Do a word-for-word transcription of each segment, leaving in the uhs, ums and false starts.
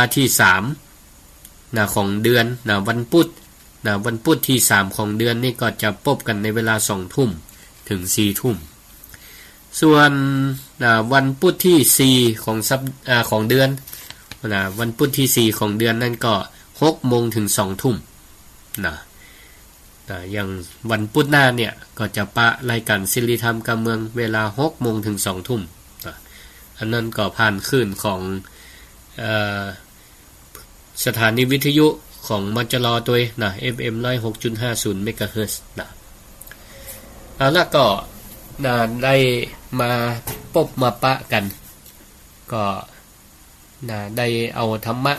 าห์ตี้สาม นะ ของเดือน นะ วันปุธ นะ วันปุธตี้สามของเดือนนี่ก็จะปบกั๋นในเวลาสองทุ่มเถิงสี่ทุ่ม ส่วน นะ วันปุธตี้สี่ของสัป- อ่า ของเดือน นะ วันปุธตี้สี่ของเดือนนั้นก็หกโมงเถิงสองทุ่ม นะ นะ อย่างวันปุธหน้าเนี่ยก็จะปะรายก๋านสิริธรรมกำเมืองเวลาหกโมงเถิงสองทุ่ม นะ อันนั้นก็ผ่านคลื่นของ เอ่อ สถานีวิทยุของ มจร ตวย นะ เอฟเอ็ม ร้อยหกจุดห้าศูนย์ เมกะเฮิรตซ์ นะ เอาละก็ นะ ได้มาปบมาปะกั๋น ก็ นะ ได้เอาธรรมะ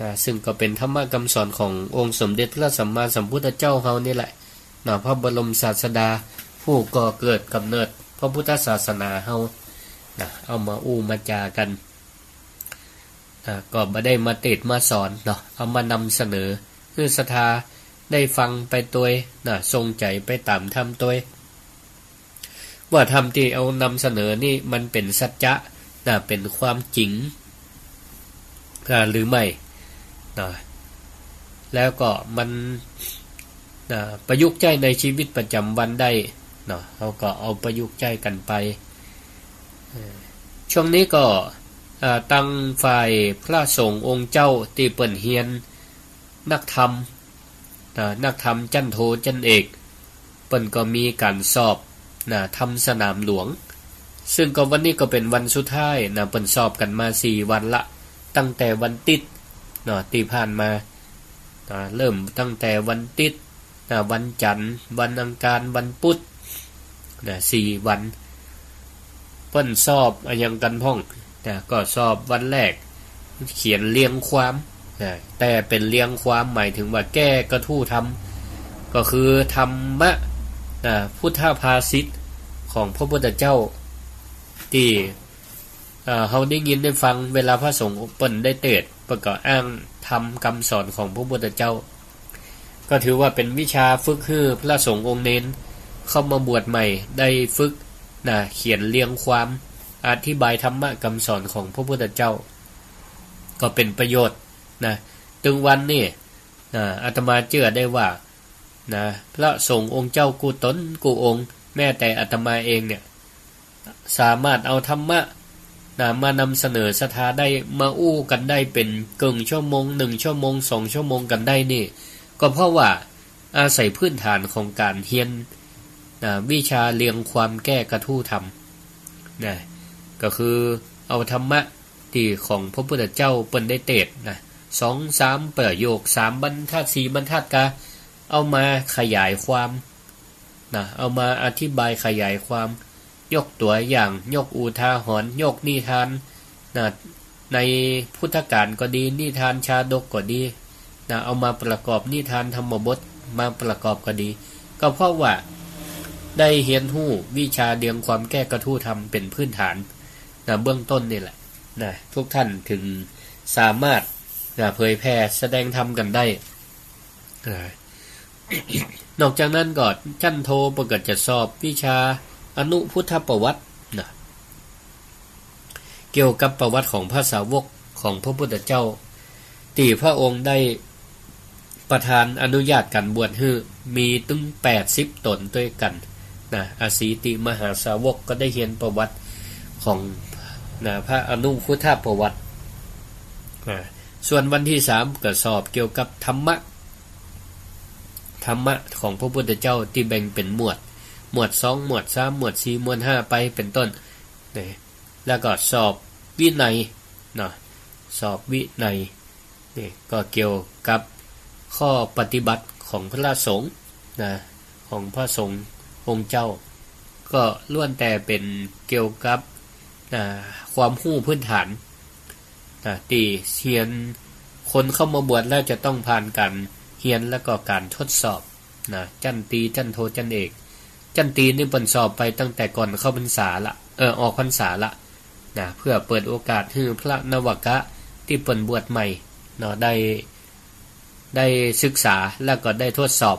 นะ ซึ่งก็เป๋นธรรมะกำสอนขององค์สมเด็จพระสัมมาสัมพุทธเจ้าเฮานี่แหละ นะ พระบรมศาสดา ผู้ก่อเกิดก๋ำเนิดพระพุทธศาสนาเฮา นะ เอามาอู้มาจ๋ากั๋น อ่า ก็บ่ได้มาเตศน์มาสอนเนาะ เอามานำเสนอ หื้อศรัทธาได้ฟังไปตวย นะ ส่งใจ๋ไปต๋ามธรรมตวย ว่าธรรมตี้เอานำเสนอนี่มันเป๋นสัจจะ นะ เป๋นความจริง อ่า หรือไม่ นะ แล้วก็มัน นะ ประยุกต์ใจ๊ในชีวิตประจ๋ำวันได้ เนาะ เฮาก็เอาประยุกต์ใจ๊กั๋นไป เอ่อ ช่วงนี้ก็ อ่า ตังฝ่ายพระสงฆ์องค์เจ้าตี้เปิ้นเฮียนนักธรรม นะ นักธรรมจั้นโทจั้นเอก เปิ้นก็มีก๋านสอบ นะ ธรรมสนามหลวง ซึ่งก็วันนี้ก็เป๋นวันสุดท้าย นะ เปิ้นสอบกั๋นมาสี่วันละ ตั้งแต่วันติ๊ด เนาะ ตี้ผ่านมา นะ เริ่มตั้งแต่วันติ๊ด นะ วันจั๋นทร์ วันอังคาร วันพุธ นะ สี่วัน เปิ้นสอบอะหยังกั๋นพ่อง นะ ก็สอบวันแรก เขียนเรียงความ นะ แต่เป๋นเรียงความหมายเถิงว่าแก้กระทู้ธรรม ก็คือธรรมะ นะ พุทธภาษิตของพระพุทธเจ้า ตี้ เอ่อ เฮาได้ยินได้ฟัง เวลาพระสงฆ์เปิ้นได้เตศน์ เปิ้นก็อ้างธรรมกำสอนของพระพุทธเจ้า ก็ถือว่าเป๋นวิชาฝึกหื้อพระสงฆ์องค์เณรเข้ามาบวชใหม่ได้ฝึก นะ เขียนเรียงความอธิบายธรรมะกำสอนของพระพุทธเจ้า ก็เป๋นประโยชน์ นะ ตึงวันนี้ นะ อาตมาเจื้อได้ว่า นะ พระสงฆ์องค์เจ้ากู้ต๋นกู้องค์ แม้แต่อาตมาเองเนี่ย สามารถเอาธรรมะ นะ มานำเสนอศรัทธาได้ มาอู้กั๋นได้เป๋นเกิ่งชั่วโมง นึ่งชั่วโมง สองชั่วโมงกั๋นได้นี่ ก็เพราะว่าอาศัยพื้นฐานของก๋านเฮียน นะ วิชาเรียงความแก้กระทู้ธรรม นะ ก็คือเอาธรรมะตี้ของพระพุทธเจ้าเปิ้นได้เตศน์ นะ สองสามประโยค สามบรรทัด สี่บรรทัด ก็เอามาขยายความ นะ เอามาอธิบายขยายความ ยกตั๋วอย่าง ยกอุทาหรณ์ ยกนิทาน นะ ในพุทธกาลก็ดี นิทานชาดกก็ดี นะ เอามาประกอบ นิทานธรรมบทมาประกอบก็ดี ก็เพราะว่าได้เฮียนฮู้วิชาเรียงความแก้กระทู้ธรรมเป๋นพื้นฐาน นะ เบื้องต้นนี่แหละ นะ ทุกท่านเถิงสามารถ นะ เผยแผ่แสดงธรรมกั๋นได้ อ่า นอกจากนั้นก็จั้นโทเปิ้นก็จะสอบวิชาอนุพุทธประวัติ นะ เกี่ยวกับประวัติของพระสาวกของพระพุทธเจ้า ตี้พระองค์ได้ประทานอนุญาตก๋านบวชหื้อ มีตึงแปดสิบต๋นตวยกั๋น นะ อสีติมหาสาวก ก็ได้เฮียนประวัติของ นะ พระอนุพุทธประวัติ อ่า ส่วนวันตี้สามก็สอบเกี่ยวกับธรรมะ ธรรมะของพระพุทธเจ้าตี้แบ่งเป๋นหมวด หมวดสอง หมวดสาม หมวดสี่ หมวดห้า ไปเป๋นต้น นี่ แล้วก็สอบวินัย เนาะ สอบวินัย นี่ก็เกี่ยวกับข้อปฏิบัติของพระสงฆ์ นะ ของพระสงฆ์องค์เจ้า ก็ล้วนแต่เป๋นเกี่ยวกับ นะ ความฮู้พื้นฐาน นะ ตี้เฮียน คนเข้ามาบวชแล้วจะต้องผ่านก๋านเฮียนแล้วก็ก๋านทดสอบ นะ จั้นตรี จั้นโท จั้นเอก จั้นตรีนี่เปิ้นสอบไปตั้งแต่ก่อนเข้าพรรษาละ เออ ออกพรรษาละ นะ เพื่อเปิดโอกาสหื้อพระนวกะตี้เปิ้นบวชใหม่ เนาะ ได้ ได้ศึกษาแล้วก็ได้ทดสอบ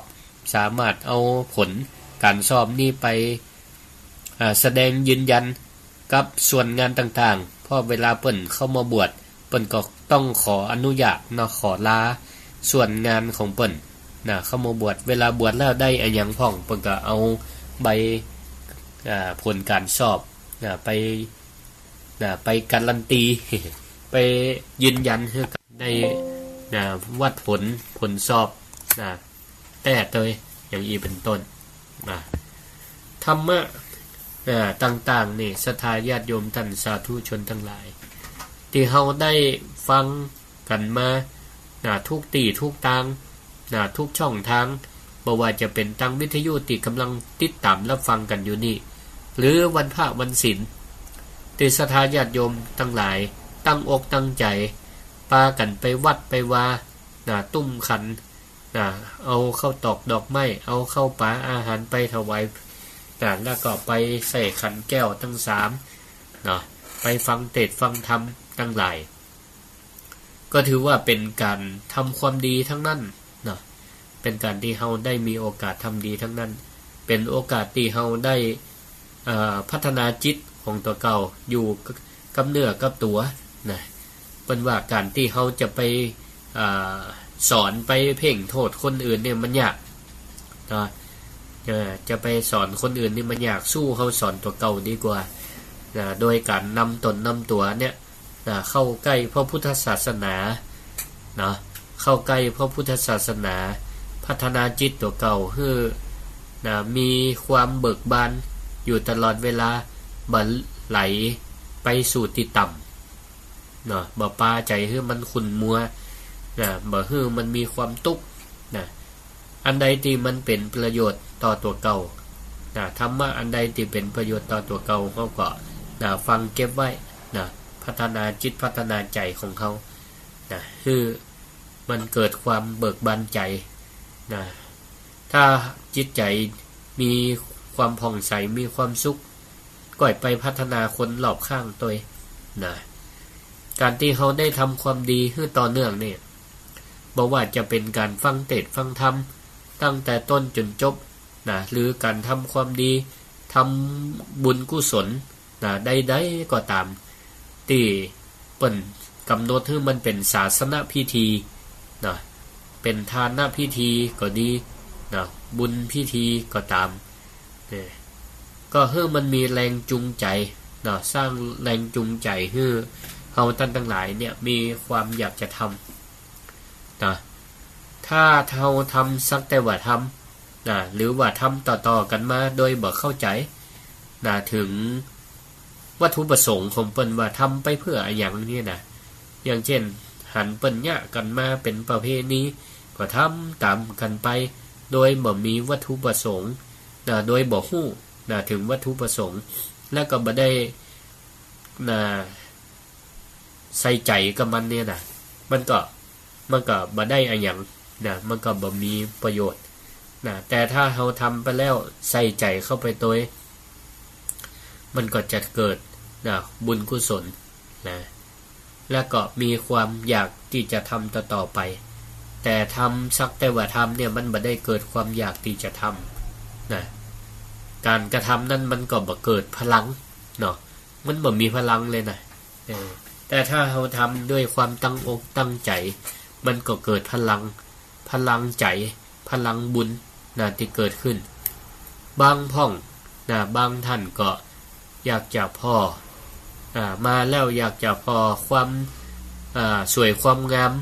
สามารถเอาผลก๋านสอบนี้ไป อ่า แสดงยืนยันกับส่วนงานต่างๆ เพราะเวลาเปิ้นเข้ามาบวช เปิ้นก็ ต้องขออนุญาตเนาะ ขอลาส่วนงานของเปิ้นนะ เข้ามาบวช เวลาบวชแล้วได้อะหยังพ่อง เปิ้นก็เอาใบ อ่า ผลการสอบนะ ไป นะ ไปการันตี ไปยืนยันหื้อกั๋นได้นะ วัดผล ผลสอบนะ แต๊เตย อย่างอี้เป๋นต้นนะ ธรรมะนะ ต่างๆ นี่ ศรัทธาญาติโยมต้านสาธุชนตังหลาย ตี้เฮาได้ฟังกั๋นมานะ กู้ตี้กู้ตางนะ กู้ช่องตาง บ่ว่าจะเป๋นตางวิทยุตี้ก่ำลังติดต๋ามฮับฟังกั๋นอยู่นี่ หรือวันพระวันศีล ตี้ศรัทธาญาติโยมตังหลายตั้งอกตั้งใจ๋ ปากั๋นไปวัดไปวานะ ตุ้มขัน นะ เอาข้าวตอกดอกไม้ เอาข้าวป๋าอาหารไปถวายนะ แล้วก็ไปใส่ขันแก้วตังสามเนาะ ไปฟังเตสน์ฟังธรรมตังหลาย ก็ถือว่าเป๋นก๋านทำความดีตังนั้นเนาะ เป๋นก๋านตี้เฮาได้มีโอกาสทำดีตังนั้น เป๋นโอกาสตี้เฮาได้ เอ่อ พัฒนาจิตของตั๋วเก่าอยู่กับเนื้อกับตั๋วนะ เปิ้นว่าก๋านตี้เฮาจะไป อ่า สอนไปเพ่งโต้ษคนอื่นเนี่ยมันยากนะ เอ่อ จะไปสอนคนอื่นนี่มันยาก สู้เฮาสอนตั๋วเก่าดีกว่านะ โดยก๋านนำต๋นนำตั๋วเนี่ยนะ เข้าใก้พระพุทธศาสนาเนาะ เข้าใก้พระพุทธศาสนา พัฒนาจิตตั๋วเก่าหื้อนะ มีความเบิกบานอยู่ตลอดเวลา บ่ไหลไปสู่ตี้ต่ำ เนาะ บ่ปาใจ๋หื้อมันขุ่นมัวนะ บ่หื้อมันมีความตุ๊กข์นะ อันใดตี้มันเป๋นประโยชน์ต่อตั๋วเก่านะ ธรรมะอันใดตี้เป๋นประโยชน์ต่อตั๋วเก่า เฮาก็นะ ฟังเก็บไว้นะ พัฒนาจิตพัฒนาใจ๋ของเฮานะ หื้อมันเกิดความเบิกบานใจ๋นะ ถ้าจิตใจ๋มีความผ่องใส มีความสุข ก็ไปพัฒนาคนรอบข้างตวยนะ ก๋านตี้เฮาได้ทำความดีหื้อต่อเนื่องนี่ บ่ว่าจะเป๋นก๋านฟังเตสน์ฟังธรรมตั้งแต่ต้นจ๋นจบนะ หรือก๋านทำความดี ทำบุญกุศลนะ ใดๆ ก็ต๋าม ตี้เปิ้นก๋ำหนดหื้อมันเป๋นศาสนพิธีนะ เป๋นทานพิธีก็ดีนะ บุญพิธีก็ต๋าม เนี่ย ก็หื้อมันมีแรงจูงใจ๋เนาะ สร้างแรงจูงใจ๋หื้อเฮาต้านตังหลายเนี่ย มีความอยากจะทำเนาะ ถ้าเฮาทำสักแต่ว่าทำนะ หรือว่าทำต่อๆ กั๋นมาโดยบ่เข้าใจ๋นะ เถิงวัตถุประสงค์ของเปิ้นว่าทำไปเปื้ออะหยังเนี่ยนะ อย่างเจ้น หันเปิ้นเยียะกั๋นมาเป๋นประเพณี ก็ทำต๋ามกั๋นไป โดยบ่มีวัตถุประสงค์นะ โดยบ่ฮู้นะ เถิงวัตถุประสงค์ แล้วก็บ่ได้นะ ใส่ใจ๋กับมันเนี่ยนะ มันก็ มันก็บ่ได้อะหยังนะ มันก็บ่มีประโยชน์นะ แต่ถ้าเฮาทำไปแล้ว ใส่ใจ๋เข้าไปตวย มันก็จะเกิดนะ บุญกุศลนะ แล้วก็มีความอยากตี้จะทำต่อๆ ไป แต่ทำสักแต่ว่าทำเนี่ย มันบ่ได้เกิดความอยากตี้จะทำนะ ก๋านกระทำนั้นมันก็บ่เกิดพลังเนาะ มันบ่มีพลังเลยนะ เออ แต่ถ้าเฮาทำด้วยความตั้งอกตั้งใจ๋ มันก็เกิดพลัง พลังใจ๋ พลังบุญนะ ตี้เกิดขึ้น บางพ่องนะ บางต้านก็อยากจะผ่อ อ่า มาแล้วอยากจะผ่อความ อ่า สวยความงาม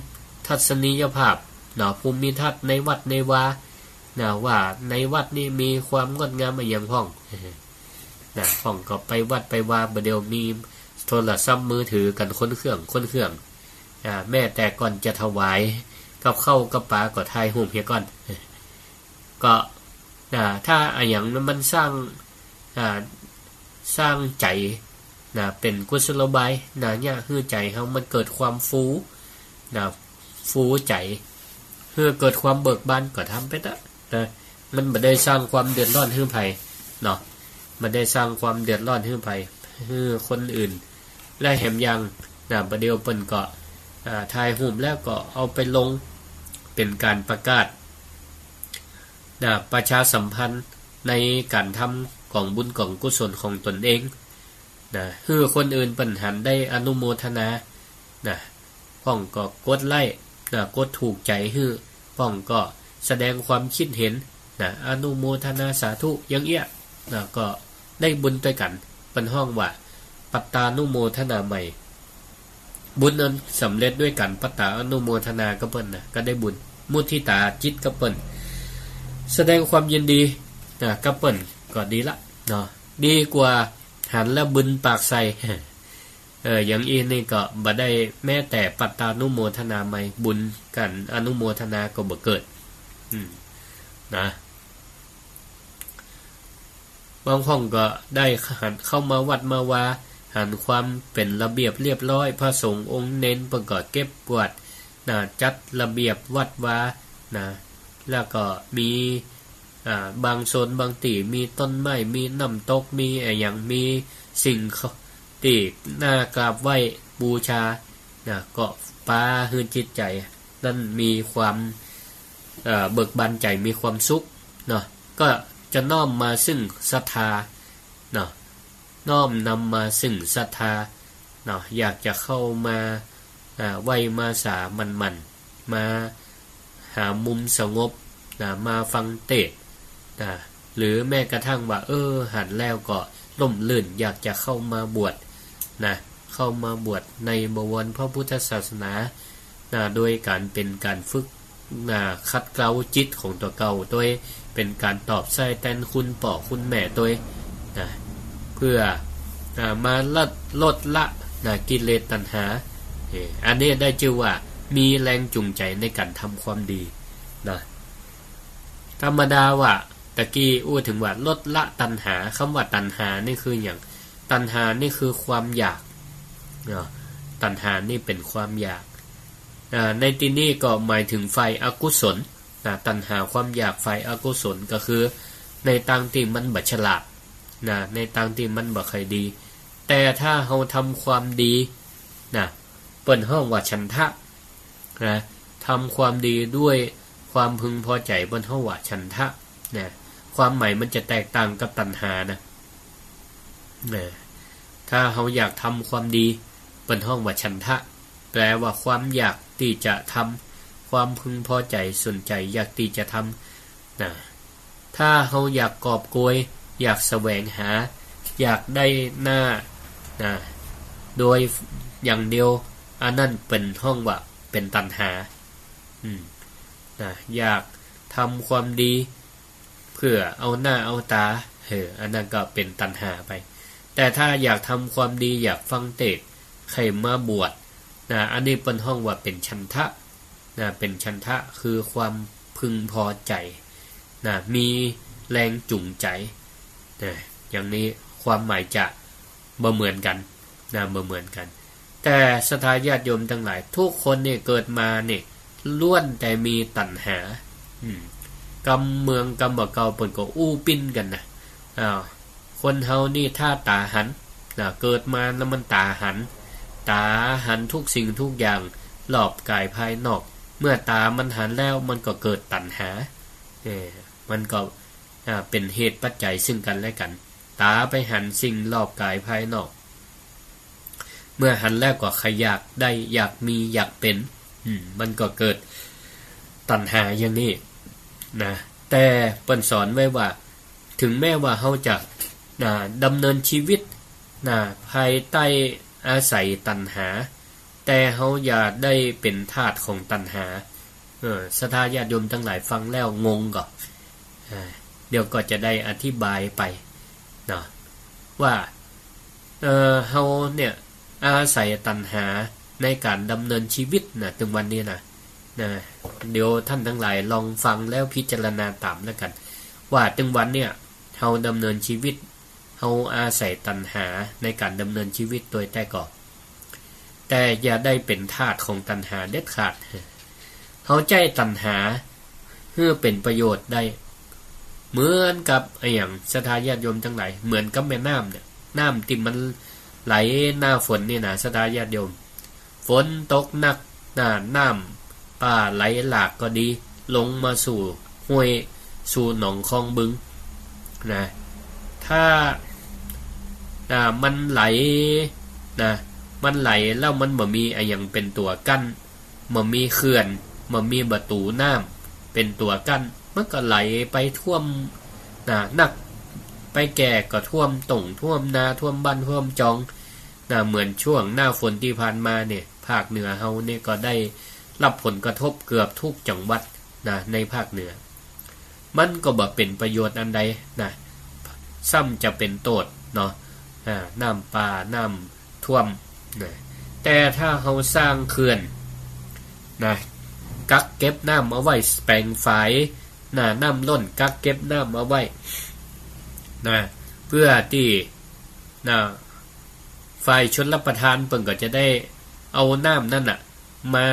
ทัศนียภาพเนาะ ภูมิทัศน์ในวัดในวานะ ว่าในวัดนี้มีความงดงามอะหยังพ่อง นะ พ่องก็ไปวัดไปวา บ่าเดี่ยวมีโทรศัพท์มือถือกั๋นคนเครื่อง คนเครื่อง อ่า แม้แต่ก่อนจะถวายกับข้าวกับป๋าก็ถ่ายรูปเหียก่อน ก็ นะ ถ้าอะหยังมันสร้าง อ่า สร้างใจ๋นะ เป๋นกุศโลบายนะ เยียะหื้อใจ๋เฮามันเกิดความฟูนะ ฟูใจ๋ หื้อเกิดความเบิกบานก็ทำไปเต๊อะนะ มันบ่ได้สร้างความเดือดร้อนหื้อใผเนาะ บ่ได้สร้างความเดือดร้อนหื้อใผ หื้อคนอื่น และแหมยังนะ บ่าเดี่ยวเปิ้นก็ อ่า ถ่ายรูปแล้วก็เอาไปลง เป๋นก๋านประกาศนะ ประชาสัมพันธ์ในก๋านทำก๋องบุญก๋องกุศลของตนเองนะ หื้อคนอื่นเปิ้นหันได้อนุโมทนานะ พ่องก็กดไลก์นะ กดถูกใจ๋หื้อ พ่องก็แสดงความกึ๊ดเห็นนะ อนุโมทนาสาธุ อย่างเอี้ยนะ ก็ได้บุญตวยกั๋น เปิ้นฮ้องว่า ปัตตานุโมทนาไมย บุญอันสำเร็จด้วยก๋านปัตตานุโมทนากับเปิ้นนะ ก็ได้บุญ มุทิตาจิตกับเปิ้น แสดงความยินดีนะ กับเปิ้นก็ดีละเนาะ ดีกว่าหันแล้วบึนปากใส่ เออ อย่างอี้นี่ก็บ่ได้แม้แต่ปัตตานุโมทนาไมย บุญก๋านอนุโมทนาก็บ่เกิด อืม นะ บางพ่องก็ได้หันเข้ามาวัดมาวา หันความเป๋นระเบียบเรียบร้อย พระสงฆ์องค์เณรเปิ้นก็เก็บกวาดนะ จัดระเบียบวัดวานะ แล้วก็มี อ่า บางโซนบางตี้มีต้นไม้ มีน้ำตก มีอะหยัง มีสิ่งตี้น่ากราบไหว้บูชานะ ก็ปาหื้อจิตใจ๋นั้นมีความ เอ่อ เบิกบานใจ๋ มีความสุขเนาะ ก็จะน้อมมาซึ่งศรัทธาเนาะ น้อมนำมาซึ่งศรัทธาเนาะ อยากจะเข้ามา อ่า ไหว้มาสามัญๆ มาหามุมสงบนะ มาฟังเตสน์นะ หรือแม้กระทั่งว่า เออ หันแล้วก็ร่มรื่น อยากจะเข้ามาบวชนะ เข้ามาบวชในบวรพระพุทธศาสนานะ โดยก๋านเป๋นก๋านฝึกนะ ขัดเกลาจิตของตั๋วเก่าตวย เป๋นก๋านตอบใช้แตนคุณป้อคุณแม่ตวยนะ เปื้อ อ่า มาลด ลดละนะ กิเลสตัณหา เอ่อ อันนี้ได้จื้อว่ามีแรงจูงใจ๋ในก๋านทำความดีนะ ธรรมดาว่า ตะกี้อู้เถิงว่าลดละตัณหา กำว่าตัณหานี่คือหยัง ตัณหานี่คือความอยากเนาะ ตัณหานี่เป๋นความอยาก อ่า ในตี้นี้ก็หมายเถิงฝ่ายอกุศลนะ ตัณหาความอยากฝ่ายอกุศลก็คือในตางตี้มันบ่ฉลาดนะ ในตางตี้มันบ่ใค่ดี แต่ถ้าเฮาทำความดีนะ เปิ้นฮ้องว่าฉันทะนะ ทำความดีด้วยความพึงพอใจ๋ เปิ้นฮ้องว่าฉันทะนะ ความหมายมันจะแตกต่างกับตัณหานะ นะ ถ้าเฮาอยากทำความดี เปิ้นฮ้องว่าฉันทะ แปลว่าความอยากตี้จะทำ ความพึงพอใจ๋ สนใจ๋อยากตี้จะทำนะ ถ้าเฮาอยากกอบโกย อยากแสวงหา อยากได้หน้านะ โดยอย่างเดียว อันนั้นเปิ้นฮ้องว่าเป๋นตัณหา อืม นะ อยากทำความดี เปื้อเอาหน้าเอาต๋า เออ อันนั้นก็เป๋นตัณหาไป แต่ถ้าอยากทำความดี อยากฟังเตสน์ ใค่มาบวชนะ อันนี้เปิ้นฮ้องว่าเป๋นฉันทะนะ เป๋นฉันทะ คือความพึงพอใจ๋นะ มีแรงจูงใจ๋นะ อย่างนี้ความหมายจะบ่เหมือนกั๋นนะ บ่เหมือนกั๋น แต่ศรัทธาญาติโยมตังหลาย ทุกคนนี่เกิดมานี่ ล้วนแต่มีตัณหา อืม กำเมืองกำบ่าเก่าเปิ้นก็อู้ปิ้นกั๋นนะ อ้าว คนเฮานี่ถ้าต๋าหันนะ เกิดมาแล้วมันต๋าหัน ต๋าหันทุกสิ่งทุกอย่างรอบก๋ายภายนอก เมื่อต๋ามันหันแล้วมันก็เกิดตัณหา เออ มันก็ อ่า เป๋นเหตุปัจจัยซึ่งกั๋นและกั๋น ต๋าไปหันสิ่งรอบก๋ายภายนอก เมื่อหันแล้วก็ใค่อยากได้ อยากมี อยากเป๋น อืม มันก็เกิดตัณหาอย่างนี้นะ แต่เปิ้นสอนไว้ว่า เถิงแม้ว่าเฮาจะ อ่า ดำเนินชีวิตนะ ภายใต้อาศัยตัณหา แต่เฮาอย่าได้เป๋นทาสของตัณหา เออ ศรัทธาญาติโยมตังหลายฟังแล้วงงก่อ อ่า เดี๋ยวก็จะได้อธิบายไปเนาะ ว่า เออ เฮาเนี่ยอาศัยตัณหาในก๋านดำเนินชีวิตนะ ตึงวันนี้นะ นะ เดี๋ยวต้านตังหลายลองฟังแล้วพิจารณาต๋ามแล้วกั๋น ว่าตึงวันเนี่ยเฮาดำเนินชีวิต เฮาอาศัยตัณหาในก๋านดำเนินชีวิตตวยแต๊ก่อ แต่อย่าได้เป๋นทาสของตัณหาเด็ดขาด เฮาใจ๊ตัณหาหื้อเป๋นประโยชน์ได้ เหมือนกับอะหยัง ศรัทธาญาติโยมตังหลาย เหมือนกับแม่น้ำเนี่ย น้ำตี้มันไหลหน้าฝนนี่นะ ศรัทธาญาติโยม ฝนตกหนักนะ น้ำป่าไหลหลากก็ดี ลงมาสู่ห้วย สู่หนองคลองบึงนะ ถ้า อ่า มันไหลนะ มันไหลแล้วมันบ่มีอะหยังเป๋นตั๋วกั้น บ่มีเขื่อน บ่มีประตู๋น้ำเป๋นตั๋วกั้น มันก็ไหลไปท่วม นะ นักไปแก่ก็ท่วมต้งท่วมนา ท่วมบ้านท่วมจอง นะ เหมือนช่วงหน้าฝนตี้ผ่านมาเนี่ย ภาคเหนือเฮาเนี่ยก็ได้รับผลกระทบเกือบทุกจังหวัด นะ ในภาคเหนือ มันก็บ่เป๋นประโยชน์อันใด นะ ซ้ำจะเป๋นโต้ษเนาะ อ่า น้ำป่า น้ำท่วม นะ แต่ถ้าเฮาสร้างเขื่อน นะ กักเก็บน้ำเอาไว้ แป๋งฝาย นะ น้ำล้น กักเก็บน้ำเอาไว้ นะ เปื้อตี้ นะ ฝ่ายชลประทานเปิ้นก็จะได้เอาน้ำนั้นน่ะ มา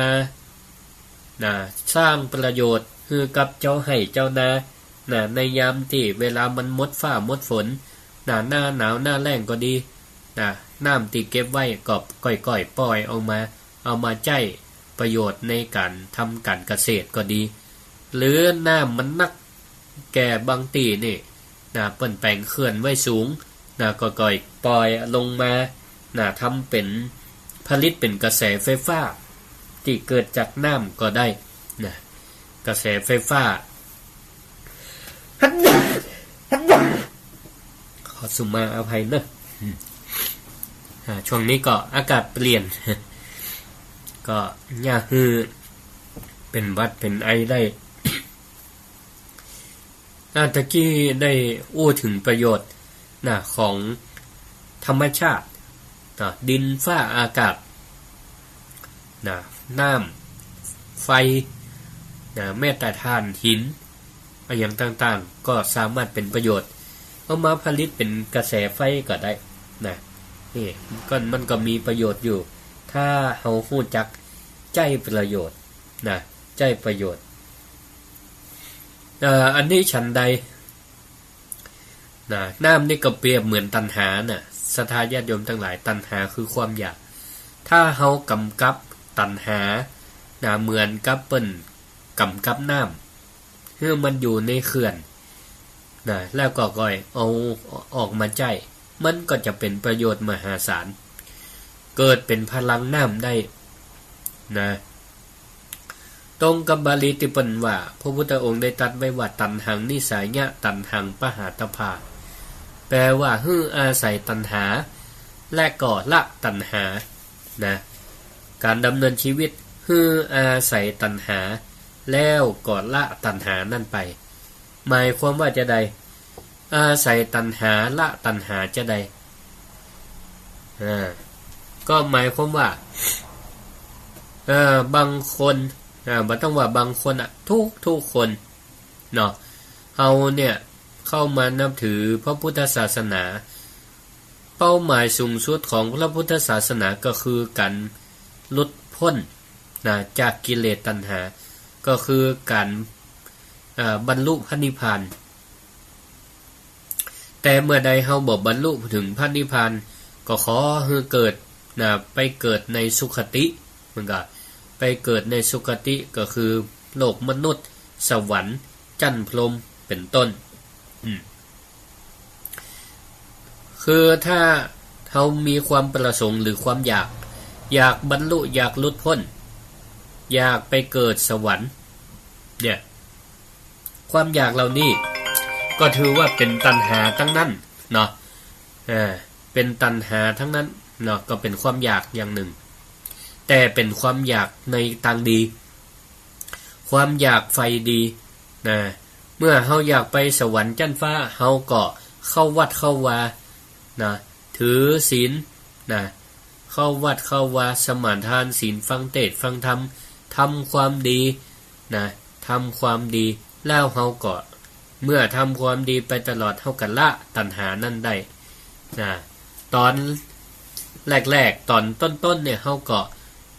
นะ สร้างประโยชน์หื้อกับเจ้าไฮ่เจ้านา นะ ในยามตี้เวลามันหมดฟ้าหมดฝน นะ หน้าหนาวหน้าแล้งก็ดี นะ น้ำตี้เก็บไว้ก็ก้อยๆ ป่อยออกมา เอามาใจ๊ประโยชน์ในก๋านทำก๋านเกษตรก็ดี หรือน้ำมันนักแก่บางตี้นี่ นะ เปิ้นแป๋งเขื่อนไว้สูง นะ ก็ก้อยป่อยลงมา นะ ทำเป๋น ผลิตเป๋นกระแสไฟฟ้า ตี้เกิดจากน้ำก็ได้ นะ กระแสไฟฟ้า ขอสุมาอภัยเนอะ อืม อ่า ช่วงนี้ก็อากาศเปลี่ยน ก็อย่าหื้อเป๋นหวัดเป๋นไอได้ อ่า ตะกี้ได้อู้เถิงประโยชน์ นะ ของธรรมชาติ นะ ดินฟ้าอากาศ นะ น้ำ ไฟ นะ แม้แต่ถ่านหิน อะหยังต่างๆ ก็สามารถเป๋นประโยชน์ เอามาผลิตเป๋นกระแสไฟก็ได้ นะ นี่ ก็ มันก็มีประโยชน์อยู่ ถ้าเฮาฮู้จักใจ๊ประโยชน์ นะ ใจ๊ประโยชน์ เอ่อ อันนี้ฉันใด นะ น้ำนี่ก็เปรียบเหมือนตัณหาน่ะ ศรัทธาญาติโยมตังหลาย ตัณหาคือความอยาก ถ้าเฮากำกับตัณหา นะ เหมือนกับเปิ้นกำกับน้ำ หื้อมันอยู่ในเขื่อน นะ แล้วก็ก้อยเอาออกมาใจ๊ มันก็จะเป๋นประโยชน์มหาศาล เกิดเป๋นพลังน้ำได้ นะ ตรงกับบาลีตี้เปิ้นว่า พระพุทธองค์ได้ตรัสไว้ว่า ตัณหังนิสสายะ ตัณหังปหาตถา แปลว่า หื้ออาศัยตัณหา และก็ละตัณหา นะ ก๋านดำเนินชีวิต หื้ออาศัยตัณหา แล้วก็ละตัณหานั้นไป หมายความว่าจาใด อาศัยตัณหา ละตัณหาจาใด อ่า ก็หมายความว่า เอ่อ บางคน อ่า บ่ต้องว่าบางคนอะ ทุกๆ คน เนาะ เฮาเนี่ยเข้ามานับถือพระพุทธศาสนา เป้าหมายสูงสุดของพระพุทธศาสนาก็คือก๋านหลุดพ้น นะ จากกิเลสตัณหา ก็คือก๋าน เอ่อ บรรลุพระนิพพาน แต่เมื่อใดเฮาบ่บรรลุถึงพระนิพพาน ก็ขอหื้อเกิด นะ ไปเกิดในสุคติ มันก็ไปเกิดในสุคติ ก็คือโลกมนุษย์ สวรรค์ จั้นพรหม เป๋นต้น อืม คือถ้าเฮามีความประสงค์หรือความอยาก อยากบรรลุ อยากหลุดพ้น อยากไปเกิดสวรรค์ เนี่ย ความอยากเหล่านี้ก็ถือว่าเป๋นตัณหาตังนั้นเนาะ อ่า เป๋นตัณหาตังนั้นเนาะ ก็เป๋นความอยากอย่างนึ่ง แต่เป๋นความอยากในตางดี ความอยากใฝ่ดี นะ เมื่อเฮาอยากไปสวรรค์จั้นฟ้า เฮาก็เข้าวัดเข้าวา นะ ถือศีล นะ เข้าวัดเข้าวา สมาทานศีล ฟังเทศน์ฟังธรรม ทำความดี นะ ทำความดี แล้วเฮาก็ เมื่อทำความดีไปตลอด เฮาก็ละตัณหานั้นได้ นะ ต๋อนแรกๆ ต๋อนต้นๆ เนี่ย เฮาก็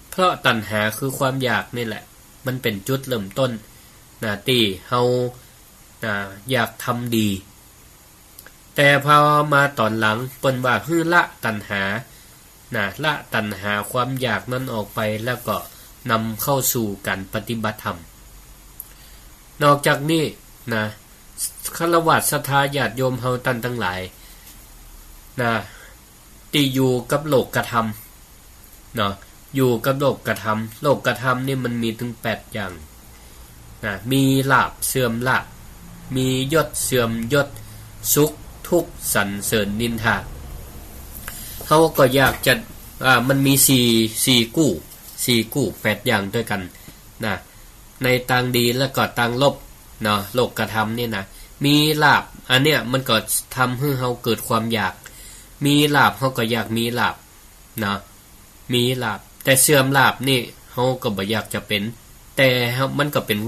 เพราะตัณหาคือความอยากนี่แหละ มันเป๋นจุดเริ่มต้น นะ ตี้เฮา นะ อยากทำดี แต่พอมาต๋อนหลัง เปิ้นว่าหื้อละตัณหา นะ ละตัณหาความอยากนั้นออกไป แล้วก็นำเข้าสู่ก๋านปฏิบัติธรรม นอกจากนี้ นะ ฆราวาสศรัทธาญาติโยมเฮาต้านตังหลาย นะ ตี้อยู่กับโลกธรรม เนาะ อยู่กับโลกธรรม โลกธรรมนี่มันมีตึงแปดอย่างนะ มีลาภเสื่อมลาภ มียศเสื่อมยศ สุขทุกข์สรรเสริญนินทา เฮาก็อยากจะ อ่า มันมีสี่ สี่กู้ สี่กู้ แปดอย่างตวยกั๋นนะ ในตางดีและก็ตางลบเนาะ โลกธรรมนี่นะ มีลาภ อันเนี้ยมันก็ทำหื้อเฮาเกิดความอยาก มีลาภ เฮาก็อยากมีลาภเนาะ มีลาภ แต่เสื่อมลาภนี่เฮาก็บ่อยากจะเป๋น แต่เฮา มันก็เป๋น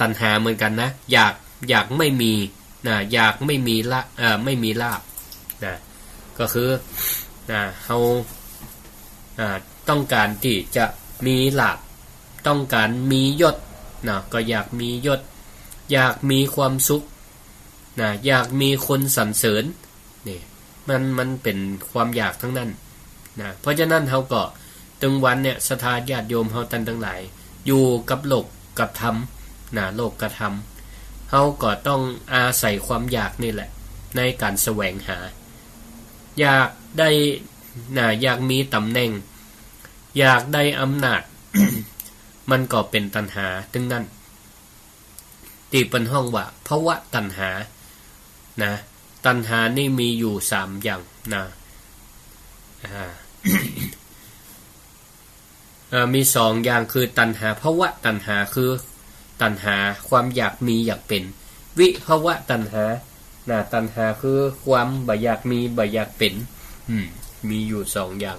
ตัณหาเหมือนกั๋นนะ อยาก อยากไม่มีนะ อยากไม่มีละ เอ่อ ไม่มีลาภนะ ก็คือ นะ เฮา อ่า ต้องก๋านตี้จะมีลาภ ต้องก๋านมียศนะ ก็อยากมียศ อยากมีความสุขนะ อยากมีคนสรรเสริญ นี่ มัน มันเป๋นความอยากตังนั้นนะ เพราะฉะนั้นเฮาก็ ตึงวันเนี่ย ศรัทธาญาติโยมเฮาต้านตังหลาย อยู่กับโลกกับธรรมนะ โลกกับธรรม เฮาก็ต้องอาศัยความอยากนี่แหละ ในก๋านแสวงหา อยากได้นะ อยากมีต๋ำแหน่ง อยากได้อำนาจ มันก็เป๋นตัณหาตึงนั้น ตี้เปิ้นฮ้องว่าภวตัณหานะ ตัณหานี่มีอยู่สามอย่างนะ อ่า อ่า มีสองอย่างคือตัณหา ภวตัณหาคือตัณหาความอยากมีอยากเป๋น วิภวตัณหานะ ตัณหาคือความบ่อยากมีบ่อยากเป๋น อืม มีอยู่สองอย่าง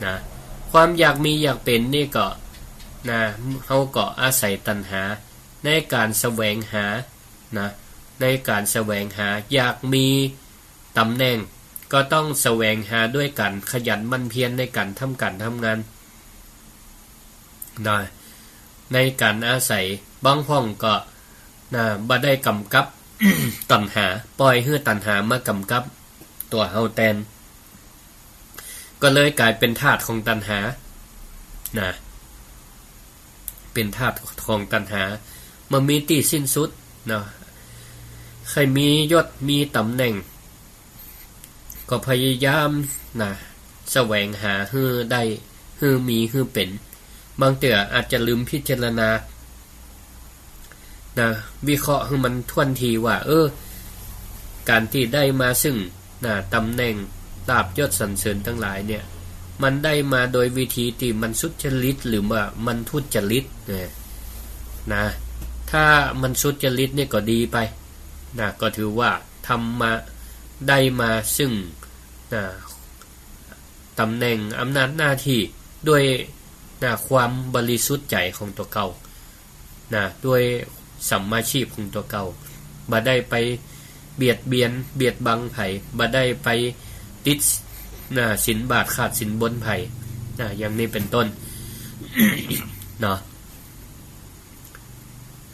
นะ ความอยากมีอยากเป๋นนี่ก็นะ เฮาก็อาศัยตัณหา ในก๋านแสวงหานะ ในก๋านแสวงหา อยากมีต๋ำแหน่ง ก็ต้องแสวงหาด้วยก๋านขยันหมั่นเพียรในก๋านทำก๋านทำงานนะ ในก๋านอาศัย บางพ่องก็นะ บ่ได้ก๋ำกับ ตัณหา ปล่อยหื้อตัณหามากำกับตั๋วเฮาแตน ก็เลยก๋ายเป๋นทาสของตัณหานะ เป๋นทาสของตัณหา บ่มีตี้สิ้นสุดเนาะ ใค่มียศมีต๋ำแหน่ง ก็พยายามนะ แสวงหาหื้อได้ หื้อมี หื้อเป๋น บางเตื้ออาจจะลืมพิจารณา นะ วิเคราะห์หื้อมันถ้วนทีว่า เออ ก๋านตี้ได้มาซึ่ง นะ ต๋ำแหน่ง ลาภยศสรรเสริญตังหลายเนี่ย มันได้มาโดยวิธีตี้มันสุจริตหรือว่ามันทุจริตเนี่ย นะ ถ้ามันสุจริตเนี่ยก็ดีไป นะ ก็ถือว่าทำมา ได้มาซึ่ง นะ ต๋ำแหน่ง อำนาจหน้าตี้ ด้วย นะ ความบริสุทธิ์ใจ๋ของตั๋วเก่า นะ ด้วยสัมมาชีพของตั๋วเก่า บ่ได้ไปเบียดเบียน เบียดบังใผ บ่ได้ไปติด นะ สินบาปขาดสินบนใผ นะ อย่างนี้เป๋นต้น เนาะ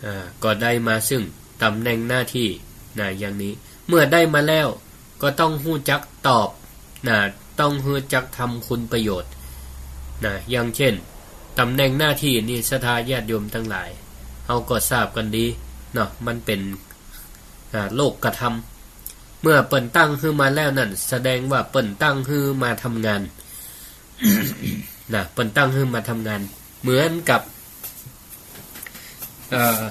อ่า ก็ได้มาซึ่งต๋ำแหน่งหน้าตี้ นะ อย่างนี้ เมื่อได้มาแล้ว ก็ต้องฮู้จักตอบ นะ ต้องฮู้จักทำคุณประโยชน์ นะ อย่างเช่น ต๋ำแหน่งหน้าตี้นี่ ศรัทธาญาติโยมตังหลาย เฮาก็ทราบกั๋นดีเนาะ มันเป๋น อ่า โลกธรรม เมื่อเปิ้นตั้งหื้อมาแล้วนั้น แสดงว่าเปิ้นตั้งหื้อมาทำงาน นะ เปิ้นตั้งหื้อมาทำงาน เหมือนกับ เอ่อ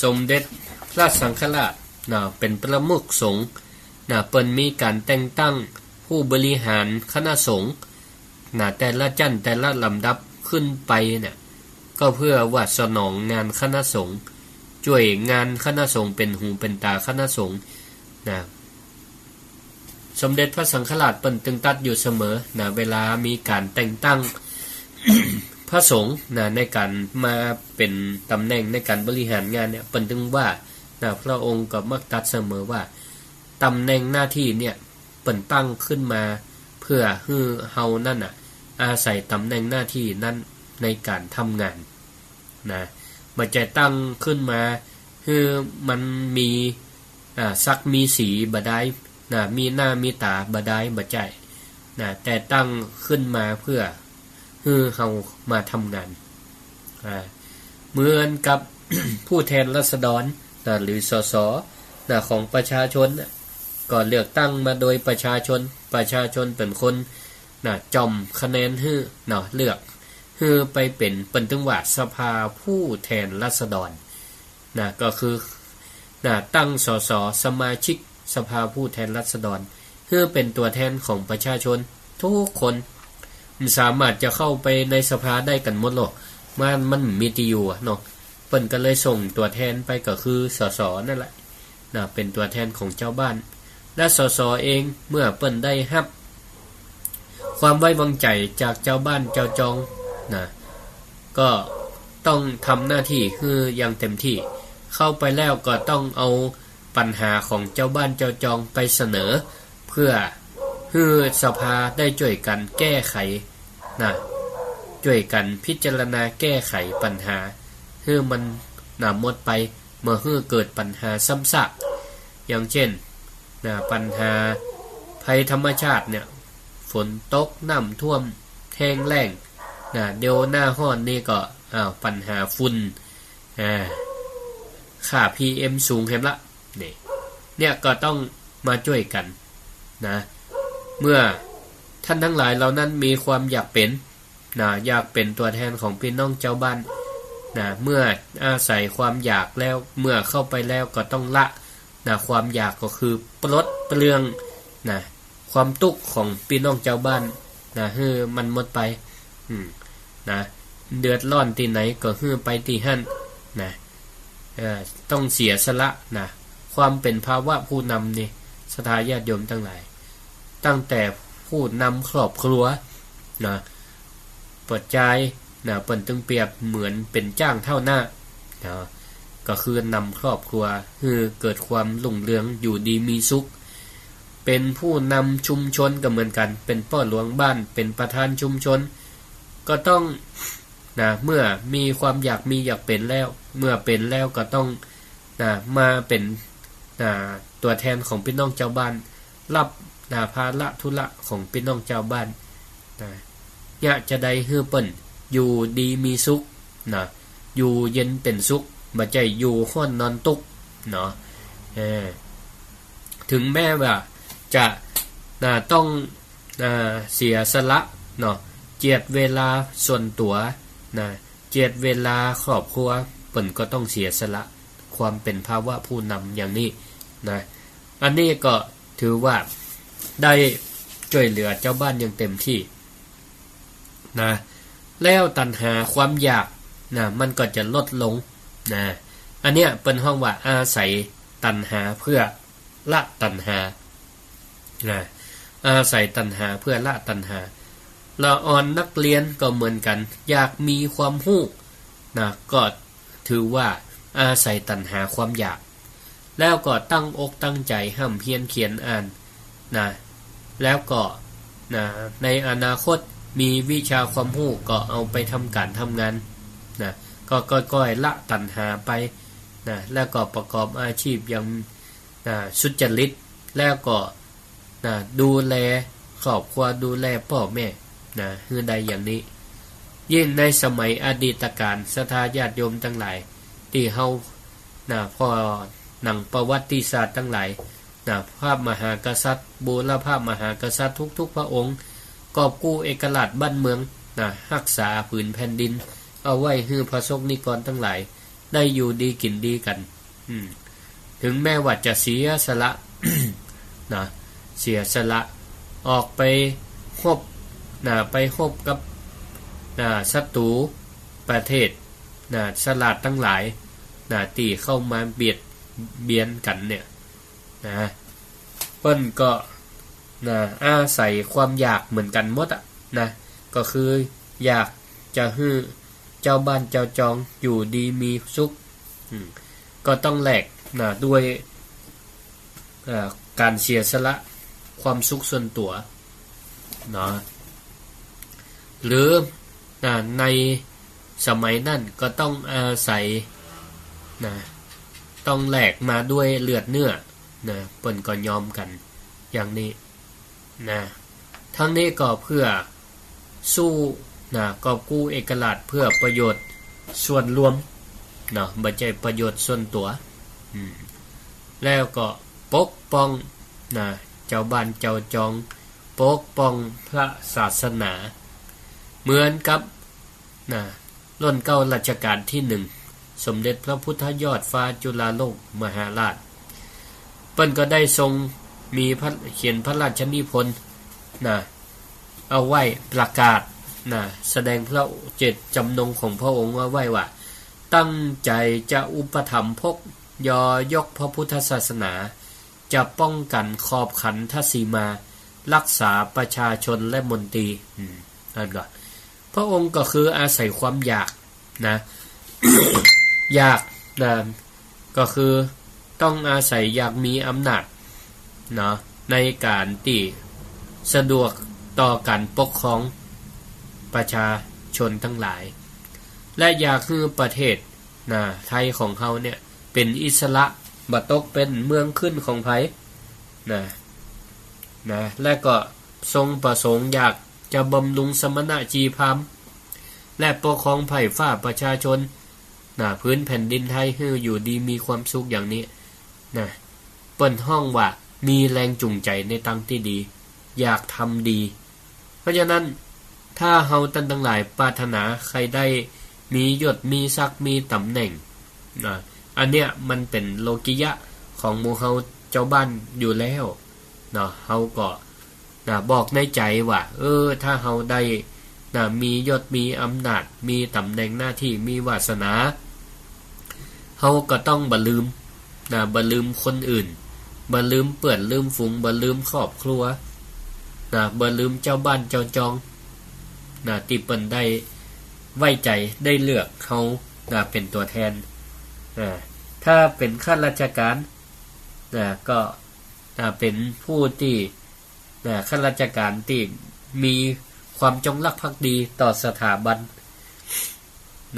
สมเด็จพระสังฆราช นะ เป๋นประมุขสงฆ์ นะ เปิ้นมีก๋านแต่งตั้งผู้บริหารคณะสงฆ์ นะ แต่ละชั้นแต่ละลำดับขึ้นไปเนี่ย ก็เพื่อว่าสนองงานคณะสงฆ์ จ้วยงานคณะสงฆ์ เป๋นหูเป๋นต๋าคณะสงฆ์ นะ สมเด็จพระสังฆราชเปิ้นตึงตรัสอยู่เสมอ นะ เวลามีก๋านแต่งตั้ง พระสงฆ์ นะ ในก๋านมาเป๋นต๋ำแหน่งในก๋านบริหารงานเนี่ย เปิ้นตึงว่า นะ พระองค์ก็มักตรัสเสมอว่า ต๋ำแหน่งหน้าตี้เนี่ย เปิ้นตั้งขึ้นมาเพื่อหื้อเฮานั้นน่ะ อาศัยต๋ำแหน่งหน้าตี้นั้นในก๋านทำงาน นะ บ่ใจ้ตั้งขึ้นมาหื้อมันมี อ่า ศักดิ์มีศรีบ่ดาย นะ มีหน้ามีต๋าบ่ดาย บ่ใจ้ นะ แต่ตั้งขึ้นมาเพื่อหื้อเฮามาทำงาน อ่า เหมือนกับ ผู้แทนราษฎร นะ หรือ สส นะ ของประชาชนน่ะ ก็เลือกตั้งมาโดยประชาชน ประชาชนเป๋นคน นะ จ่อมคะแนนหื้อ เนาะ เลือกหื้อไปเป๋น เปิ้นตึงว่าสภาผู้แทนราษฎร นะ ก็คือ นะ ตั้ง สส สมาชิกสภาผู้แทนราษฎร หื้อเป๋นตั๋วแทนของประชาชนกู้คน บ่สามารถจะเข้าไปในสภาได้กั๋นหมดหรอก มัน มันบ่มีตี้อยู่อะเนาะ เปิ้นก็เลยส่งตั๋วแทนไป ก็คือ สส นั่นแหละ นะ เป๋นตั๋วแทนของจาวบ้าน และ สส เองเมื่อเปิ้นได้ฮับความไว้วางใจ๋จากจาวบ้านจาวจอง นะ ก็ต้องทำหน้าตี้หื้ออย่างเต็มตี้ เข้าไปแล้วก็ต้องเอาปัญหาของจาวบ้านจาวจองไปเสนอ เพื่อหื้อสภาได้จ้วยกั๋นแก้ไข นะ จ้วยกั๋นพิจารณาแก้ไขปัญหา หื้อมัน นะ หมดไป บ่หื้อเกิดปัญหาซ้ำซาก อย่างเจ้น นะ ปัญหาภัยธรรมชาติเนี่ย ฝนตก น้ำท่วม แห้งแล้ง นะ เดี๋ยวหน้าฮ้อนนี่ก็ อ้าว ปัญหาฝุ่น อ่า ค่า PM สูงแหมละ นี่ เนี่ยก็ต้องมาจ้วยกั๋น นะ เมื่อต้านตังหลายเหล่านั้นมีความอยากเป๋น นะ อยากเป๋นตั๋วแทนของปี้น้องจาวบ้าน นะ เมื่ออาศัยความอยากแล้ว เมื่อเข้าไปแล้วก็ต้องละ นะ ความอยากก็คือปลดเปลื้อง นะ ความตุ๊กข์ของปี้น้องจาวบ้าน นะ หื้อมันหมดไป อืม นะ เดือดร้อนตี้ไหนก็หื้อไปตี้หั้น นะ เอ่อ ต้องเสียสละ นะ ความเป๋นภาวะผู้นำนี่ ศรัทธาญาติโยมตังหลาย ตั้งแต่ผู้นำครอบครัว นะ ปะจาย นะ เปิ้นตึงเปรียบเหมือนเป๋นจ้างเฒ่าหน้า นะ ก็คือนำครอบครัวหื้อเกิดความรุ่งเรือง อยู่ดีมีสุข เป๋นผู้นำชุมชนก็เหมือนกั๋น เป๋นป้อหลวงบ้าน เป๋นประธานชุมชน ก็ต้อง นะ เมื่อมีความอยากมีอยากเป๋นแล้ว เมื่อเป๋นแล้วก็ต้อง นะ มาเป๋น นะ ตั๋วแทนของปี้น้องจาวบ้าน ฮับ นะ ภาระธุระของปี้น้องจาวบ้าน นะ เยียะจาใดหื้อเปิ้นอยู่ดีมีสุข นะ อยู่เย็นเป๋นสุข บ่ใจ้อยู่ฮ้อนนอนตุ๊กข์ เนาะ เออ ถึงแม้ว่าจะ นะ ต้อง นะ เสียสละ เนาะ เจียดเวลาส่วนตั๋ว นะ เจียดเวลาครอบครัว เปิ้นก็ต้องเสียสละ ความเป๋นภาวะผู้นำอย่างนี้ นะ อันนี้ก็ถือว่าได้จ้วยเหลือจาวบ้านอย่างเต็มตี้ นะ แล้วตัณหาความอยาก นะ มันก็จะลดลง นะ อันเนี้ยเปิ้นฮ้องว่าอาศัยตัณหาเพื่อละตัณหา นะ อาศัยตัณหาเพื่อละตัณหา ละอ่อนนักเรียนก็เหมือนกั๋น อยากมีความฮู้ นะ ก็ถือว่าอาศัยตัณหาความอยาก แล้วก็ตั้งอกตั้งใจ๋ฮ่ำเฮียนเขียนอ่าน นะ แล้วก็ นะ ในอนาคตมีวิชาความฮู้ก็เอาไปทำก๋านทำงาน นะ ก็ก้อยๆ ละตัณหาไป นะ แล้วก็ประกอบอาชีพอย่าง นะ สุจริต แล้วก็ นะ ดูแลครอบครัว ดูแลป้อแม่ นะ หื้อได้อย่างนี้ ยิ่งในสมัยอดีตกาล ศรัทธาญาติโยมตังหลาย ตี้เฮา นะ ผ่อหนังประวัติศาสตร์ตังหลาย นะ พระมหากษัตริย์ บูรพมหากษัตริย์ทุกๆ พระองค์ กอบกู้เอกราชบ้านเมือง นะ ฮักษาผืนแผ่นดิน เอาไว้หื้อพระสงฆ์นิกรตังหลาย ได้อยู่ดีกิ๋นดีกั๋น อืม ถึงแม้ว่าจะเสียสละ นะ เสียสละ ออกไปฮบ นะ ไปฮบกับ นะ ศัตรูประเทศ นะ สลาดตังหลาย นะ ตี้เข้ามาเบียดเบียนกั๋นเนี่ย นะ เปิ้นก็ นะ อาศัยความอยากเหมือนกั๋นหมดอะ นะ ก็คืออยากจะหื้อจาวบ้านจาวจองอยู่ดีมีสุข อืม ก็ต้องแลก นะ ด้วย เอ่อ ก๋านเสียสละความสุขส่วนตั๋ว เนาะ หรือ นะ ในสมัยนั้นก็ต้องอาศัย นะ ต้องแลกมาด้วยเลือดเนื้อ นะ เปิ้นก็ยอมกั๋นอย่างนี้ นะ ทั้งนี้ก็เพื่อสู้ นะ กอบกู้เอกราชเพื่อประโยชน์ส่วนรวม เนาะ บ่ใจ้ประโยชน์ส่วนตั๋ว อืม แล้วก็ปกป้อง นะ จาวบ้านจาวจอง ปกป้องพระศาสนา เหมือนกับ นะ รุ่นเก๊ารัชกาลตี้หนึ่ง สมเด็จพระพุทธยอดฟ้าจุฬาโลกมหาราช เปิ้นก็ได้ทรงมีพระ เขียนพระราชนิพนธ์ นะ เอาไว้ประกาศ นะ แสดงพระเจตจำนงของพระองค์ว่าไว้ว่า ตั้งใจ๋จะอุปถัมภกยอยกพระพุทธศาสนา จะป้องกั๋นขอบขันธสีมา รักษาประชาชนและมนตรี อืม นั่นก็ พระองค์ก็คืออาศัยความอยาก นะ อยาก นะ ก็คือต้องอาศัยอยากมีอำนาจ เนาะ ในก๋านตี้สะดวกต่อก๋านปกครองประชาชนตังหลาย และอยากหื้อประเทศ นะ ไทยของเฮาเนี่ย เป๋นอิสระ บ่ตกเป๋นเมืองขึ้นของใผ นะ นะ และก็ทรงประสงค์อยากจะบำรุงสมณะชีพราหมณ์ และปกครองไพร่ฟ้าประชาชน นะ พื้นแผ่นดินไทยหื้ออยู่ดีมีความสุขอย่างนี้ นะ เปิ้นฮ้องว่ามีแรงจูงใจ๋ในตางตี้ดี อยากทำดี เพราะฉะนั้น ถ้าเฮาต้านตังหลายปรารถนาใค่ได้มียศ มีศักดิ์ มีต๋ำแหน่ง นะ อันเนี้ยมันเป๋นโลกิยะของหมู่เฮาจาวบ้านอยู่แล้ว เนาะ เฮาก็ นะ บอกในใจ๋ว่า เออ ถ้าเฮาได้ นะ มียศ มีอำนาจ มีต๋ำแหน่งหน้าตี้ มีวาสนา เฮาก็ต้องบ่ลืม นะ บ่ลืมคนอื่น บ่ลืมเปื้อนลืมฝูง บ่ลืมครอบครัว นะ บ่ลืมจาวบ้านจาวจอง นะ ตี้เปิ้นได้ไว้ใจ๋ ได้เลือกเฮา นะ เป๋นตั๋วแทน นะ ถ้าเป๋นข้าราชก๋าน นะ ก็ นะ เป๋นผู้ตี้ นะ ข้าราชก๋านตี้มีความจงรักภักดีต่อสถาบัน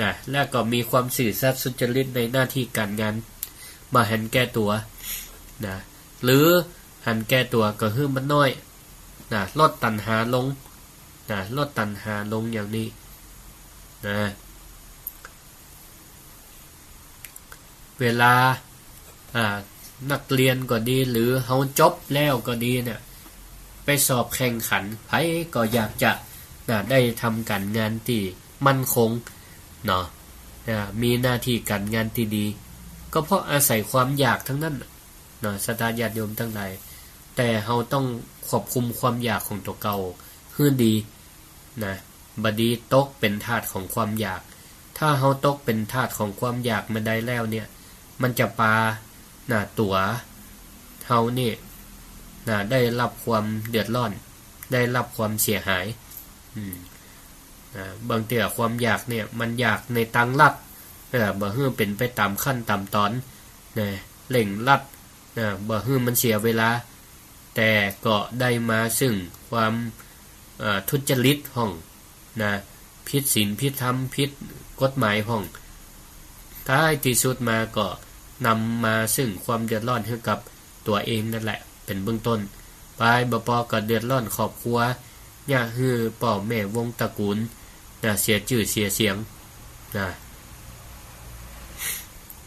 นะ และก็มีความซื่อสัตย์สุจริตในหน้าตี้ก๋านงาน บ่หันแก่ตั๋ว นะ หรือหันแก่ตั๋วก็หื้อมันน้อย นะ ลดตัณหาลง นะ ลดตัณหาลงอย่างนี้ นะ เวลา อ่า นักเรียนก็ดี หรือเฮาจบแล้วก็ดีเนี่ย ไปสอบแข่งขัน ใผก็อยากจะ นะ ได้ทำก๋านงานตี้มั่นคง เนาะ อ่า มีหน้าตี้ก๋านงานตี้ดี ก็เพราะอาศัยความอยากตังนั้น เนาะ ศรัทธาญาติโยมตังหลาย แต่เฮาต้องควบคุมความอยากของตั๋วเก่าหื้อดี นะ บ่ดีตกเป๋นทาสของความอยาก ถ้าเฮาตกเป๋นทาสของความอยากเมื่อใดแล้วเนี่ย มันจะปา นะ ตั๋วเฮานี่ นะ ได้รับความเดือดร้อน ได้รับความเสียหาย อืม นะ บางเตื้อความอยากเนี่ย มันอยากในตางลัด เออ บ่หื้อเป๋นไปต๋ามขั้นต๋ามต๋อน นะ เร่งรัด นะ บ่หื้อมันเสียเวลา แต่ก็ได้มาซึ่งความ เอ่อ ทุจริตพ่อง นะ ผิดศีลผิดธรรม ผิดกฎหมายพ่อง ท้ายตี้สุดมาก็นำมาซึ่งความเดือดร้อนหื้อกับตั๋วเองนั่นแหละ เป๋นเบื้องต้น ปายบ่ปอก็เดือดร้อนครอบครัว เยียะหื้อป้อแม่วงศ์ตระกูล นะ เสียจื้อเสียเสียง นะ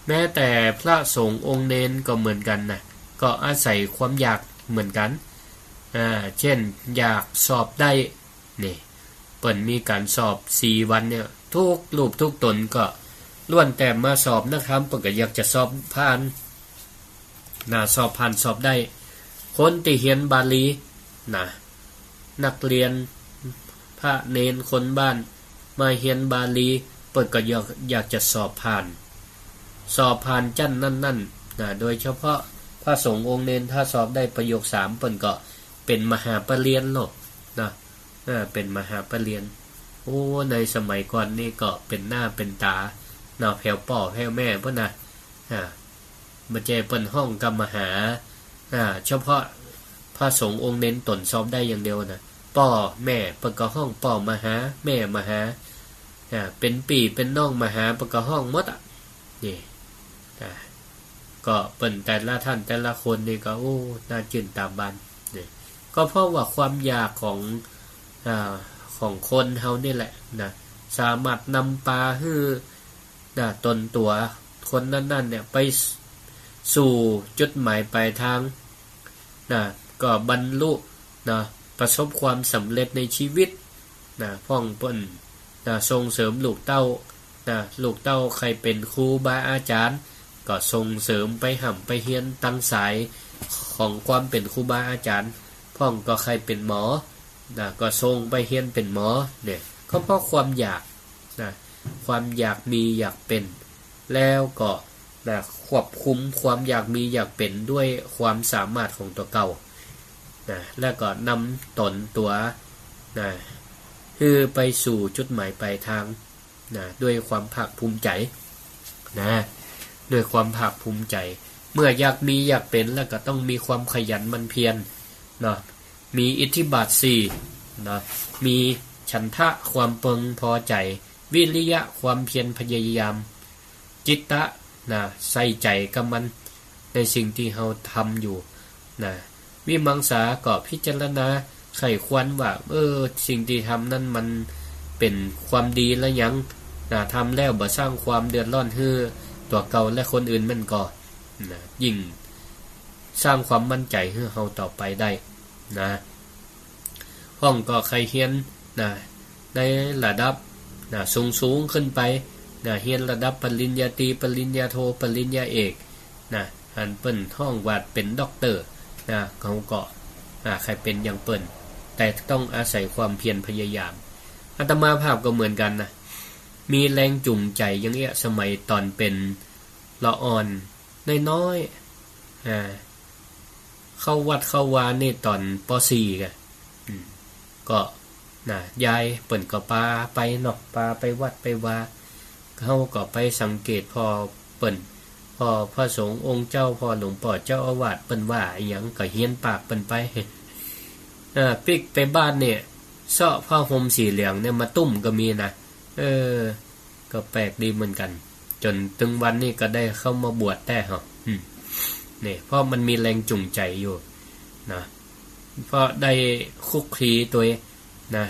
แม้แต่พระสงฆ์องค์เณรก็เหมือนกั๋นนะ ก็อาศัยความอยากเหมือนกั๋น อ่า เช่น อยากสอบได้ นี่ เปิ้นมีก๋านสอบสี่วันเนี่ย กู้รูปกู้ต๋นก็ล้วนแต่มาสอบนะครับ เปิ้นก็อยากจะสอบผ่าน นะ สอบผ่านสอบได้ คนตี้เฮียนบาลี นะ นักเรียน พระเณรคนบ้านมาเฮียนบาลี เปิ้นก็อยาก อยากจะสอบผ่าน สอบผ่านจั้นนั้นๆ นะ โดยเฉพาะพระสงฆ์องค์เณร ถ้าสอบได้ประโยคสาม เปิ้นก็เป๋นมหาปริญญาโลด นะ อ่า เป๋นมหาปริญญา โอ้ ในสมัยก่อนนี่ก็เป๋นหน้าเป๋นต๋า เนาะ แผ่วป้อแผ่วแม่ปู้นนะ อ่า บ่ใจ้เปิ้นฮ้องกำมหา อ่า เฉพาะพระสงฆ์องค์เณรต๋นสอบได้อย่างเดียวนะ ป้อแม่เปิ้นก็ฮ้องป้อมหา แม่มหา อ่า เป๋นปี้เป๋นน้องมหา เปิ้นก็ฮ้องหมดอะ นี่ อ่า ก็เปิ้นแต่ละท่านแต่ละคนนี่ก็ โอ้ น่าจื้นต๋าบาน นี่ ก็เพราะว่าความอยากของ อ่า ของคนเฮานี่แหละนะ สามารถนำปาหื้อ นะ ต๋นตั๋วคนนั้นๆ เนี่ย ไปสู่จุดหมายปลายทาง นะ ก็บรรลุ นะ ประสบความสำเร็จในชีวิต นะ พ่องเปิ้น นะ ส่งเสริมลูกเต้า นะ ลูกเต้าใค่เป๋นครูบาอาจ๋ารย์ ก็ส่งเสริมไปฮ่ำไปเฮียนตางสายของความเป๋นครูบาอาจ๋ารย์ พ่องก็ใค่เป๋นหมอ นะ ก็ส่งไปเฮียนเป๋นหมอ เนี่ย ก็เพราะความอยาก นะ ความอยากมีอยากเป๋น แล้วก็ นะ ควบคุมความอยากมีอยากเป๋นด้วยความสามารถของตั๋วเก่า นะ แล้วก็นำต๋นตั๋ว นะ หื้อไปสู่จุดหมายปลายทาง นะ ด้วยความภาคภูมิใจ๋ นะ ด้วยความภาคภูมิใจ๋ เมื่ออยากมีอยากเป๋นแล้วก็ต้องมีความขยันหมั่นเพียร เนาะ มีอิทธิบาทสี่ เนาะ มีฉันทะ ความเปิงพอใจ๋ วิริยะ ความเพียรพยายาม จิตตะ นะ ใส่ใจ๋กับมัน ในสิ่งตี้เฮาทำอยู่ นะ วิมังสา ก็พิจารณาใค่ควรว่า เออ สิ่งตี้ทำนั้นมันเป๋นความดีหรือยัง นะ ทำแล้วบ่สร้างความเดือดร้อนหื้อตั๋วเก่าและคนอื่นแม่นก่อ นะ ยิ่งสร้างความมั่นใจ๋หื้อเฮาต่อไปได้ นะ พ่องก็ใค่เฮียน นะ ในระดับ นะ สูงๆ ขึ้นไป นะ เฮียนระดับปริญญาตรี ปริญญาโท ปริญญาเอก นะ อันเปิ้นฮ้องว่าเป๋นด็อกเตอร์ นะ เฮาก็ อ่า ใค่เป๋นอย่างเปิ้น แต่ต้องอาศัยความเพียรพยายาม อาตมาภาพก็เหมือนกั๋นนะ มีแรงจูงใจ๋อย่างเอี้ย สมัยต๋อนเป๋นละอ่อนน้อยๆ อ่า เข้าวัดเข้าวานี่ต๋อน ป.สี่ ก่ะ อืม ก็ นะ ยายเปิ้นก็ปาไปเนาะ ปาไปวัดไปวา เฮาก็ไปสังเกตผ่อเปิ้น ผ่อพระสงฆ์องค์เจ้า ผ่อหลวงป้อเจ้าอาวาส เปิ้นว่าอะหยังก็เฮียนปากเปิ้นไป เออ ปิ๊กไปบ้านเนี่ย เซาะผ้าห่มสีเหลืองเนี่ยมาตุ้มก็มีนะ เออ ก็แปลกดีเหมือนกั๋น จ๋นตึงวันนี้ก็ได้เข้ามาบวชแต๊เหาะ อืม เนี่ย เพราะมันมีแรงจูงใจ๋อยู่ นะ เพราะได้คลุกคลีตวย นะ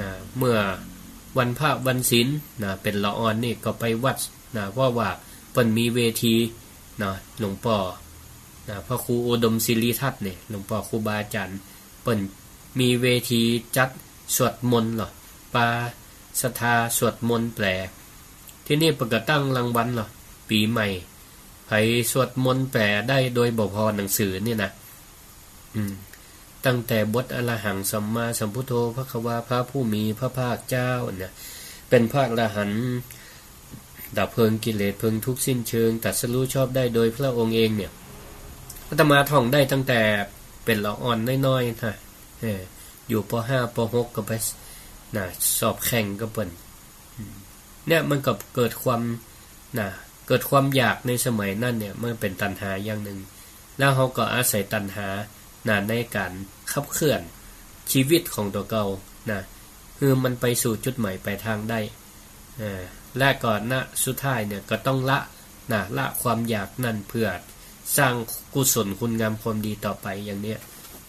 นะ เมื่อวันพระวันศีล นะ เป๋นละอ่อนนี่ก็ไปวัด นะ เพราะว่าเปิ้นมีเวที นะ หลวงป้อ นะ พระครูอุดมศิริทัตน์เนี่ย หลวงป้อครูบาอาจ๋ารย์ เปิ้นมีเวทีจัดสวดมนต์เหรอ ปาศรัทธาสวดมนต์แปล ทีนี้เปิ้นก็ตั้งรางวัลเหรอ ปี๋ใหม่ ใผสวดมนต์แปลได้โดยบ่ผ่อหนังสือเนี่ยนะ อืม ตั้งแต่บทอะระหังสัมมาสัมพุทโธภะคะวา พระผู้มีพระภาคเจ้าเนี่ย เป๋นพระอรหันต์ ดับเพลิงกิเลสเพลิงทุกข์สิ้นเชิง ตรัสรู้ชอบได้โดยพระองค์เองเนี่ย อาตมาท่องได้ตั้งแต่เป๋นละอ่อนน้อยๆ นะ เออ อยู่ ป.ห้า ป.หก ก็ไป นะ สอบแข่งกับเปิ้น อืม เนี่ยมันก็เกิดความ นะ เกิดความอยากในสมัยนั้นเนี่ย มันเป๋นตัณหาอย่างนึ่ง แล้วเฮาก็อาศัยตัณหา นะ ในก๋านขับเคลื่อนชีวิตของตั๋วเก่า นะ หื้อมันไปสู่จุดหมายปลายทางได้ เออ และก็ณสุดท้ายเนี่ยก็ต้องละ นะ ละความอยากนั้นเพื่อสร้างกุศลคุณงามความดีต่อไปอย่างเนี้ย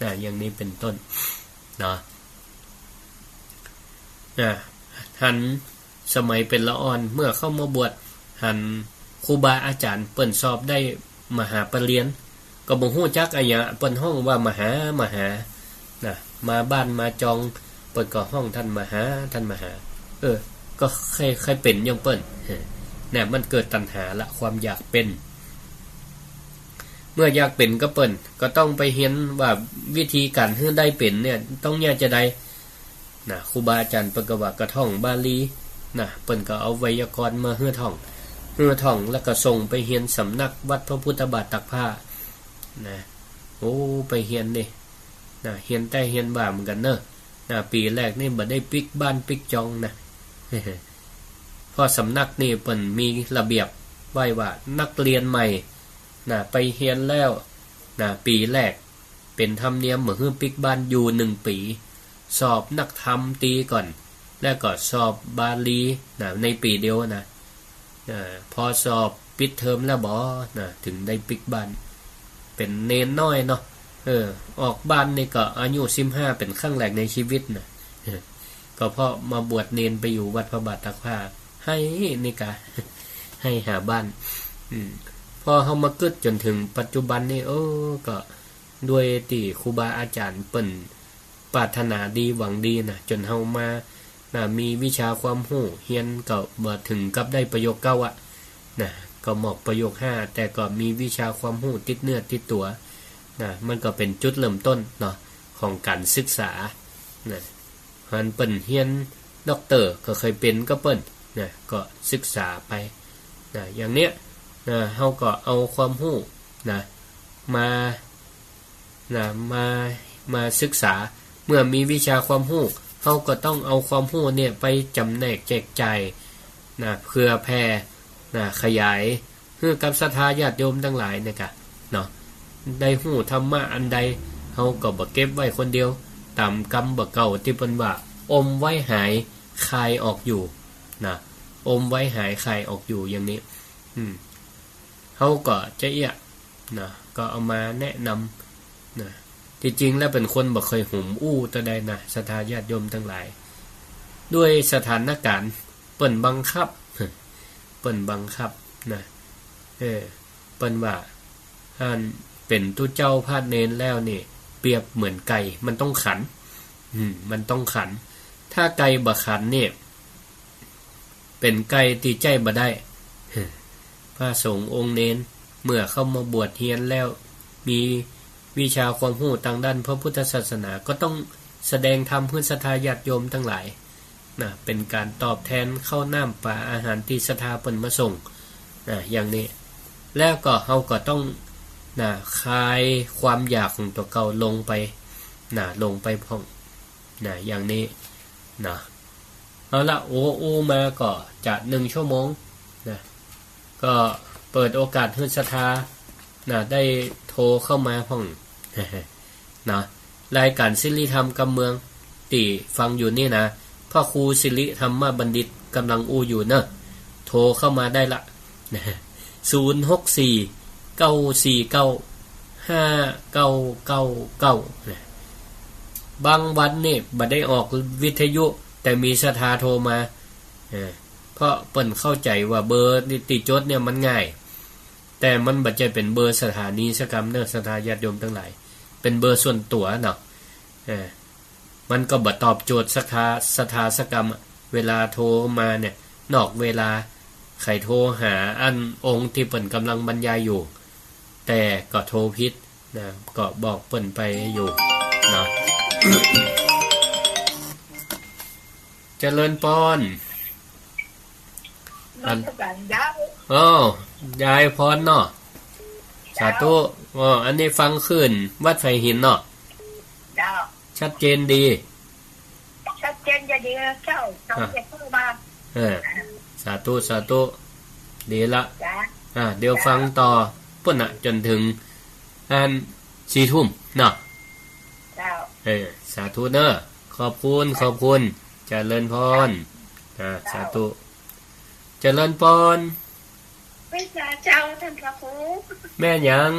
นะ อย่างนี้เป๋นต้น เนาะ นะ หันสมัยเป๋นละอ่อน เมื่อเข้ามาบวช หันครูบาอาจ๋ารย์เปิ้นสอบได้มหาปรริญญา ก็บ่ฮู้จักอะหยัง เปิ้นฮ้องว่ามหา มหา นะ มาบ้านมาจอง เปิ้นก็ฮ้องท่านมหา ท่านมหา เออ ก็ใค่ ใค่เป๋นอย่างเปิ้น เออ เนี่ย มันเกิดตัณหาละ ความอยากเป๋น เมื่ออยากเป๋นกับเปิ้น ก็ต้องไปเฮียนว่าวิธีก๋านหื้อได้เป๋นเนี่ย ต้องเยียะจาใด นะ ครูบาอาจ๋ารย์เปิ้นก็ว่าก็ท่องบาลี นะ เปิ้นก็เอาไวยากรณ์มาหื้อท่อง หื้อท่อง แล้วก็ส่งไปเฮียนสำนักวัดพระพุทธบาทตากผ้า นะ โอ้ ไปเฮียนนี่ นะ เฮียนแต๊เฮียนว่าเหมือนกั๋นเนาะ นะ ปี๋แรกนี่บ่ได้ปิ๊กบ้านปิ๊กจองนะ เพราะสำนักนี่เปิ้นมีระเบียบไว้ว่านักเรียนใหม่ นะ ไปเฮียนแล้ว นะ ปี๋แรกเป๋นธรรมเนียมบ่หื้อปิ๊กบ้านอยู่หนึ่งปี๋ สอบนักธรรมตรีก่อน แล้วก็สอบบาลี นะ ในปี๋เดียวนะ อ่า พอสอบปิดเทอมแล้วบ่ นะ เถิงได้ปิ๊กบ้าน เป๋นเณรน้อยเนาะ เออ ออกบ้านนี่ก็อายุสิบห้าเป๋นครั้งแรกในชีวิตนะ เออ ก็เพราะมาบวชเณรไปอยู่วัดพระบาทตากผ้า ไห้นี่กา ไห้หาบ้าน อืม พอเฮามากึ๊ดจ๋นเถิงปัจจุบันนี่ โอ้ ก็ด้วยตี้ครูบาอาจ๋ารย์เปิ้น ปรารถนาดีหวังดีนะ จ๋นเฮามา นะ มีวิชาความฮู้ เฮียนก็บ่เถิงกับได้ประโยคเก้าอะ นะ ก็หมอกประโยคห้า แต่ก็มีวิชาความฮู้ติดเนื้อติดตั๋ว นะ มันก็เป๋นจุดเริ่มต้นเนาะ ของก๋านศึกษา นะ หันเปิ้นเฮียนด็อกเตอร์ก็เกยเป๋นก็เปิ้น นะ ก็ศึกษาไป นะ อย่างเนี้ย นะ เฮาก็เอาความฮู้ นะ มา นะ มา มาศึกษา เมื่อมีวิชาความฮู้ เฮาก็ต้องเอาความฮู้เนี่ยไปจ๋ำแนกแจกจ่าย นะ เผื่อแผ่ นะ ขยาย หื้อกับศรัทธาญาติโยมตังหลายเนี่ยกะ เนาะ ได้ฮู้ธรรมะอันใด เฮาก็บ่เก็บไว้คนเดียว ต๋ามกำบ่าเก่าตี้เปิ้นว่า อมไว้หายคายออกอยู่ นะ อมไว้หายคายออกอยู่อย่างนี้ อืม เฮาก็จะเอี้ย นะ ก็เอามาแนะนำ นะ ตี้จริงแล้วเป๋นคนบ่เกยหุมอู้เต้าใดนะ ศรัทธาญาติโยมตังหลาย ด้วยสถานก๋ารณ์ เปิ้นบังคับ เปิ้นบังคับ นะ เออ เปิ้นว่า อันเป๋นตุ๊เจ้าพาดเณรแล้วนี่ เปรียบเหมือนไก่ มันต้องขัน อืม มันต้องขัน ถ้าไก่บ่ขันนี่ เป๋นไก่ตี้ใจ๊บ่ได้ พระสงฆ์องค์เณร เมื่อเข้ามาบวชเฮียนแล้ว มีวิชาความฮู้ตางด้านพระพุทธศาสนา ก็ต้องแสดงธรรมหื้อศรัทธาญาติโยมตังหลาย นะ เป๋นก๋านตอบแตนข้าวน้ำป๋าอาหารตี้ศรัทธาเปิ้นมาส่ง นะ อย่างนี้ แล้วก็เฮาก็ต้อง นะ คายความอยากของตั๋วเก่าลงไป นะ ลงไปพ่อง นะ อย่างนี้ นะ เอาละ โอ้ อู้มาก็จะหนึ่งชั่วโมง นะ ก็เปิดโอกาสหื้อศรัทธา นะ ได้โทรเข้ามาพ่อง นะ รายก๋านสิริธรรมกำเมือง ตี้ฟังอยู่นี่นะ พระครูสิริธรรมบัณฑิตก่ำลังอู้อยู่เนาะ โทรเข้ามาได้ละ นะ ศูนย์หกสี่ เก้าสี่เก้า ห้าเก้าเก้าเก้า นะ บางวันนี่บ่ได้ออกวิทยุ แต่มีศรัทธาโทรมา เออ เพราะเปิ้นเข้าใจ๋ว่าเบอร์ตี้จดเนี่ยมันง่าย แต่มันบ่ใจ้เป๋นเบอร์สถานีสักกำเนาะ ศรัทธาญาติโยมตังหลาย เป๋นเบอร์ส่วนตั๋วเนาะ เออ มันก็บ่ตอบโจทย์ศรัทธา ศรัทธาสักกำอะ เวลาโทรมาเนี่ย นอกเวลา ใค่โทรหาอันองค์ตี้เปิ้นก่ำลังบรรยายอยู่ แต่ก็โทรผิด นะ ก็บอกเปิ้นไปอยู่เนาะ เจริญปอน อัน นมัสก๋านเจ้า อ้อ ยายปอนเนาะ สาธุ เจ้า อ้อ อันนี้ฟังคลื่นวัดไผ่หินเนาะ เจ้า ชัดเจนดี ชัดเจนจะดีเจ้า สองเจ็ดเก้าบาท เออ สาธุ สาธุ ดีละ จ้ะ อ่า เดี๋ยวฟังต่อ ปุ้นน่ะ จ๋นเถิง อัน สี่ทุ่มเนาะ เจ้า เออ สาธุเนาะ ขอบคุณ ขอบคุณ เจริญปอน อ่า เจ้า สาธุ เจริญปอน ไหว้สาเจ้าต้านพระครู แม่หยัง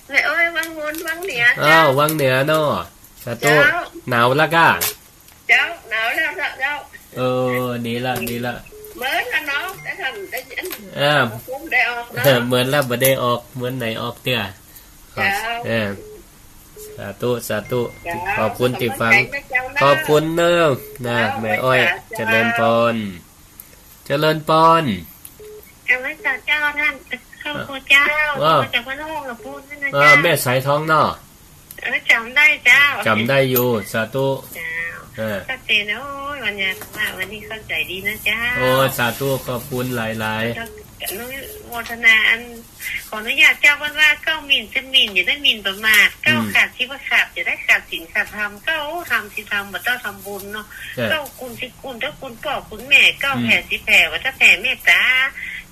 แม่อ้อยวังวนวังเหนือ อ้าว เจ้า วังเหนือเนาะ สาธุ เจ้า หนาวละก้า เจ้า หนาวแล้วเจ้า เจ้า เออ ดีละ ดีละ เหมือนละเนาะ แต่ต้านได้ยิน อ่า ผมได้ออกเนาะ เหมือนละบ่ได้ออก เหมือนไหนออกเตื้อ เจ้า เออ สาธุ สาธุ เจ้า ขอบคุณตี้ฟัง ขอบคุณเจ้านะ ขอบคุณเนาะ นะ เจ้า แม่อ้อย ไหว้สาเจ้า เจริญปอน เจริญปอน เจริญเจ้า เจ้าต้าน พระครูเจ้า ว่า พระครูเจ้าพระโลกกับพูดนั่นนะ อ่า เจ้า แม่สายทองเนาะ เออ จ๋ำได้เจ้า จ๋ำได้อยู่ สาธุ เจ้า เออ ชัดเจน โอ้ย วันนี้ว่า วันนี้เข้าใจ๋ดีนะเจ้า โอ้ย สาธุ ขอบคุณหลายๆ เจ้า อนุโมทนาอัน ขออนุญาตเจ้า เปิ้นว่าเก้าหมิ่นสิบหมิ่น อย่าได้หมิ่นประมาท เก้า อืม ขาดสิบว่าขาด อย่าได้ขาดศีลขาดธรรม เก้าทำสิบทำ บ่เต้าทำบุญเนาะ ใช่ เก้าคุณสิบคุณ เต้าคุณป้อคุณแม่ เก้า อืม แผ่สิบแผ่ ว่าเต้าแผ่เมตตา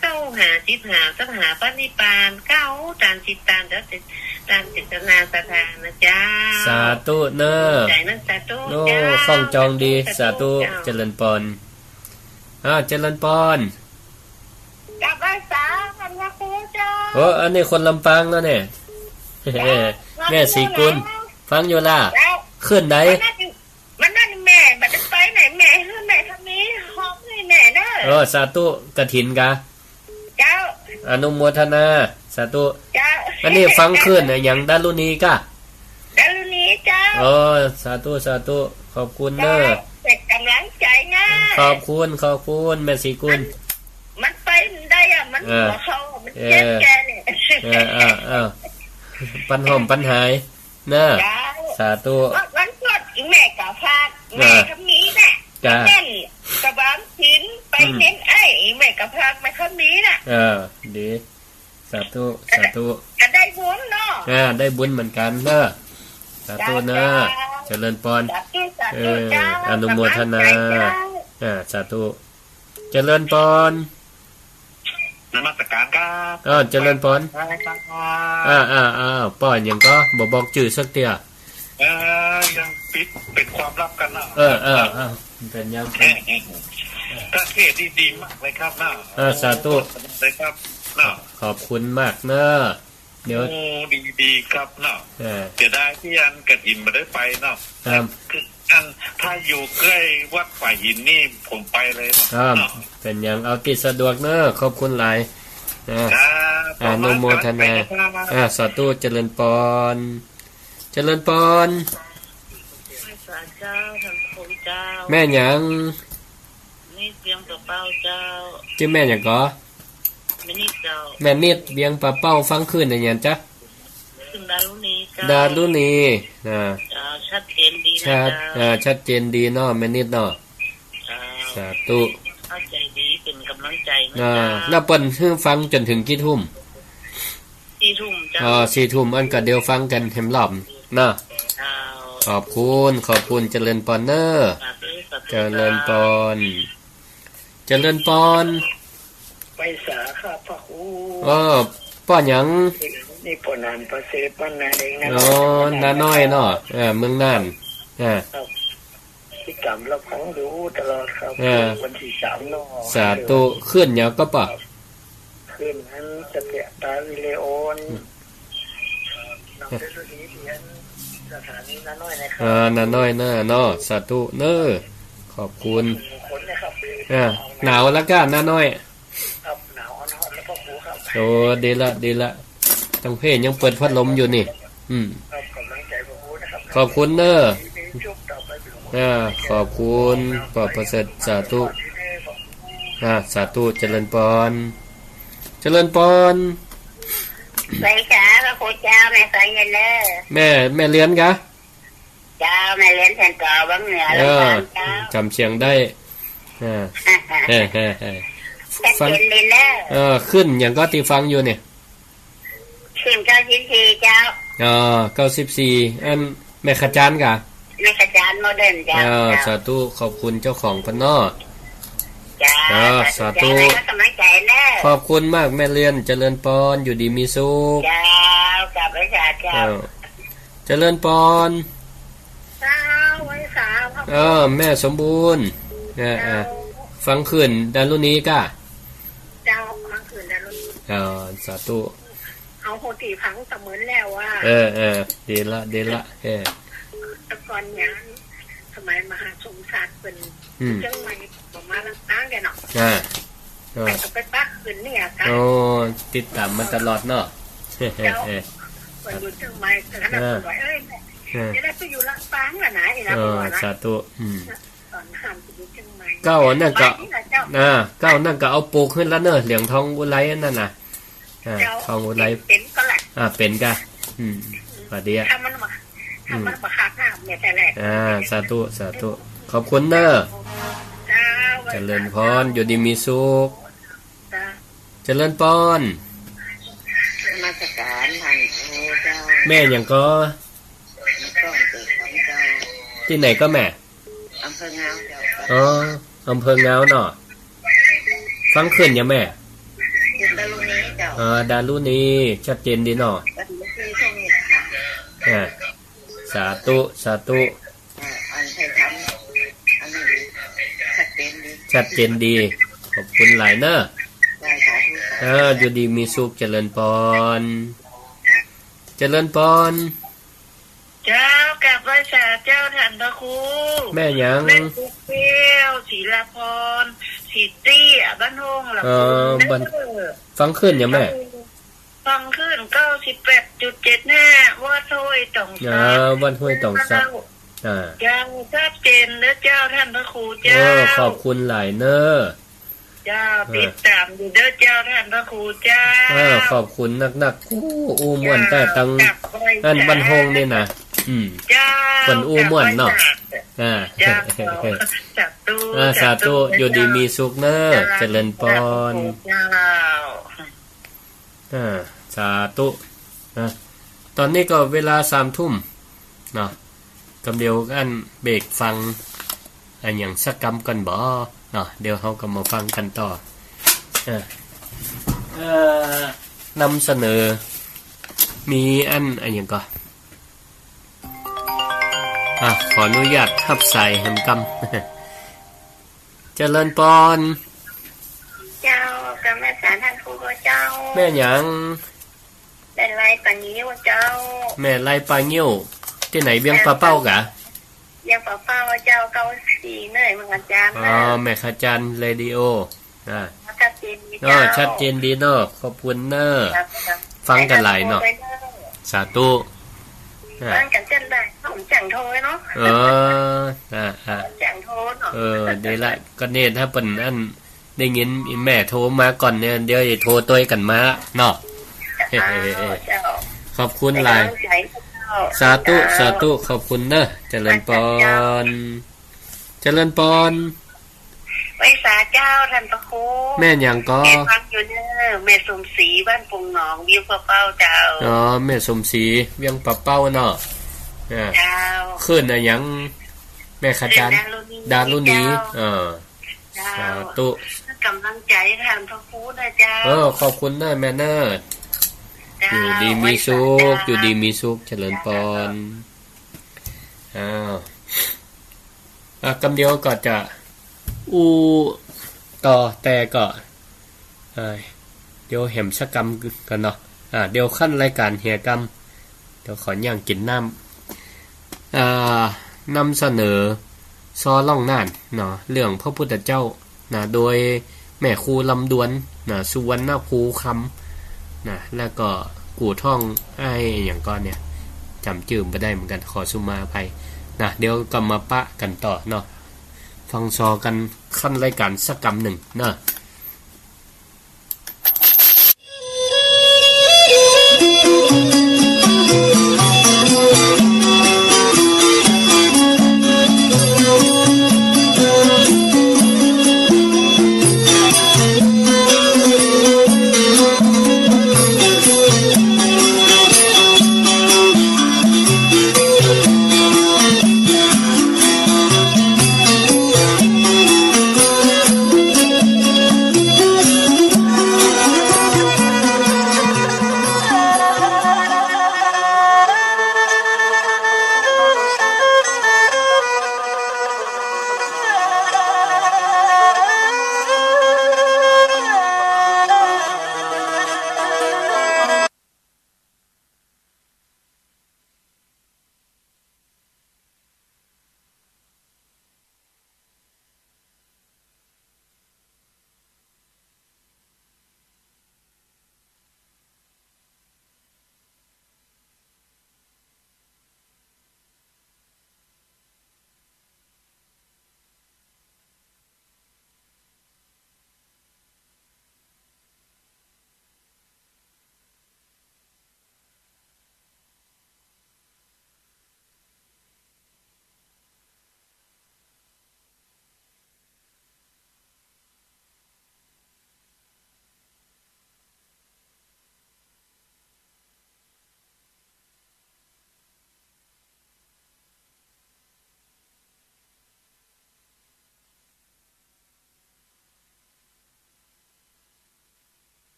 เก้าหาสิบหา เต้าหาพระนิพพาน เก้าตานสิบตาน เต้าเจต ตานเจตนาศรัทธานะเจ้า สาธุเนอะ ใจ๋นั้นสาธุ โอ้ เจ้า ข้องจองดี สาธุ สาธุ เจ้า เจริญปอน อ่า เจริญปอน กราบไหว้สาต้านพระครูเจ้า โอ้ อันนี้คนลำปางแล้วเนี่ย เจ้า แม่ศรีกุล ฟังอยู่แล้ว ฟังอยู่ล่ะ เจ้า ขึ้นไหน วันนั้น วันนั้นแม่บ่ได้ไปไหน แม่หื้อแม่ทำนี้ ฮ้องหื้อแม่เนอะ เออ สาธุ กฐินกา เจ้า อนุโมทนา สาธุ เจ้า อันนี้ฟังขึ้นน่ะ หยังดารุณีกา ดารุณีเจ้า โอ้ สาธุ สาธุ ขอบคุณเน้อ เป๋นก๋ำลังใจ๋นะ ขอบคุณ ขอบคุณ แม่ศรีกุล มัน มันไปบ่ได้อะ มัน เออ หัวเข่า มันเจ็บ เออ แกเนี่ย เออ เออ เออ ปันหอมปันหายเน้อ เจ้า สาธุ วัน วันก่อนอีแม่ก็ฝาก เออ แม่คำมีน่ะ จ้า เต้นสะบานศีลไป อืม เน้นไอ้ อีแม่ก็ฝากแม่คำมีน่ะ เออ ดี สาธุ สาธุ ก็ได้บุญเนาะ อ่า ได้บุญเหมือนกั๋นเน้อ สาธุเน้อ เจ้า เจ้า เจริญปอน สาธุ สาธุ เออ เจ้า อนุโมทนา ก๋ำลังใจ๋เจ้า อ่า สาธุ เจริญปอน นมัสก๋านครับ เออ เจริญปอน ครับ อ่า อ่า อ่า ป้อหยังก่อ บ่บอกจื้อสักเตื้อ เออ ยังปิดเป๋นความลับกั๋นนะ เออ เออ เออ เป๋นยัง เออ เออ ก็เทศน์ดีๆ มากเลยครับนะ อ่า สาธุ เลยครับนะ ขอบคุณมากเน้อ เดี๋ยว โอ้ ดีๆ ครับเนาะ เออ เสียดายตี้อันกฐินบ่ได้ไปเนาะ ครับ คืออันถ้าอยู่ใก้วัดป่าหินนี่ผมไปเลยเนาะ ครับ เนาะ เป๋นหยัง เอาตี้สะดวกเน้อ ขอบคุณหลาย อ่า ครับ อนุโมทนา ครับ อ่า สาธุ เจริญปอน เจริญปอน สาธุเจ้า ท่านพระคุณเจ้า แม่หยัง นิดเวียงป่าเป้าเจ้า จื้อแม่หยังก่อ แม่นิดเจ้า แม่นิดเวียงป่าเป้า ฟังคลื่นอะหยังจ๊ะ คลื่นดารุณีเจ้า ดารุณี อ่า เจ้า ชัดเจนดีนะ ชัด เจ้า อ่า ชัดเจนดีเนาะ แม่นิดเนาะ เจ้า สาธุ เข้าใจ๋ดี เป๋นก๋ำลังใจ๋นะ อ่า เจ้า แล้วเปิ้นหื้อฟังจ๋นเถิงกี่ทุ่ม สี่ทุ่มเจ้า อ๋อ สี่ทุ่ม อันก็เดี๋ยวฟังกั๋นแหมรอบเนาะ เจ้า ขอบคุณ ขอบคุณ เจริญปอนเน้อ สาธุ สาธุ เจริญปอน เจริญปอน ไปสาครับพระครู เออ ป้อหยัง นี่ป้อหนานประเสริฐ บ้านนาแดงนะ อ๋อ นาน้อยเนาะ เออ เมืองน่าน อ่า ครับ ติดต๋ามรับฟังดูตลอดครับ เออ วันตี้สามเนาะ สาธุ คลื่นหยังก่อป้อ คลื่นอันสะเตียตาวิเลโอน อืม นำไปสู่ที่เรียนสถานีนาน้อยนะครับ อ่า นาน้อยเน้อเนาะ สาธุเน้อ ขอบคุณ ขอบคุณนะครับ อ่า หนาวแล้วก้า นาน้อย ครับ หนาวอ่อนๆ แล้วพระครูครับ โอ้ ดีละ ดีละ ตังเพ่ยังเปิดพัดลมอยู่นี่ อืม ครับ ก๋ำลังใจ๋พระครูนะครับ ขอบคุณเน้อ มี มีช่วงต่อไปเป็น อ่า ขอบคุณ ป้อประเสริฐ สาธุ อ่า สาธุ เจริญปอน เจริญปอน ไปค่ะ พระครูเจ้า แม่ฟังอยู่เน้อ แม่ แม่เรือนกา เจ้า แม่เรือนแสนเก๋า วังเหนือ เออ ลำปางเจ้า จ๋ำเสียงได้ อ่า เฮ้ เฮ้ เฮ้ ชัดเจนดีเน้อ เออ คลื่นหยังก่อตี้ฟังอยู่เนี่ย คลื่นเก้าสิบสี่เจ้า อ๋อ เก้าสิบสี่ อันแม่ขจารกา แม่ขจารโมเดิร์นเจ้า อ่า เจ้า สาธุ ขอบคุณเจ้าของเปิ้นเนาะ เจ้า อ่า สาธุ สาธุ เจ้า ให้ก๋ำลังใจ๋เน้อ ขอบคุณมากแม่เรือน เจริญปอน อยู่ดีมีสุข เจ้า กราบไหว้สาเจ้า เจ้า เจริญปอน เจ้า ไหว้สาครับ เออ แม่สมบูรณ์ เออ เออ เจ้า ฟังคลื่นดารุณีกา เจ้า ฟังคลื่นดารุณี อ๋อ สาธุ เอาโหติฟังเสมือนแล้วว่า เออ เออ ดีละ ดีละ เออ แต่ก่อนเนี่ย สมัยมหาสมศักดิ์เปิ้น อืม เจียงใหม่ ผมมาลำปางแกเนาะ อ่า เออ ไปก็ไปปักคืนเนี่ยครับ โอ้ ติดต๋ามมาตลอดเนาะ เจ้า เออ เปิ้นอยู่เจียงใหม่ แต่ขนาด เออ ผมว่า เอ้ย แม่ เออ จะได้ไปอยู่ลำปางแล้วนะ ไอ้นะ เออ ผมว่านะ สาธุ อืม ต๋อนห้ามไปอยู่เจียงใหม่ เก้านั่นก็ บ้านนี่แหละเจ้า อ่า เก้านั่นก็เอาปลูกขึ้นแล้วเน้อ เหลียงทองอุไรอันนั้นน่ะ อ่า เจ้า ทองอุไร เป๋นก็ละ อ่า เป๋นกา อืม พอดีอะ ถ้ามันบ่ ถ้ามันบ่ขาดน้ำเนี่ยแต่แรก อ่า สาธุ สาธุ ขอบคุณเน้อ เจ้า เจริญปอน อยู่ดีมีสุข เจ้า เจริญปอน นมัสก๋านท่านพระครูเจ้า แม่หยังก่อ แม่ก้องเกิดคำเจ้า ตี้ไหนก่อแม่ อำเภองาวเจ้า อ๋อ อำเภองาวเนาะ ฟังคลื่นหยังแม่ คลื่นดารุณีเจ้า อ๋อ ดารุณี ชัดเจนดีเนาะ วันที่สี่ช่องนี้ค่ะ อ่า สาธุ สาธุ อ่า อันไทยธรรม อันนี้ชัดเจนดี ชัดเจนดี ขอบคุณหลายเน้อ ได้สาธุ เออ อยู่ดีมีสุข เจริญปอน เจริญปอน เจ้า กราบไหว้สาเจ้าท่านพระครู แม่หยัง แม่ตุ๊กแก้ว ศิลาพร ศรีเตี้ย บ้านห้องลำพูน เออ บ้าน เด้อ ฟังคลื่นหยังแม่ ฟังคลื่นเก้า สิบแปดจุดเจ็ดห้า วัดห้วยตองสัก อ่า วัดห้วยตองสัก เจ้า อ่า เจ้า ชัดเจนเน้อเจ้า ท่านพระครูเจ้า เออ ขอบคุณหลายเน้อ เจ้า อ่า ติดต๋ามอยู่เน้อเจ้า ท่านพระครูเจ้า เออ ขอบคุณนักๆ โอ้ อู้ม่วนแต๊ตัง จากบ้าน อันบ้านโฮงนี่นะ อืม เจ้า เปิ้นอู้ม่วนเนาะ จากบ้าน อ่า เจ้า สาธุ อ่า สาธุ สาธุ อยู่ดีมีสุขเน้อ เจ้า เจริญปอน เจ้า อ่า สาธุ นะ ต๋อนนี้ก็เวลาสามทุ่มเนาะ กำเดียวอันเบรกฟังอะหยังสักกำก่อนบ่เนาะ เดี๋ยวเฮาก็มาฟังกั๋นต่อ เออ เอ่อ นำเสนอ มีอันอะหยังก่อ อ่ะ ขออนุญาตฮับสายแหมกำ เจริญปอน เจ้า กราบนมัสการท่านครูเจ้า แม่หยัง แม่ไลปางิ้วเจ้า แม่ไลปางิ้ว ตี้ไหน เวียงป่าเป้ากะ เวียงป่าเป้าเจ้า เก้าสี่ เน้อ เมืองอาจารย์ อ๋อ เน้อ แม่ขจารย์เรดิโอ อ่า ชัดเจนดี อ๋อ เจ้า ชัดเจนดีเนาะ ขอบคุณเน้อ ครับ ฟังกั๋นหลายเนาะ ครับ สาธุ อ่า ฟังกั๋นเจ้นได้ ผมจั่งโทรเนาะ เออ อ่า อ่า จั่งโทรเนาะ เออ ดีละ ก็เนี่ย ถ้าเปิ้นอัน ได้ยินอีแม่โทรมาก่อนเนี่ย เดี๋ยวจะโทรตวยกั๋นมาเนาะ อ้าว เจ้า ขอบคุณหลาย เป๋นกำลังใจ๋เจ้า สาธุ เจ้า สาธุ ขอบคุณเน้อ เจริญปอน เจ้า เจริญปอน ไหว้สาเจ้า ท่านพระครู แม่หยังก่อ แม่ฟังอยู่เน้อ แม่สมศรี บ้านปงหนอง เวียงป่าเป้าเจ้า อ๋อ แม่สมศรี เวียงป่าเป้าเนาะ อ่า เจ้า เขินอะหยัง แม่ขจารย์ เขินดารุณี ดารุณี เจ้า อ่า เจ้า สาธุ กำลังใจ๋ท่านพระครูนะเจ้า เออ ขอบคุณเน้อแม่เน้อ เจ้า อยู่ดีมีสุข ไหว้สาเจ้า อยู่ดีมีสุข เจริญปอน เจ้า อ้าว อ่ะ กำเดียวก็จะอู้ต่อ แต่ก็ อ่า เดี๋ยวแหมสักกำก่อนเนาะ อ่า เดี๋ยวขั้นรายก๋านเหียกำ เดี๋ยวขอย่างกิ๋นน้ำ อ่า นำเสนอซอล่องน่านเนาะ เรื่องพระพุทธเจ้านะ โดยแม่ครูลำดวนนะ สุวรรณภูคำนะ แล้วก็กู่ท่องอ้ายหยังก่อเนี่ย จ๋ำจื้อบ่ได้เหมือนกั๋น ขอสุมาอภัยนะ เดี๋ยวก็มาปะกั๋นต่อเนาะ ฟังซอกั๋นขั้นรายก๋านสักกำนึ่งเนาะ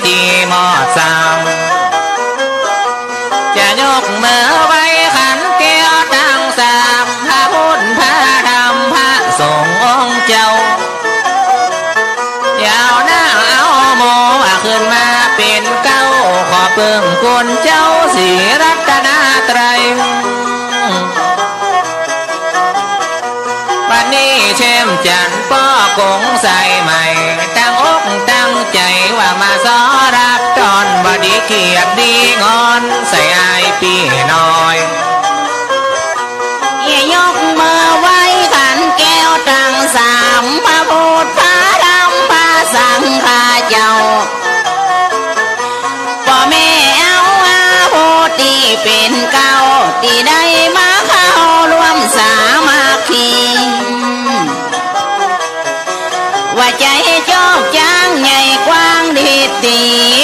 ตี้หมอดสาม จะยกมือไหว้ขันแก้วตังสาม พระพุทธ พระธรรม พระสงฆ์องค์เจ้า ยาวหน้าเอาหมู่ว่าขึ้นมาเป๋นเก๊า ขอเปิ้งคุณเจ้าศรีรัตนตรัย บัด จั๋นป้อกงใส่ใหม่ ตั้งอกตั้งใจ๋ว่ามาสอรับต๋อน บ่ดีเกียรติดีงอนใส่อ้ายปี้น้อย ยกมือไหว้ขันแก้วตังสาม พระพุทธ พระธรรม พระสังฆาเจ้า ป้อแม่เอาอาผู้ตี้เป๋นเก๊า ตี้ได้มาเข้าร่วมสามัคคี ว่าใจ๋จอกจ๋างใหญ่กว้างดีตี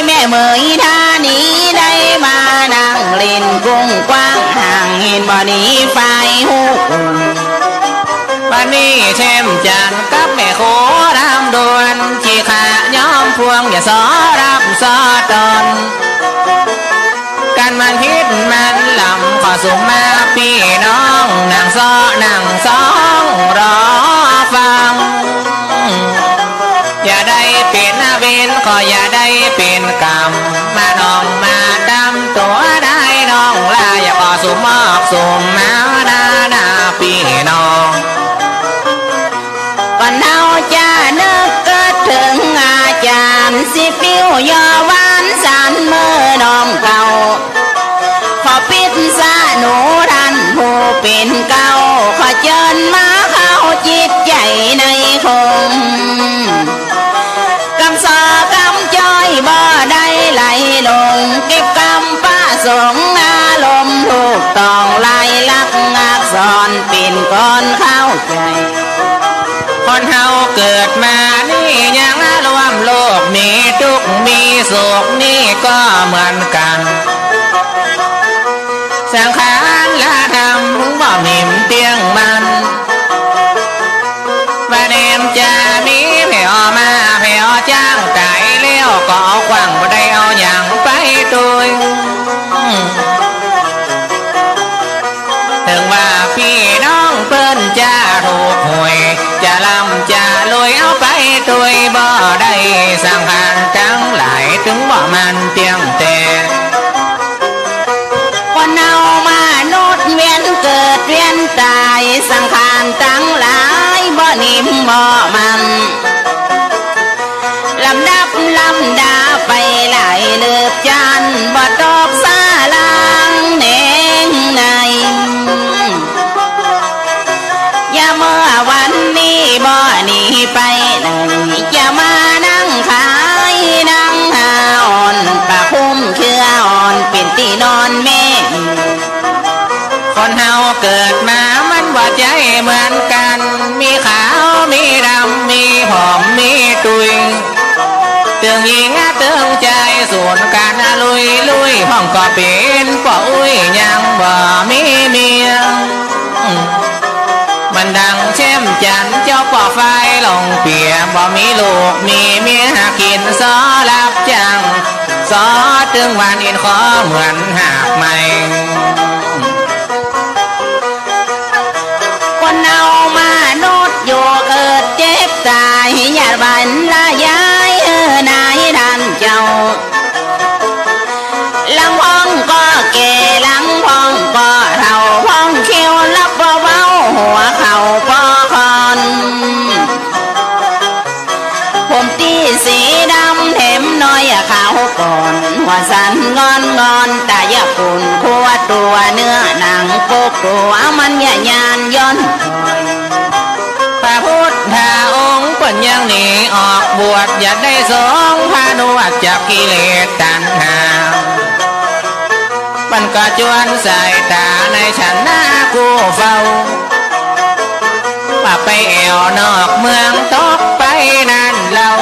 แม่เหมยธานีได้มานั่งเล่นกุ้งกว้าง ห่างเหินบ่หนีฝ่ายฮู้ วันนี้แช่มจั๋นกับแม่โขลำดวน ตี้ข้าย้อมพวงอย่าสอรับสอต๋อน กันมันผิดมันลำ ขอสุมมาปี้น้อง นั่งซ้อนั่งซ้องรอฟัง อย่าได้เป๋นเวร ขออย่าได้เป๋นกรรม มาน้องมาต๋ามตั๋วได้น้องลา อย่าขอสุมมอกสุมมาหน้าหน้าปี้น้อง ก่อนเฮาจะนึกเกิดเถิงอาจ๋ารย์ สิปิ้วย่อหวานสันเมื่อน้องเก่า ขอปิดสะหนูท่านผู้เป๋นเก๊า ขอเจิญมาเข้าจิตใจ๋ในคง กำซอกำจ้อยบ่ได้ไหลหลง เก็บกำประสงค์อารมณ์ถูกต้อง ลายลักษณ์อักษรเป๋นก้อนเข้าใจ๋ คนเฮาเกิดมานี้ยังร่วมโลก มีตุ๊กข์มีโศกนี้ก็เหมือนกั๋น สังขารธรรมบ่หนิมเตี้ยงมั่น บ่แน่จะมีแผวมาแผวจ้าง ต๋ายแล้วก็เอาขว้าง บ่ได้เอาหยังไปตวย เถิงว่าปี้น้องเปิ้นจะถูกหวย จะร่ำจะรวยเอาไปตวยบ่ได้ สังขารตังหลายตึงบ่มั่นเตี้ยงแต๊ คนเฮามนุษย์เวียนเกิดเวียนต๋าย สังขารตังหลายบ่หนิมบ่มั่น ลำดับลำดาไปหลายเลิบจันทร์ บ่ตกสะหลังแหนงใน อย่าเมื่อวันนี้บ่หนีไปไหน อย่ามานั่งขายนั่งหาอ่อน ปะคุ้มเครืออ่อนเป๋นตี้นอนแม่ คนเฮาเกิดมามันบ่ใจ้เหมือนกั๋น มีขาวมีดำ มีผอมมีตุ๊ย ตึงหญิงตึงจาย สูนกั๋นลุยลุย พ่องก็เป๋นป้ออุ๊ยยังบ่มีเมีย มันดังแช่มจั๋นเจ้าป้อฝ้ายหลงเปีย บ่มีลูกมีเมียหากิ๋นซ้อรับจ้าง ซ้อตึงวานอินขอเหมือนหากไม้ คนเฮามนุษย์อยู่เกิดเจ็บต๋าย อย่าบรรยายเอ่อนายท่านเจ้า ลางพ่องก็แก่ ลางพ่องก็เฒ่า พ่องเขียวลับบ่เว้า หัวเข่าป้อคอน ผมตี้สีดำแถมน้อยขาวก่อน หัวสันงอนงอน ต๋าอย่าปูนคัวตั๋ว เนื้อหนังปกตั๋ว มันอย่ายานย้อนถอย พระพุทธองค์เปิ้นยังหนีออกบวช อย่าได้สงฆ์ผนวดจากกิเลสตัณหา มันก็จวนสายต๋าในฉันนากู้เฝ้า ว่าไปแอ่วนอกเมืองตกไปนั่นเล่า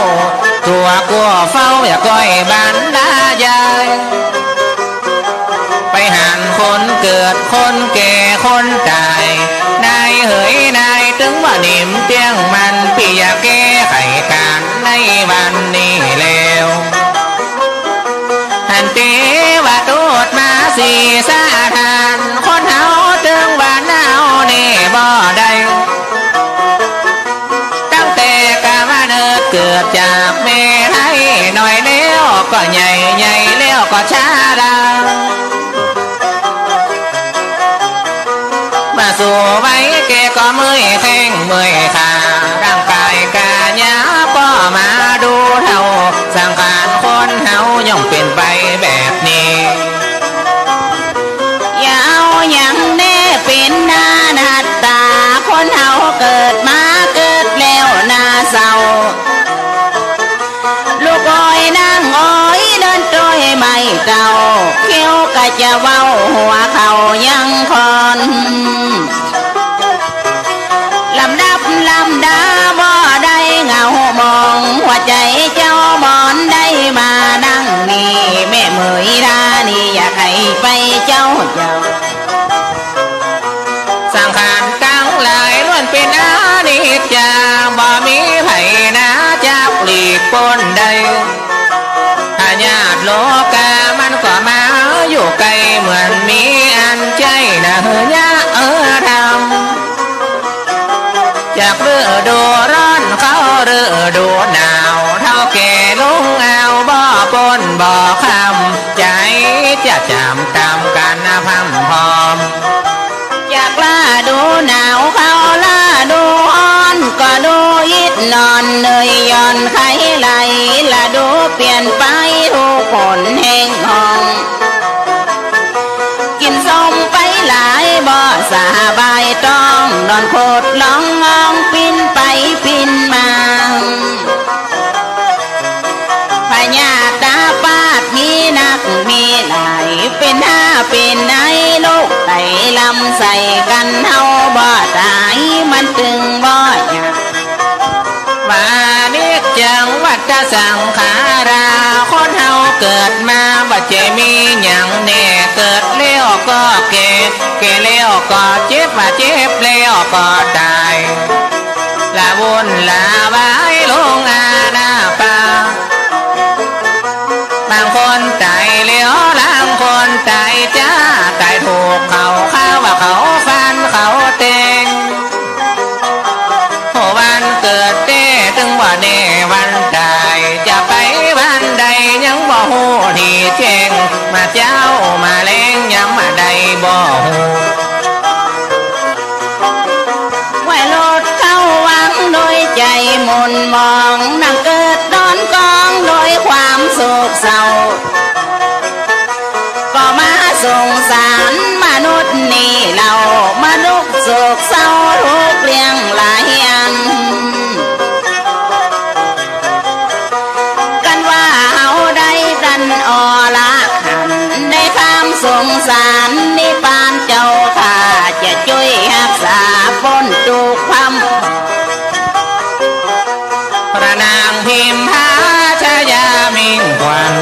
ตั๋วกู้เฝ้าอย่าก้อยบรรดายาย ไปหันคนเกิดคนแก่คนต๋าย นายเหยนายตึงบ่หนิมเตี้ยงมั่น ปี้อย่าแก้ไขก๋านในวันนี้แล้ว หันเตวทูตมาสี่สถาน คนเฮาตึงว่าเฮานี่บ่ได้ ตั้งแต่กำเนิดเกิดจากแม่ไท้ น้อยแล้วก็ใหญ่ ใหญ่แล้วก็ชรา มาสู่วัยแก่ก็เมื่อยแข้งเมื่อยขา ร่างก๋ายก๋าญาก็มาดูเฒ่า สังขารคนเฮาย่อมเป๋นไปแบบนี้ อย่าเอาหยังแน่เป๋นอนัตตา คนเฮาเกิดมาเกิดแล้วน่าเศร้า ลูกเอ๋ยนางเอ๋ยเดินตวยไม้เต้า เขียวกะจะเว้าหัวเข่ายังคอน ลำดับลำดาบ่ได้เหงามอง หัวใจ๋เจ้าหมอนได้มานั่งนี่ แม่เหมยดานี่อยากหื้อไปเจ้าเจ้า สังขารตังหลายล้วนเป๋นอนิจจา บ่มีใผหนาจักหลีกป๊นได้ พยาธิโรคามันก็มาอยู่ใก้ เหมือนมีอันใจ๊นะเฮยะเออธรรม จากฤดูร้อนเข้าฤดูหนาว เฒ่าแก่ลุงอาวบ่ป๊นบ่ค่ำ ใจ๋จะจ๋ำต๋ามกั๋นพร่ำพร้อม จากฤดูหนาวเข้าฤดูฮ้อน ก็ดูอิดนอนเหนื่อยหย่อนไข้ไหล ฤดูเปลี่ยนไปทุกข์หนแห้งห้อง กิ๋นส้มไปหลายบ่สบายต๊อง นอนขดลองงองปิ้นไปปิ้นมา พยาธิตาปาดมีนักมีหลาย เป๋นหาเป๋นไอ โรคไตลำไส้กั๋นเฮาบ่ต๋าย มันตึงบ่อยาก ว่าอนิจจังวัฏฏะสังขารา คนเฮาเกิดมาบ่ใจ้มีหยังแน่ เกิดแล้วก็แก่ แก่แล้วก็เจ็บ ว่าเจ็บแล้วก็ต๋าย ละวุ่นละวายลงอาณาปา บางคนต๋ายแล้ว ลางคนต๋ายจ๊า ต๋ายถูกเขาฆ่า ว่าเขาฟันเขาแตง โห วันเกิดแต๊ตึงบ่แน่วันต๋าย จะไปวันใดยังบ่ฮู้ตี้แจ้ง มาเจ๊ามาแลงยามใดบ่ฮู้ ไหว้หลุดเข้าวังโดยใจ๋หม่นหมอง นั่งเกิดนอนกองโดยความโศกเศร้า ก็มาสงสารมนุษย์นี่เล่า มนุษย์โศกเศร้าทุกข์เรื่องหลายอัน กันว่าเฮาได้ตันอรหันต์ ได้ความสงสารนิพพานเจ้าข้า จะจ้วยฮักษาป๊นตุ๊กข์พร่ำ พระนางพิมพาชายามิ่งขวัญ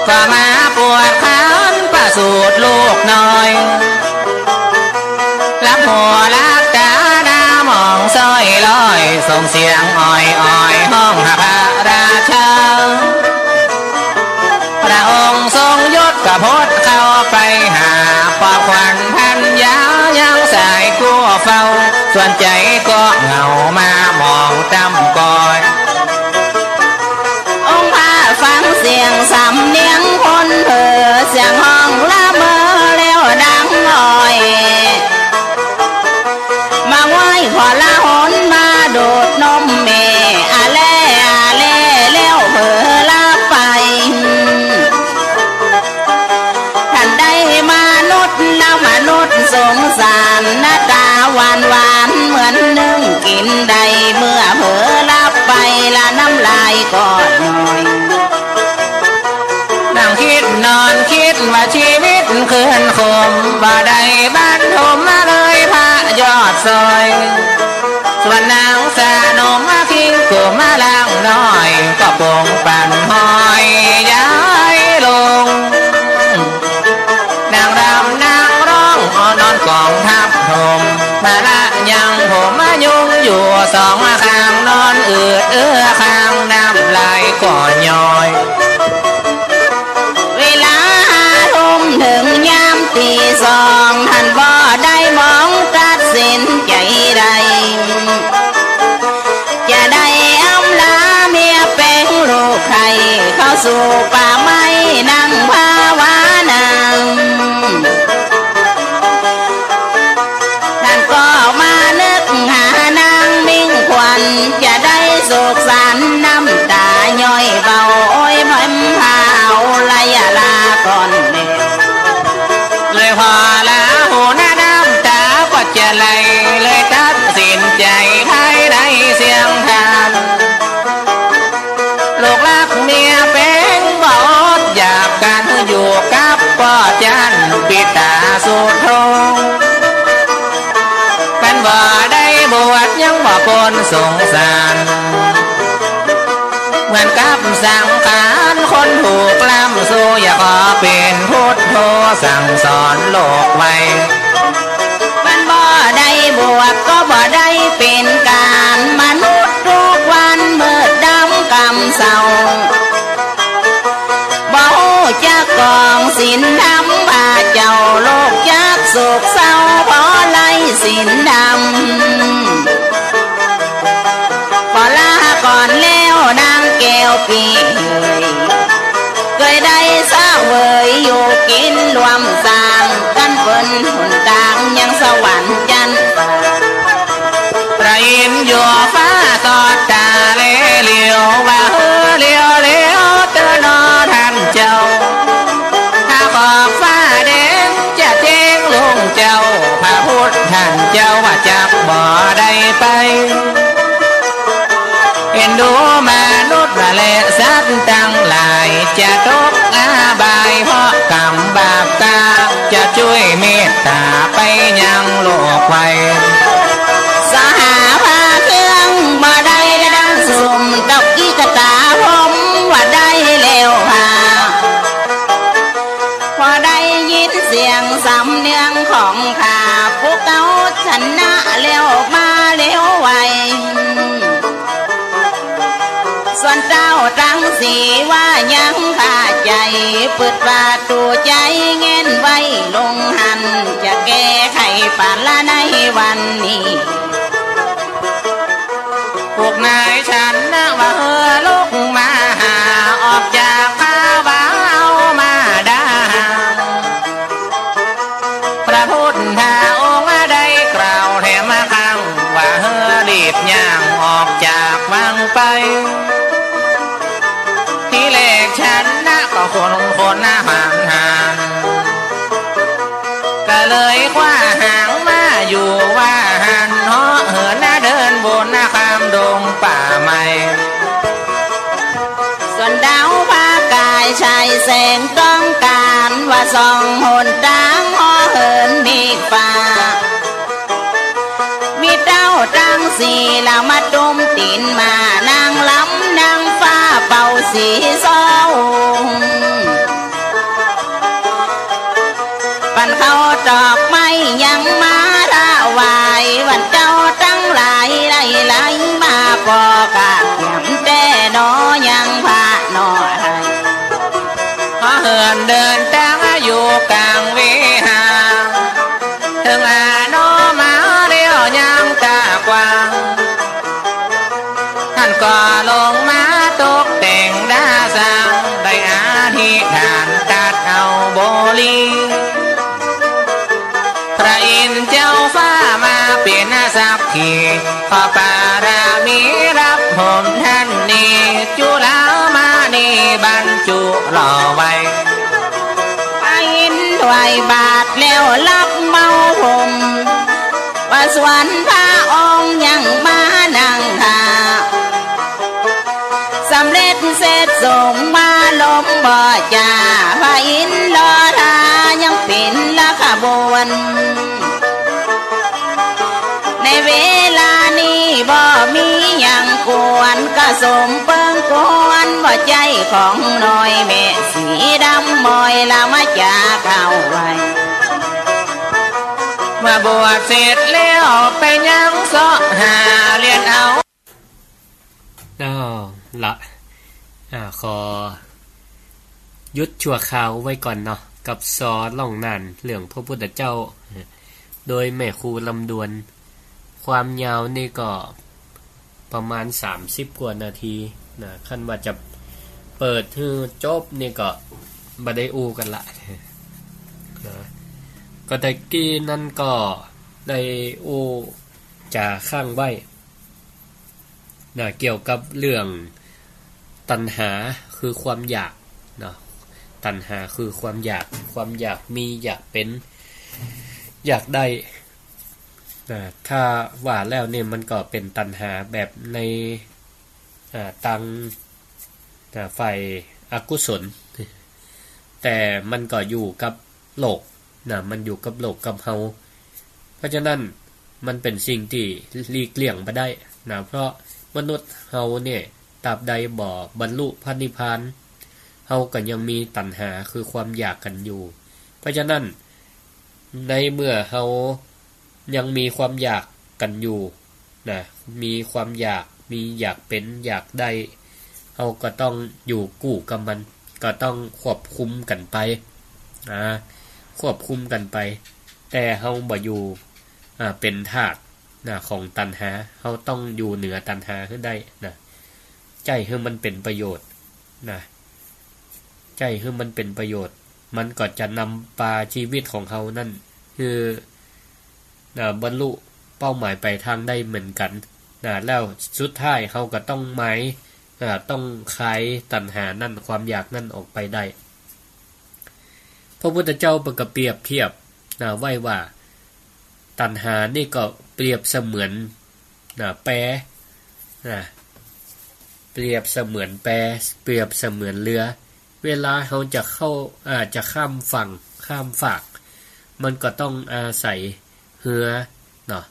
ก็มาปวดคันประสูติลูกน้อย หลับหัวหลับต๋าหน้ามองซ้อยลอย ส่งเสียงอ้อยอ้อยฮ้องหาพระราชา พระองค์ทรงยศก็พดเข้าไปหา ปลอบขวัญพรรยายังสายกู้เฝ้า ส่วนใจ๋ก็เหงามามองตำกอย องค์พระฟังเสียงสำเนียงคนเผลอ เสียงฮ้องละเมอแล้วดังอ้อย มาไหว้ขอลาหนมาดูดนมแม่ อะแล่อะแล่แล้วเผลอหลับไป ทันใดมนุษย์นะมนุษย์สงสาร หน้าต๋าหวานหวานเหมือนนึ่งกิ๋นได้ เมื่อเผลอหลับไปละน้ำลายก็ย้อย นั่งกึ๊ดนอนกึ๊ดว่าจีวิตคืนคม บ่ได้บรรทมมาเลยพระยอดซอย ส่วนนางสนมมาคิงกุมารางน้อย ก็ปงปันห้อยย้ายลง นางรำนางฮ้องนอนกองทับถม มาละยังผมมายุงอยู่สองข้าง นอนอืดเอื้อข้างน้ำลายก็ย้อย เวลาห้าทุ่มเถิงยามตี๋สอง ท่านบ่ได้มองตัดสินใจ๋ใด จะได้อำลาเมียแป๋งลูกไข่ เข้าสู่ป่าไม้นั่งภาวนา เลย เลยตัดสินใจ๋ภายในเสี้ยงธรรม ลูกฮักเมียเป๋นบ่อดอยากกั๋น อยู่กับป้อจั๊นปิต๋าสุโธ เปิ้นบ่ได้บวชยังบ่ป๊นสงสาร เหมือนกับสังขารคนถูกล่ำซู อยากขอเป๋นพุทโธสั่งสอนโลกไว้ มันบ่ได้บวชก็บ่ได้เป๋นก๋าน มนุษย์ทุกวันมืดดำกำเศร้า บ่ฮู้จักกองศีลธรรม ว่าเจ้าโลกจักโศกเศร้า เพราะไร้ศีลธรรม ขอลาก่อนแล้วนางแก้วปี้เอ๋ย เกยได้เสวยอยู่กิ๋นร่วมสร้าง กั๋นเปิ้นหนตางยังสวรรค์จั๊นฟ้า พระอินทร์อยู่ฟ้าตอดต๋าแลเหลียว ว่าเฮอเหลียวเหลียวเต๊อะหนอต้านเจ้า ถ้าขอบฟ้าแดงจะแจ้งลุงเจ้า พระพุทธต้านเจ้าว่าจักบ่ได้ไป เอ็นดูมนุษย์และสัตว์ตังหลาย จะตกอบายเพราะกรรมบาปกา จะจ้วยเมตต๋าไปยังโลกไว้ สหาพาเครื่องบ่ได้ดังสุม ตกกี้กะตาผมว่าได้แล้วพา พอได้ยินเสียงสำเนียงของข้า ผู้เก่าชนะแล้วมาแล้วไว ส่วนเต้าตังสี่ว่ายังคาใจ๋ เปิดประตู๋ใจ๋แง้นไว้ลงหั้น จะแก้ไขปัญหาในวันนี้ พวกนายชนะว่าเฮอลุกมาหา ออกจากภาวะเอามาดา พระพุทธองค์ได้กล่าวแถมมาครั้ง ว่าเฮอรีบย่างออกจากวังไป ทีแรกชนะก็คนคนอาหารหาน ก็เลยคว้าหางมาอยู่ว่าหั้น เหาะเหินนะเดินบนนะข้ามดงป่าไม้ ส่วนดาวพระกายฉายแสงต้องก๋าน ว่าส่องหนตางเหาะเหินเมฆฟ้า มีเต้าตังสี่ละมาตุ้มตี๋นมา นางลำนางฟ้าเป่าสีซอ ปันข้าวตอกไม้ยังมาถวาย วันเจ้าตังหลายไหลๆ มาปอกะเขียมแต่หนอยังพระหนอไทย พอเหินเดินตางอยู่ก๋างวิหาร เถิงอาโนมาแล้วยังตากว้าง ต้านก็ลงมาตกแต่งดาสร้าง ได้อธิษฐานตัดเอาบริ พระอินทร์เจ้าฟ้ามาเป๋นสักขี ขอปารมีรับผมท่านนี้ จุฬามณีบรรจุหล่อไว้ พระอินทร์ถวายบาตรแล้วรับเมาผม ว่าส่วนพระองค์ยังมานั่งท่า สำเร็จเสร็จสงฆ์มาลมบ่จ่า พระอินทร์รอท่ายังเป๋นละขบวน ในเวลานี้บ่มีหยังกวน กะสมเปิงควร บ่ใจ้ของน้อยแม่สีดำมอยละมาจาเข้าไว้ เมื่อบวชเสร็จแล้วไปยังเซาะหาเรียนเอา เอาละ อ่า ขอหยุดชั่วคราวไว้ก่อนเนาะ กับซอล่องน่านเรื่องพระพุทธเจ้า โดยแม่ครูลำดวน ความยาวนี่ก็ประมาณสามสิบกว่านาทีนะ คันว่าจะเปิดหื้อจบนี่ก็บ่ได้อู้กั๋นละนะ ก็ตะกี้นั้นก็ได้อู้จ๋าค้างไว้ นะ เกี่ยวกับเรื่องตัณหาคือความอยากเนาะ ตัณหาคือความอยาก ความอยากมี อยากเป๋น อยากได้ อ่า ถ้าว่าแล้วเนี่ยมันก็เป๋นตัณหาแบบใน อ่า ตาง อ่า ฝ่ายอกุศล แต่มันก็อยู่กับโลกนะ มันอยู่กับโลกกับเฮา เพราะฉะนั้นมันเป๋นสิ่งตี้หลีกเลี่ยงบ่ได้นะ เพราะมนุษย์เฮาเนี่ยตราบใดบ่บรรลุพระนิพพาน เฮาก็ยังมีตัณหาคือความอยากกั๋นอยู่ เพราะฉะนั้นในเมื่อเฮายังมีความอยากกั๋นอยู่นะ มีความอยาก มีอยากเป๋น อยากได้ เฮาก็ต้องอยู่กู้กับมัน ก็ต้องควบคุมกั๋นไป อ่า ควบคุมกั๋นไป แต่เฮาบ่อยู่ อ่า เป๋นทาสนะ ของตัณหา เฮาต้องอยู่เหนือตัณหาหื้อได้นะ ใจ๊หื้อมันเป๋นประโยชน์นะ ใจ๊หื้อมันเป๋นประโยชน์ มันก็จะนำปาชีวิตของเฮานั้น หื้อ นะ บรรลุเป้าหมายปลายทางได้เหมือนกั๋นนะ แล้วสุดท้ายเฮาก็ต้องหมาย อ่า ต้องคายตัณหานั้น ความอยากนั้นออกไปได้ พระพุทธเจ้าเปิ้นก็เปรียบเทียบนะ ไว้ว่า ตัณหานี่ก็เปรียบเสมือนนะ แป นะ เปรียบเสมือนแป เปรียบเสมือนเรือ เวลาเฮาจะเข้า อ่า จะข้ามฝั่ง ข้ามฟาก มันก็ต้องอาศัยเฮือเนาะ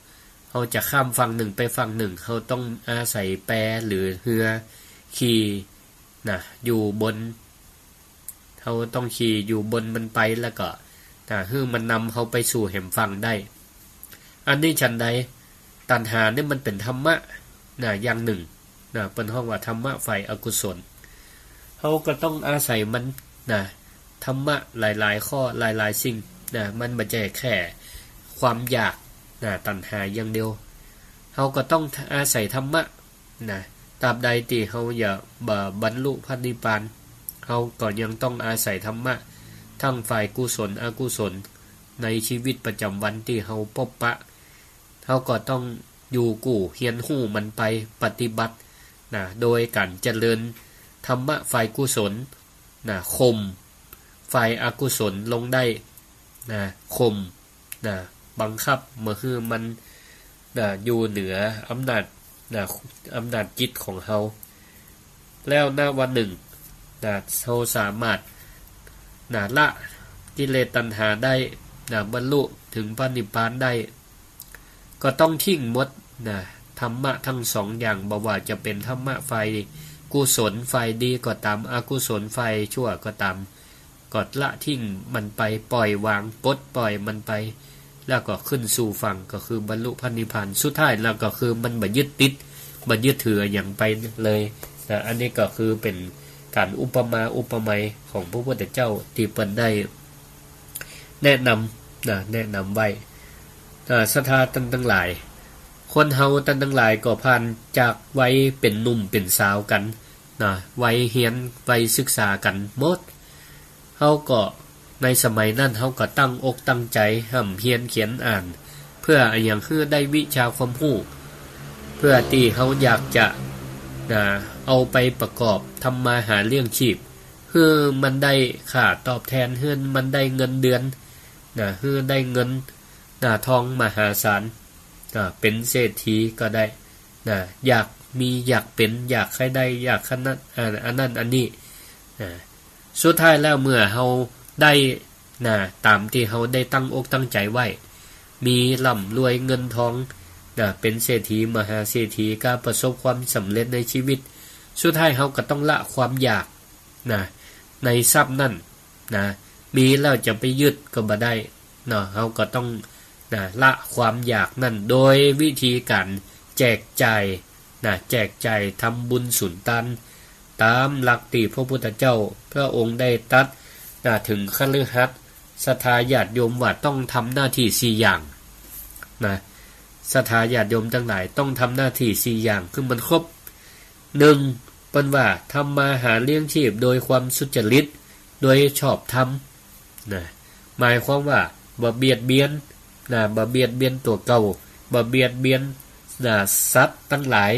เฮาจะข้ามฝั่งนึ่งไปฝั่งนึ่ง เฮาต้องอาศัยแปหรือเฮือ ขี่นะ อยู่บน เฮาต้องขี่อยู่บนมันไป แล้วก็นะ หื้อมันนำเฮาไปสู่แหมฝั่งได้ อันนี้ฉันใด ตัณหานี่มันเป๋นธรรมะนะ อย่างนึ่งนะ เปิ้นฮ้องว่าธรรมะฝ่ายอกุศล เฮาก็ต้องอาศัยมันนะ ธรรมะหลายๆ ข้อ หลายๆ สิ่งนะ มันบ่ใจ้แค่ความอยากนะ ตัณหาอย่างเดียว เฮาก็ต้องอาศัยธรรมะ นะ ตราบใดตี้เฮาบ่บรรลุพระนิพพาน เฮาก็ยังต้องอาศัยธรรมะ ทั้งฝ่ายกุศลอกุศล ในชีวิตประจ๋ำวันตี้เฮาปะปะ เฮาก็ต้องอยู่กู้เฮียนฮู้มันไปปฏิบัตินะ โดยก๋านเจริญธรรมะฝ่ายกุศลนะ ข่มฝ่ายอกุศลลงได้นะ ข่ม นะ บังคับบ่หื้อมัน นะ อยู่เหนืออำนาจ นะ อำนาจจิตของเฮา แล้วนะ วันนึ่ง นะ เฮาสามารถ นะ ละกิเลสตัณหาได้ นะ บรรลุเถิงพระนิพพานได้ ก็ต้องทิ้งหมด นะ ธรรมะทั้งสองอย่าง บ่ว่าจะเป๋นธรรมะฝ่ายกุศลฝ่ายดีก็ต๋าม อกุศลฝ่ายชั่วก็ต๋าม ก็ละทิ้งมันไป ปล่อยวาง ปลดปล่อยมันไป แล้วก็ขึ้นสู่ฝั่ง ก็คือบรรลุพระนิพพาน สุดท้ายแล้วก็คือมันบ่ยึดติด บ่ยึดถืออะหยังไปเลยนะ อันนี้ก็คือเป๋นก๋านอุปมาอุปไมยของพระพุทธเจ้าตี้เปิ้นได้แนะนำนะ แนะนำไว้ อ่า ศรัทธาต้านตังหลาย คนเฮาต้านตังหลายก็ผ่านจากวัยเป๋นหนุ่มเป๋นสาวกั๋น นะ วัยเฮียน วัยศึกษากั๋นหมด เฮาก็ในสมัยนั้นเฮาก็ตั้งอกตั้งใจ๋ฮ่ำเฮียนเขียนอ่าน เปื้ออะหยัง หื้อได้วิชาความฮู้ เปื้อตี้เฮาอยากจะ นะ เอาไปประกอบทำมาหาเลี้ยงชีพ หื้อมันได้ค่าตอบแทน หื้อมันได้เงินเดือน นะ หื้อได้เงิน นะ ทองมหาศาล นะ เป๋นเศรษฐีก็ได้ นะ อยากมี อยากเป๋น อยากใค่ได้ อยากขนาด อ่า อันนั้นอันนี้ นะ สุดท้ายแล้วเมื่อเฮาได้ นะ ต๋ามตี้เฮาได้ตั้งอกตั้งใจ๋ไว้ มีร่ำรวยเงินทอง นะ เป๋นเศรษฐีมหาเศรษฐี ก็ประสบความสำเร็จในชีวิต สุดท้ายเฮาก็ต้องละความอยาก นะ ในทรัพย์นั้น นะ มีแล้วจะไปยึดก็บ่ได้เนาะ เฮาก็ต้อง นะ ละความอยากนั้น โดยวิธีก๋านแจกจ่าย นะ แจกจ่ายทำบุญสุนตาน ต๋ามหลักตี้พระพุทธเจ้าพระองค์ได้ตรัส นะ เถิงคฤหัสถ์ ศรัทธาญาติโยมว่าต้องทำหน้าตี้สี่อย่าง นะ ศรัทธาญาติโยมตังหลายต้องทำหน้าตี้สี่อย่าง คือมันครบ นึ่ง เปิ้นว่าทำมาหาเลี้ยงชีพโดยความสุจริต โดยชอบธรรม นะ หมายความว่าบ่เบียดเบียน นะ บ่เบียดเบียนตั๋วเก่า บ่เบียดเบียน นะ สัตว์ตังหลาย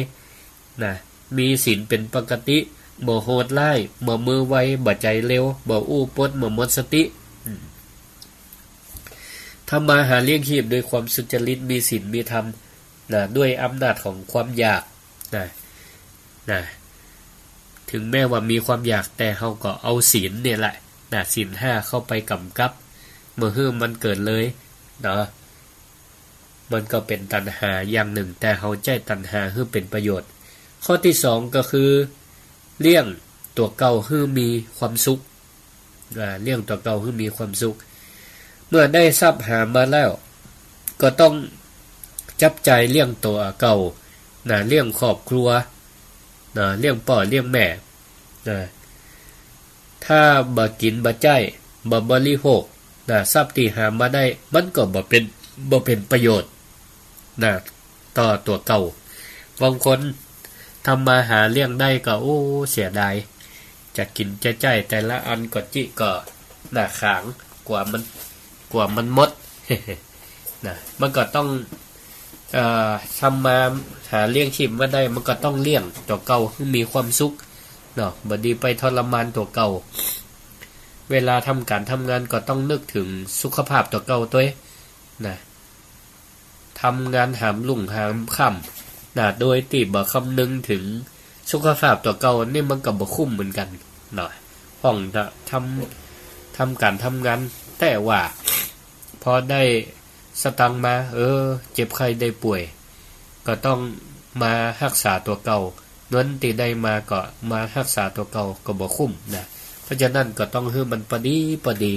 นะ มีศีลเป๋นปกติ บ่โหดร้าย บ่มือไว บ่ใจ๋เร็ว บ่อู้ปด บ่หมดสติ อืม ท ทำมาหาเลี้ยงชีพด้วยความสุจริต มีศีล มีธรรม นะ ด้วยอำนาจของความอยาก นะ นะ ถึงแม้ว่ามีความอยาก แต่เฮาก็เอาศีลเนี่ยแหละ นะ ศีลห้าเข้าไปก๋ำกับ บ่หื้อมันเกิดเลย เนาะ มันก็เป๋นตัณหาอย่างนึ่ง แต่เฮาใจ๊ตัณหาหื้อเป๋นประโยชน์ ข้อตี้สองก็คือ เลี้ยงตั๋วเก่าหื้อมีความสุข อ่า เลี้ยงตั๋วเก่าหื้อมีความสุข เมื่อได้ทรัพย์หามาแล้ว ก็ต้องจับจ่ายเลี้ยงตั๋วเก่า นะ เลี้ยงครอบครัว นะ เลี้ยงป้อเลี้ยงแม่ นะ ถ้าบ่กิ๋นบ่ใจ๊ บ่บริโภค นะ ทรัพย์ตี้หามาได้ มันก็บ่เป๋น บ่เป๋นประโยชน์ นะ ต่อตั๋วเก่า บางคนทำมาหาเลี้ยงได้ก็ โอ้ เสียดาย จะกิ๋นจะใจ๊แต่ละอันก็จิก็ นะ ขาง กว่ามัน กว่ามันหมด นะ มันก็ต้อง เอ่อ ทำมาหาเลี้ยงชีพมาได้ มันก็ต้องเลี้ยงตั๋วเก่าหื้อมีความสุข เนาะ บ่ดีไปทรมานตั๋วเก่า เวลาทำก๋านทำงานก็ต้องนึกเถิงสุขภาพตั๋วเก่าตวย นะ ทำงานหามรุ่งหามค่ำ นะ โดยตี้บ่คำนึงเถิงสุขภาพตั๋วเก่า นี่มันก็บ่คุ้มเหมือนกั๋น เนาะ พ่องจะทำ ทำก๋านทำงาน แต่ว่าพอได้สตางค์มา เออ เจ็บไข้ได้ป่วย ก็ต้องมาฮักษาตั๋วเก่า เงินตี้ได้มาก็มาฮักษาตั๋วเก่า ก็บ่คุ้ม นะ เพราะฉะนั้นก็ต้องหื้อมันปอดีปอดี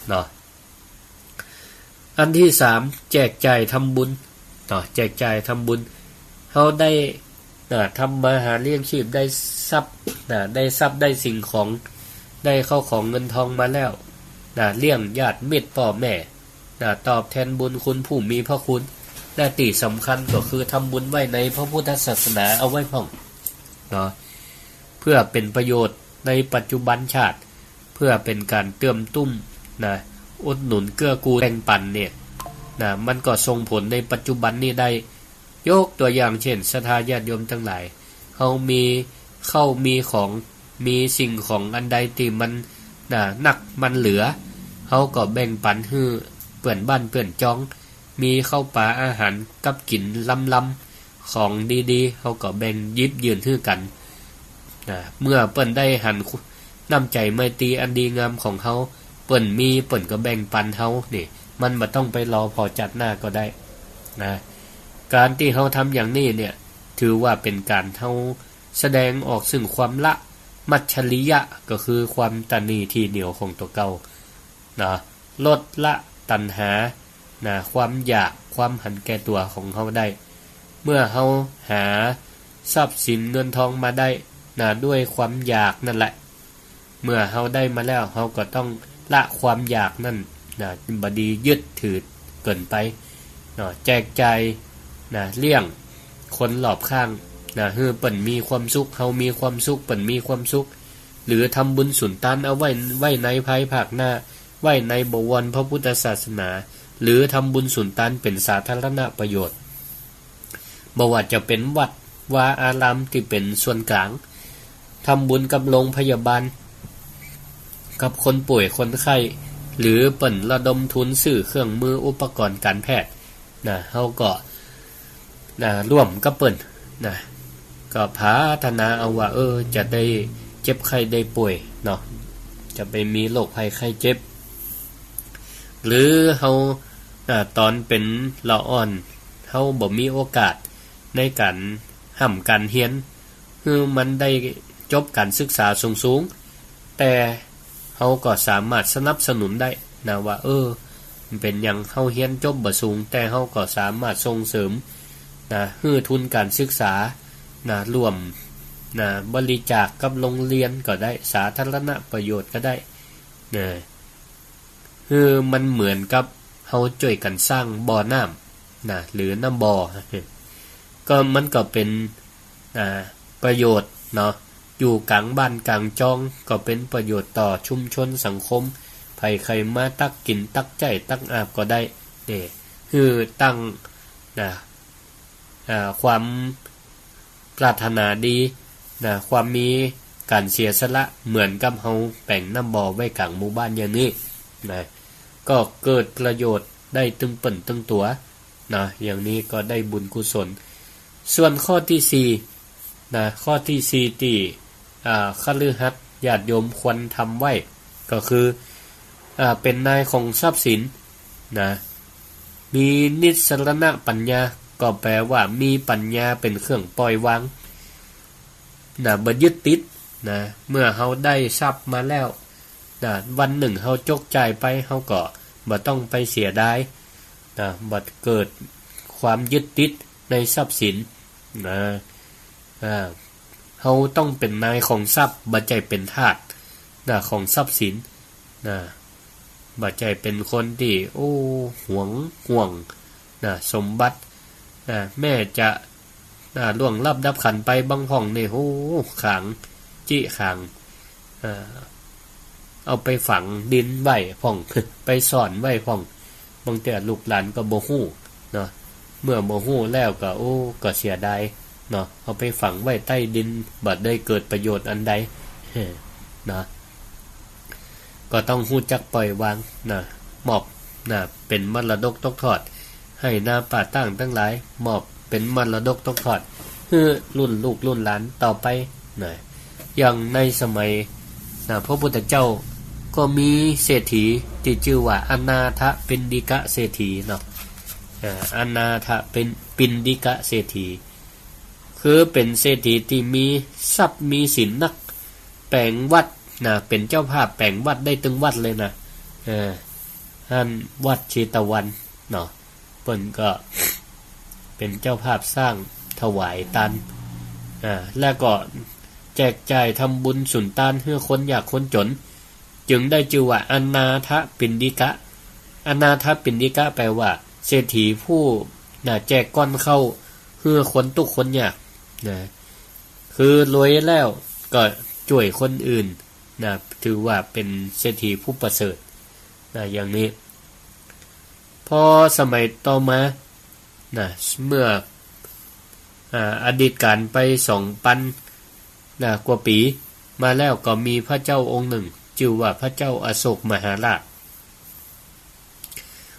เนาะ อันตี้สาม แจกจ่ายทำบุญ เนาะ แจกจ่ายทำบุญ เฮาได้ นะ ทำมาหาเลี้ยงชีพ ได้ทรัพย์ นะ ได้ทรัพย์ ได้สิ่งของ ได้เข้าของเงินทองมาแล้ว นะ เลี้ยงญาติมิตรป้อแม่ นะ ตอบแทนบุญคุณผู้มีพระคุณ และตี้สำคัญก็คือทำบุญไว้ในพระพุทธศาสนาเอาไว้พ่อง เนาะ เพื่อเป๋นประโยชน์ในปัจจุบันชาติ เพื่อเป๋นก๋านเตื้อมตุ้ม นะ อุดหนุนเกื้อกูลแบ่งปันเนี่ย นะ มันก็ส่งผลในปัจจุบันนี้ได้ ยกตั๋วอย่างเช่น ศรัทธาญาติโยมตังหลาย เฮามีข้าวมีของ มีสิ่งของอันใดตี้มัน นะ นักมันเหลือ เฮาก็แบ่งปันหื้อเปื้อนบ้านเปื้อนจอง มีข้าวป๋าอาหารกับกิ๋นล้ำๆ ของดีๆ เฮาก็แบ่งหยิบยื่นหื้อกั๋น นะ เมื่อเปิ้นได้หันน้ำใจ๋ไมตรีอันดีงามของเฮา เปิ้นมีเปิ้นก็แบ่งปันเฮา นี่ มันบ่ต้องไปรอผ่อจัดหน้าก็ได้ นะ ก๋านตี้เฮาทำอย่างนี้เนี่ย ถือว่าเป๋นก๋านเฮาแสดงออกซึ่งความละมัจฉริยะ ก็คือความตระหนี่ถี่เหนี่ยวของตั๋วเก่า นะ ลดละตัณหา นะ ความอยาก ความหันแก่ตั๋วของเฮาได้ เมื่อเฮาหาทรัพย์สินเงินทองมาได้ นะ ด้วยความอยากนั่นแหละ เมื่อเฮาได้มาแล้ว เฮาก็ต้องละความอยากนั่น นะ บ่ดียึดถือเกินไป เนาะ แจกจ่าย นะ เลี้ยงคนรอบข้าง นะ หื้อเปิ้นมีความสุข เฮามีความสุข เปิ้นมีความสุข หรือทำบุญสุนตานเอาไว้ ไว้ในภายภาคหน้า ไว้ในบวรพระพุทธศาสนา หรือทำบุญสุนตานเป๋นสาธารณประโยชน์ บ่ว่าจะเป๋นวัดวาอารามตี้เป๋นส่วนก๋าง ทำบุญกับโรงพยาบาล กับคนป่วยคนไข้ หรือเปิ้นระดมทุนซื้อเครื่องมืออุปกรณ์การแพทย์ นะ เฮาก็ นะ ร่วมกับเปิ้น นะ ก็ผาถนาเอาว่า เออ จะได้เจ็บไข้ได้ป่วยเนาะ จะไปมีโรคภัยไข้เจ็บ หรือเฮา อ่า ต๋อนเป๋นละอ่อน เฮาบ่มีโอกาสในก๋านฮ่ำก๋านเฮียน หื้อมันได้จบก๋านศึกษาสูงๆ แต่เฮาก็สามารถสนับสนุนได้นะว่า เออ มันเป๋นหยังเฮาเฮียนจบบ่สูง แต่เฮาก็สามารถส่งเสริมนะ หื้อทุนก๋านศึกษานะ ร่วมนะ บริจาคกับโรงเรียนก็ได้ สาธารณประโยชน์ก็ได้นะ หื้อมันเหมือนกับเฮาจ้วยกั๋นสร้างบ่อน้ำนะ หรือน้ำบ่อ ก็มันก็เป๋น อ่า ประโยชน์เนาะ อยู่ก๋างบ้านก๋างจอง ก็เป๋นประโยชน์ต่อชุมชนสังคม ใผใค่มาตักกิ๋นตักใจ๊ตักอาบก็ได้ นี่ หื้อตั้งนะ อ่า ความปรารถนาดีนะ ความมีก๋านเสียสละ เหมือนกับเฮาแป๋งน้ำบ่อไว้ก๋างหมู่บ้านอย่างนี้นะ ก็เกิดประโยชน์ ได้ตึงเปิ้นตึงตั๋ว นะ อย่างนี้ก็ได้บุญกุศล ส่วนข้อตี้สี่ นะ ข้อตี้สี่ตี้ อ่า คฤหัสถ์ญาติโยมควรทำไว้ ก็คือ อ่า เป๋นนายของทรัพย์สิน นะ มีนิสสรณปัญญา ก็แปลว่ามีปัญญาเป๋นเครื่องปล่อยวาง นะ บ่ยึดติด นะ เมื่อเฮาได้ทรัพย์มาแล้ว นะ วันนึ่งเฮาจกจ่ายไป เฮาก็บ่ต้องไปเสียดาย นะ บ่เกิดความยึดติดในทรัพย์สิน นะ อ่า เฮาต้องเป๋นนายของทรัพย์ บ่ใจ้เป๋นทาส นะ ของทรัพย์สิน นะ บ่ใจ้เป๋นคนตี้ โอ้ หวง ห่วง นะ สมบัติ นะ แม้จะ นะ ล่วงลับดับขันธ์ไป บางพ่องนี่ โอ้ ขลัง จิขลัง อ่า เอาไปฝังดินไว้พ่อง ไปซ่อนไว้พ่อง บางเตื้อลูกหลานก็บ่ฮู้เนาะ เมื่อบ่ฮู้แล้วก็ โอ้ ก็เสียดายเนาะ เอาไปฝังไว้ใต้ดิน บ่ได้เกิดประโยชน์อันใด เนาะ ก็ต้องฮู้จักปล่อยวางนะ มอบนะ เป๋นมรดกตกทอด ไฮ่นาป่าตางตังหลาย มอบเป๋นมรดกตกทอด หื้อรุ่นลูกรุ่นหลานต่อไปนะ อย่างในสมัยนะ พระพุทธเจ้าก็มีเศรษฐีตี้จื้อว่าอนาถปิณฑิกเศรษฐีเนาะ อ่า อนาถปิณ- ปิณฑิกเศรษฐี คือเป๋นเศรษฐีตี้มีทรัพย์มีสินนัก แป๋งวัดนะ เป๋นเจ้าภาพแป๋งวัดได้ตึงวัดเลยนะ เออ หั้นวัดเชตวันเนาะ เปิ้นก็เป๋นเจ้าภาพสร้างถวายตาน อ่า แล้วก็แจกจ่ายทำบุญสุนตานหื้อคนยากคนจ๋น จึงได้จื้อว่าอนาถปิณฑิกะ อนาถปิณฑิกะแปลว่าเศรษฐีผู้ นะ แจกก้อนข้าวหื้อคนตุ๊กข์คนยาก นะ คือรวยแล้วก็จ้วยคนอื่น นะ ถือว่าเป๋นเศรษฐีผู้ประเสริฐ นะ อย่างนี้ พอสมัยต่อมา นะ เมื่อ อ่า อดีตก๋านไปสองปัน นะ กว่าปี๋มาแล้ว ก็มีพระเจ้าองค์นึ่ง จื้อว่าพระเจ้าอโศกมหาราช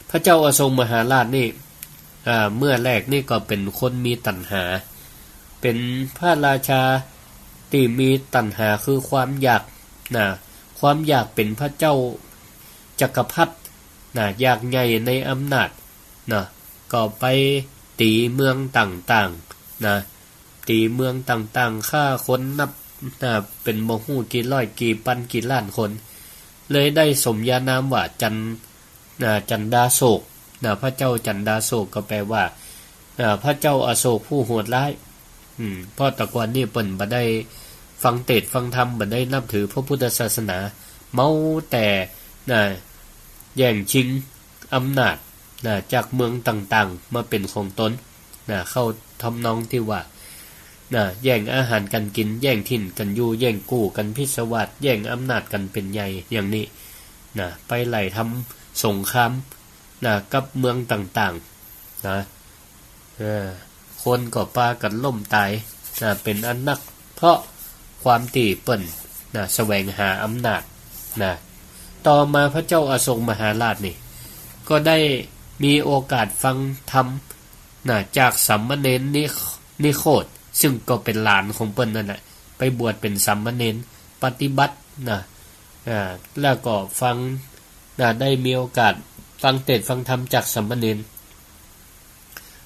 พระเจ้าอโศกมหาราชนี่ อ่า เมื่อแรกนี่ก็เป๋นคนมีตัณหา เป๋นพระราชาตี้มีตัณหา คือความอยาก นะ ความอยากเป๋นพระเจ้าจักรพรรดิ นะ อยากใหญ่ในอำนาจ นะ ก็ไปตี๋เมืองต่างๆ นะ ตี๋เมืองต่างๆ ฆ่าคนนับ นะ เป๋นบ่ฮู้กี่ร้อยกี่ปันกี่ล้านคน เลยได้สมญานามว่าจัน- นะ จันดาโศก นะ พระเจ้าจันดาโศกก็แปลว่า นะ พระเจ้าอโศกผู้โหดร้าย อืม เพราะแต่ก่อนนี่เปิ้นบ่ได้ฟังเตสน์ฟังธรรม บ่ได้นับถือพระพุทธศาสนา เมาแต่ นะ แย่งชิงอำนาจ นะ จากเมืองต่างๆ มาเป๋นของตน นะ เข้าทำนองตี้ว่า นะ แย่งอาหารกั๋นกิ๋น แย่งถิ่นกั๋นอยู่ แย่งกู้กั๋นพิศวาส แย่งอำนาจกั๋นเป๋นใหญ่ อย่างนี้ นะ ไปไล่ทำสงคราม นะ กับเมืองต่างๆ นะ เออ คนก็ปากั๋นล้มต๋าย นะ เป๋นอันนัก เพราะความตี้เปิ้น นะ แสวงหาอำนาจ นะ ต่อมาพระเจ้าอโศกมหาราชนี่ ก็ได้มีโอกาสฟังธรรม นะ จากสามเณรนิ- นิโคฏ ซึ่งก็เป๋นหลานของเปิ้นนั่นแหละ ไปบวชเป๋นสามเณร ปฏิบัติ นะ อ่า แล้วก็ฟัง นะ ได้มีโอกาสฟังเตสน์ฟังธรรมจากสามเณร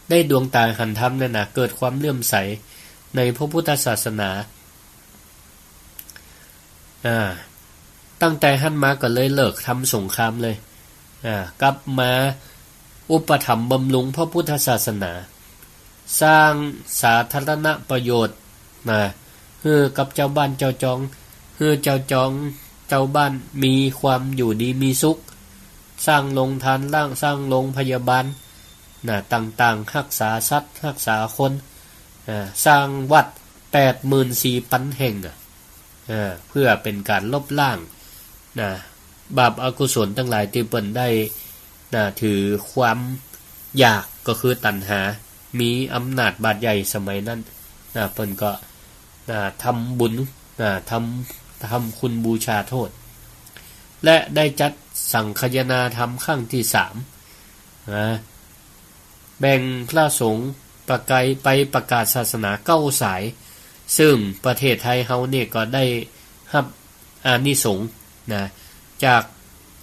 ได้ดวงต๋าหันธรรมนั่นนะ เกิดความเลื่อมใสในพระพุทธศาสนา อ่า ตั้งแต่หั้นมาก็เลยเลิกทำสงครามเลย อ่า กลับมาอุปถัมภ์บำรุงพระพุทธศาสนา สร้างสาธารณประโยชน์ นะ หื้อกับจาวบ้านจาวจอง หื้อจาวจอง จาวบ้านมีความอยู่ดีมีสุข สร้างโรงทาน สร้าง สร้างโรงพยาบาล นะ ต่างๆ ฮักษาสัตว์ ฮักษาคน อ่า สร้างวัดแปดหมื่นสี่ปันแห่ง อ่ะ อ่า เพื่อเป๋นก๋านลบล้าง นะ บาปอกุศลตังหลายตี้เปิ้นได้ นะ ถือความอยาก ก็คือตัณหา มีอำนาจบาดใหญ่สมัยนั้น นะ เปิ้นก็ นะ ทำบุญ นะ ทำ ทำคุณบูชาโทษ และได้จัดสังคายนาธรรมครั้งตี้สาม นะ แบ่งพระสงฆ์ประกายไปประกาศศาสนาเก้าสาย ซึ่งประเทศไทยเฮาเนี่ยก็ได้ฮับอานิสงส์นะ จาก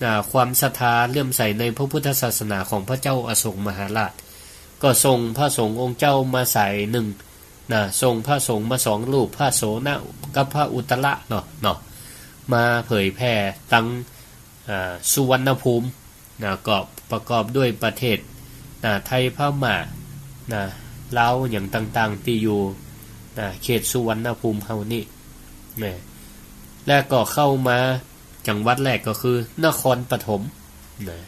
นะ ความศรัทธาเลื่อมใสในพระพุทธศาสนาของพระเจ้าอโศกมหาราช ก็ส่งพระสงฆ์องค์เจ้ามาสายนึ่งนะ ส่งพระสงฆ์มาสองรูป พระโสณะกับพระอุตตระเนาะ เนาะ มาเผยแผ่ตัง อ่า สุวรรณภูมินะ ก็ประกอบด้วยประเทศนะ ไทย พม่านะ ลาว อย่างต่างๆ ตี้อยู่นะ เขตสุวรรณภูมิเฮานี่นะ และก็เข้ามาจังหวัดแรกก็คือนครปฐมนะ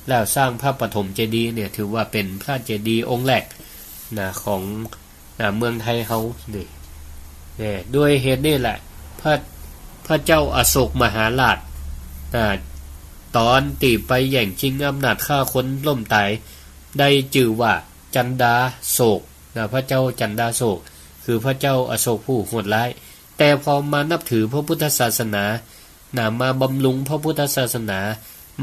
แล้วสร้างพระปฐมเจดีย์เนี่ย ถือว่าเป๋นพระเจดีย์องค์แรกนะ ของ นะ เมืองไทยเฮานี่ เนี่ย ด้วยเหตุนี่แหละ พระ พระเจ้าอโศกมหาราช นะ ต๋อนตี้ไปแย่งจิงอำนาจฆ่าคนล้มต๋าย ได้จื้อว่าจันดาโศกนะ พระเจ้าจันดาโศก คือพระเจ้าอโศกผู้โหดร้าย แต่พอมานับถือพระพุทธศาสนานะ มาบำรุงพระพุทธศาสนา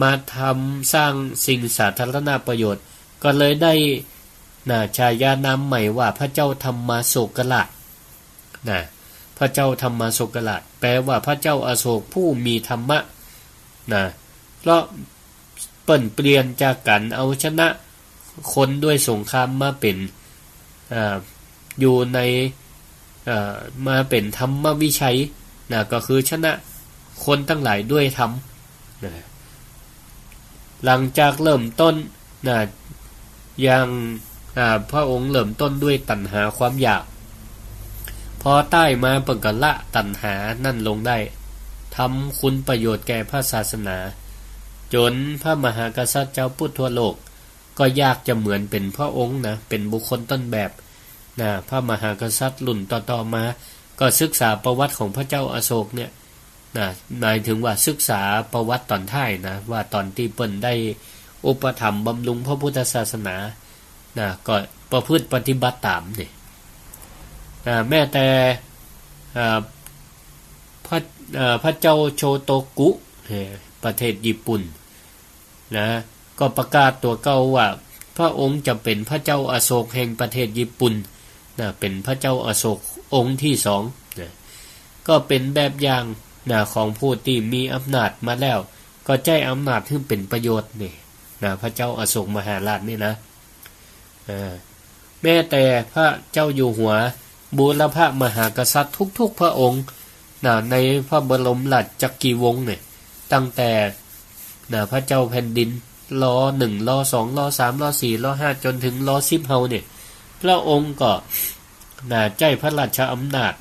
มาทำสร้างสิ่งสาธารณประโยชน์ ก็เลยได้ นะ ฉายานามใหม่ว่าพระเจ้าธรรมาโศกราช นะ พระเจ้าธรรมาโศกราช แปลว่าพระเจ้าอโศกผู้มีธรรมะ นะ เพราะเปิ้นเปลี่ยนจากก๋านเอาชนะคนด้วยสงครามมาเป๋น อ่า อยู่ใน อ่า มาเป๋นธรรมวิชัย นะ ก็คือชนะคนตังหลายด้วยธรรม นะ หลังจากเริ่มต้นนะ อย่าง อ่า พระองค์เริ่มต้นด้วยตัณหาความอยาก พอต้ายมาเปิ้นก็ละตัณหานั้นลงได้ ทำคุณประโยชน์แก่พระศาสนา จ๋นพระมหากษัตริย์เจ้าปุทธทั่วโลก ก็อยากจะเหมือนเป๋นพระองค์นะ เป๋นบุคคลต้นแบบนะ พระมหากษัตริย์รุ่นต่อๆ มา ก็ศึกษาประวัติของพระเจ้าอโศกเนี่ย นะ หมายถึงว่าศึกษาประวัติต๋อนท้ายนะ ว่าต๋อนตี้เปิ้นได้อุปถัมภ์บำรุงพระพุทธศาสนานะ ก็ประพฤติปฏิบัติต๋ามนี่นะ แม้แต่ เอ่อ พระ เอ่อ พระเจ้าโชโตกุ เอ่อ ประเทศญี่ปุ่น นะ ก็ประกาศตั๋วเก่าว่า พระองค์จะเป๋นพระเจ้าอโศกแห่งประเทศญี่ปุ่นนะ เป๋นพระเจ้าอโศกองค์ตี้สองนะ ก็เป๋นแบบอย่างนะ ของผู้ตี้มีอำนาจมาแล้ว ก็ใจ๊อำนาจหื้อเป๋นประโยชน์นี่นะ พระเจ้าอโศกมหาราชนี่นะ เอ่อ แม้แต่พระเจ้าอยู่หัว บูรพมหากษัตริย์ทุกๆ พระองค์นะ ในพระบรมราชจักรีวงศ์เนี่ย ตั้งแต่นะ พระเจ้าแผ่นดิน ร.หนึ่ง ร.สอง ร.สาม ร.สี่ ร.ห้า จ๋นถึง ร.สิบ เฮาเนี่ย พระองค์ก็นะ ใจ๊พระราชอำนาจ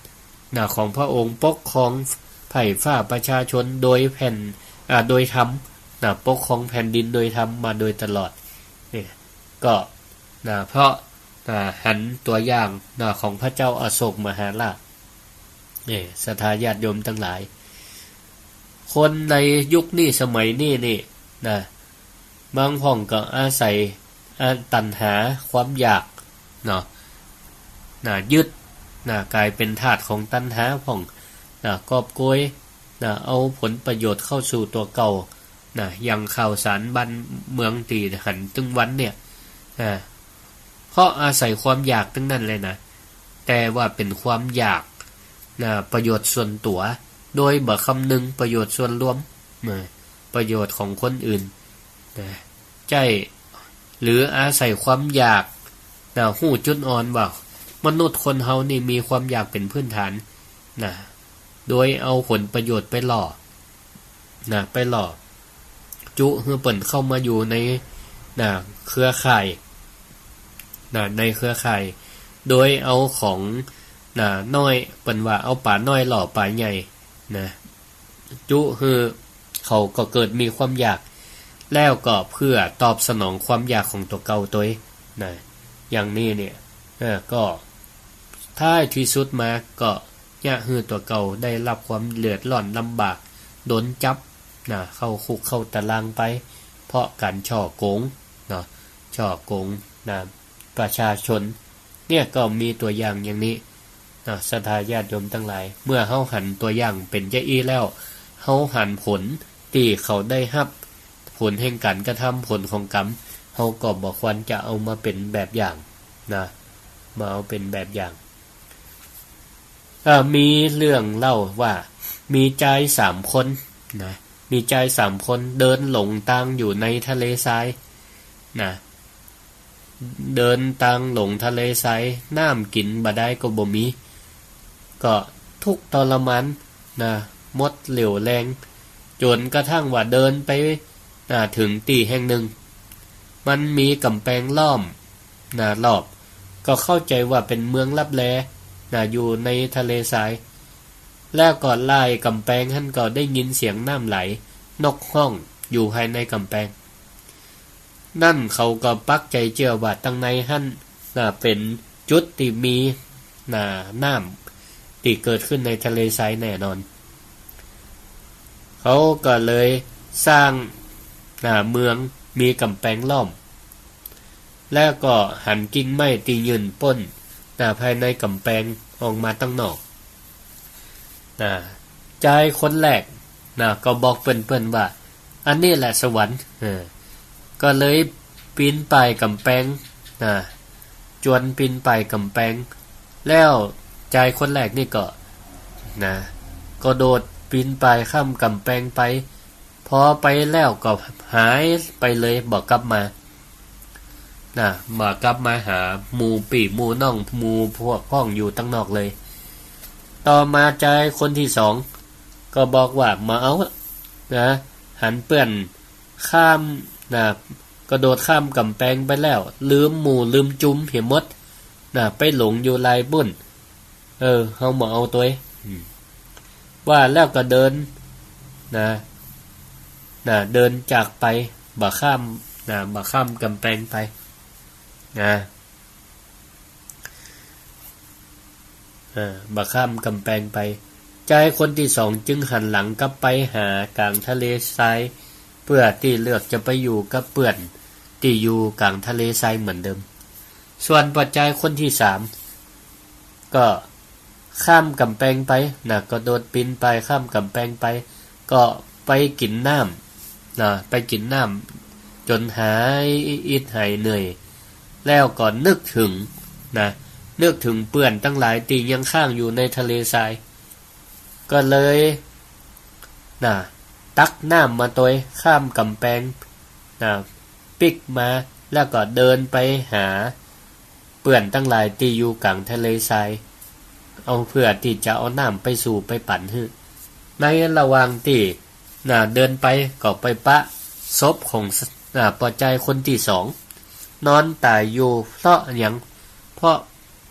นะ ของพระองค์ปกครองไพร่ฟ้าประชาชนโดยแผ่น อ่า โดยธรรมนะ ปกครองแผ่นดินโดยธรรมมาโดยตลอดเนี่ย ก็นะ เพราะนะ หันตั๋วอย่างนะ ของพระเจ้าอโศกมหาราชเนี่ย ศรัทธาญาติโยมตังหลาย คนในยุคนี้สมัยนี้นี่นะ บางพ่องก็อาศัย อ่า ตัณหาความอยากเนาะ นะ ยึดนะ ก๋ายเป๋นทาสของตัณหาพ่องนะ กอบโกยนะ เอาผลประโยชน์เข้าสู่ตั๋วเก่า นะ อย่างข่าวสารบ้านเมืองตี้หันตึงวันเนี่ย นะ เพราะอาศัยความอยากตึงนั้นเลยนะ แต่ว่าเป๋นความอยากนะ ประโยชน์ส่วนตั๋ว โดยบ่คำนึงประโยชน์ส่วนรวมนะ ประโยชน์ของคนอื่นนะ ใจ้ หรืออาศัยความอยากนะ ฮู้จุดอ่อนว่ามนุษย์คนเฮานี่มีความอยากเป๋นพื้นฐานนะ โดยเอาผลประโยชน์ไปล่อ นะ ไปหล่อจุหื้อเปิ้นเข้ามาอยู่ใน นะ เครือข่าย นะ ในเครือข่าย โดยเอาของ นะ น้อย เปิ้นว่าเอาป๋าน้อยหล่อป๋าใหญ่ นะ จุหื้อเขาก็เกิดมีความอยาก แล้วก็เพื่อตอบสนองความอยากของตั๋วเก่าตวย นะ อย่างนี้เนี่ย เออ ก็ท้ายตี้สุดมาก็ เยียะหื้อตั๋วเก่าได้ฮับความเดือดร้อนลำบาก โดนจับนะ เข้าคุกเข้าตารางไป เพราะก๋านฉ้อโกงเนาะ ฉ้อโกงนะ ประชาชน เนี่ยก็มีตั๋วอย่างอย่างนี้เนาะ ศรัทธาญาติโยมตังหลาย เมื่อเฮาหันตั๋วอย่างเป๋นจะอี้แล้ว เฮาหันผลตี้เขาได้ฮับ ผลแห่งก๋านกระทำ ผลของกรรม เฮาก็บ่ควรจะเอามาเป๋นแบบอย่างนะ มาเอาเป๋นแบบอย่าง เอ่อ มีเรื่องเล่าว่ามีจายสามคนนะ มีจายสามคนเดินหลงตางอยู่ในทะเลทรายนะ เดินตางหลงทะเลทราย น้ำกิ๋นบ่ได้ก็บ่มี ก็ทุกข์ทรมานนะ หมดเรี่ยวแรง จ๋นกระทั่งว่าเดินไปนะ เถิงตี้แห่งนึ่ง มันมีก๋ำแปงล้อมนะ รอบ ก็เข้าใจ๋ว่าเป๋นเมืองลับแลนะ อยู่ในทะเลทราย แล้วก็ล่ายก๋ำแปงหั้นก็ได้ยินเสียงน้ำไหล นกฮ้องอยู่ภายในก๋ำแปง นั้นเขาก็ปักใจ๋เจื้อว่าตังในหั้นน่ะเป๋นจุดตี้มี น่ะ น้ำตี้เกิดขึ้นในทะเลทรายแน่นอน เขาก็เลยสร้าง น่ะ เมืองมีก๋ำแปงล้อม แล้วก็หันกิ่งไม้ตี้ยื่นป๊น น่ะ ภายในก๋ำแปงออกมาตังนอก น่ะ จายคนแรก น่ะ ก็บอกเปื้อนๆ ว่า อันนี้แหละสวรรค์ เออ ก็เลยปีนป่ายก๋ำแปง น่ะ จวนปีนป่ายก๋ำแปง แล้วจายคนแรกนี่ก็ น่ะ กระโดดปีนป่ายข้ามก๋ำแปงไป พอไปแล้วก็หายไปเลย บ่กลับมา น่ะ บ่กลับมาหาหมู่ปี้หมู่น้องหมู่พวกพ้องอยู่ตังนอกเลย ต่อมาจายคนตี้สองก็บอกว่า บ่เอา น่ะ หันเปื้อนข้าม น่ะ กระโดดข้ามก๋ำแปงไปแล้ว ลืมหมู่ลืมจุมเหียหมด น่ะ ไปหลงอยู่ลายปุ้น เออ เฮาบ่เอาตวย อืม ว่าแล้วก็เดิน น่ะ น่ะ เดินจากไป บ่ข้าม น่ะ บ่ข้ามก๋ำแปงไป น่ะ เออ บ่ข้ามก๋ำแปงไป จายคนตี้สองจึงหันหลังกลับไปหากลางทะเลทราย เปื้อตี้เลือกจะไปอยู่กับเปื้อนตี้อยู่กลางทะเลทรายเหมือนเดิม ส่วนป้อจายคนตี้สาม ก็ข้ามก๋ำแปงไป น่ะ กระโดดปีนป่ายข้ามก๋ำแปงไป ก็ไปกิ๋นน้ำ น่ะ ไปกิ๋นน้ำจ๋นหายอิดหายเหนื่อย แล้วก็นึกเถิง น่ะ นึกเถิงเปื้อนตังหลายตี้ยังค้างอยู่ในทะเลทราย ก็เลย น่ะ ตักน้ำมาตวย ข้ามก๋ำแปง น่ะ ปิ๊กมา แล้วก็เดินไปหาเปื้อนตังหลายตี้อยู่กลางทะเลทราย เอาเปื้อตี้จะเอาน้ำไปสู่ไปปั๋นหื้อ ในระหว่างตี้ น่ะ เดินไปก็ไปปะศพของ น่ะ ป้อจายคนตี้สอง นอนต๋ายอยู่ เพราะหยัง เพราะ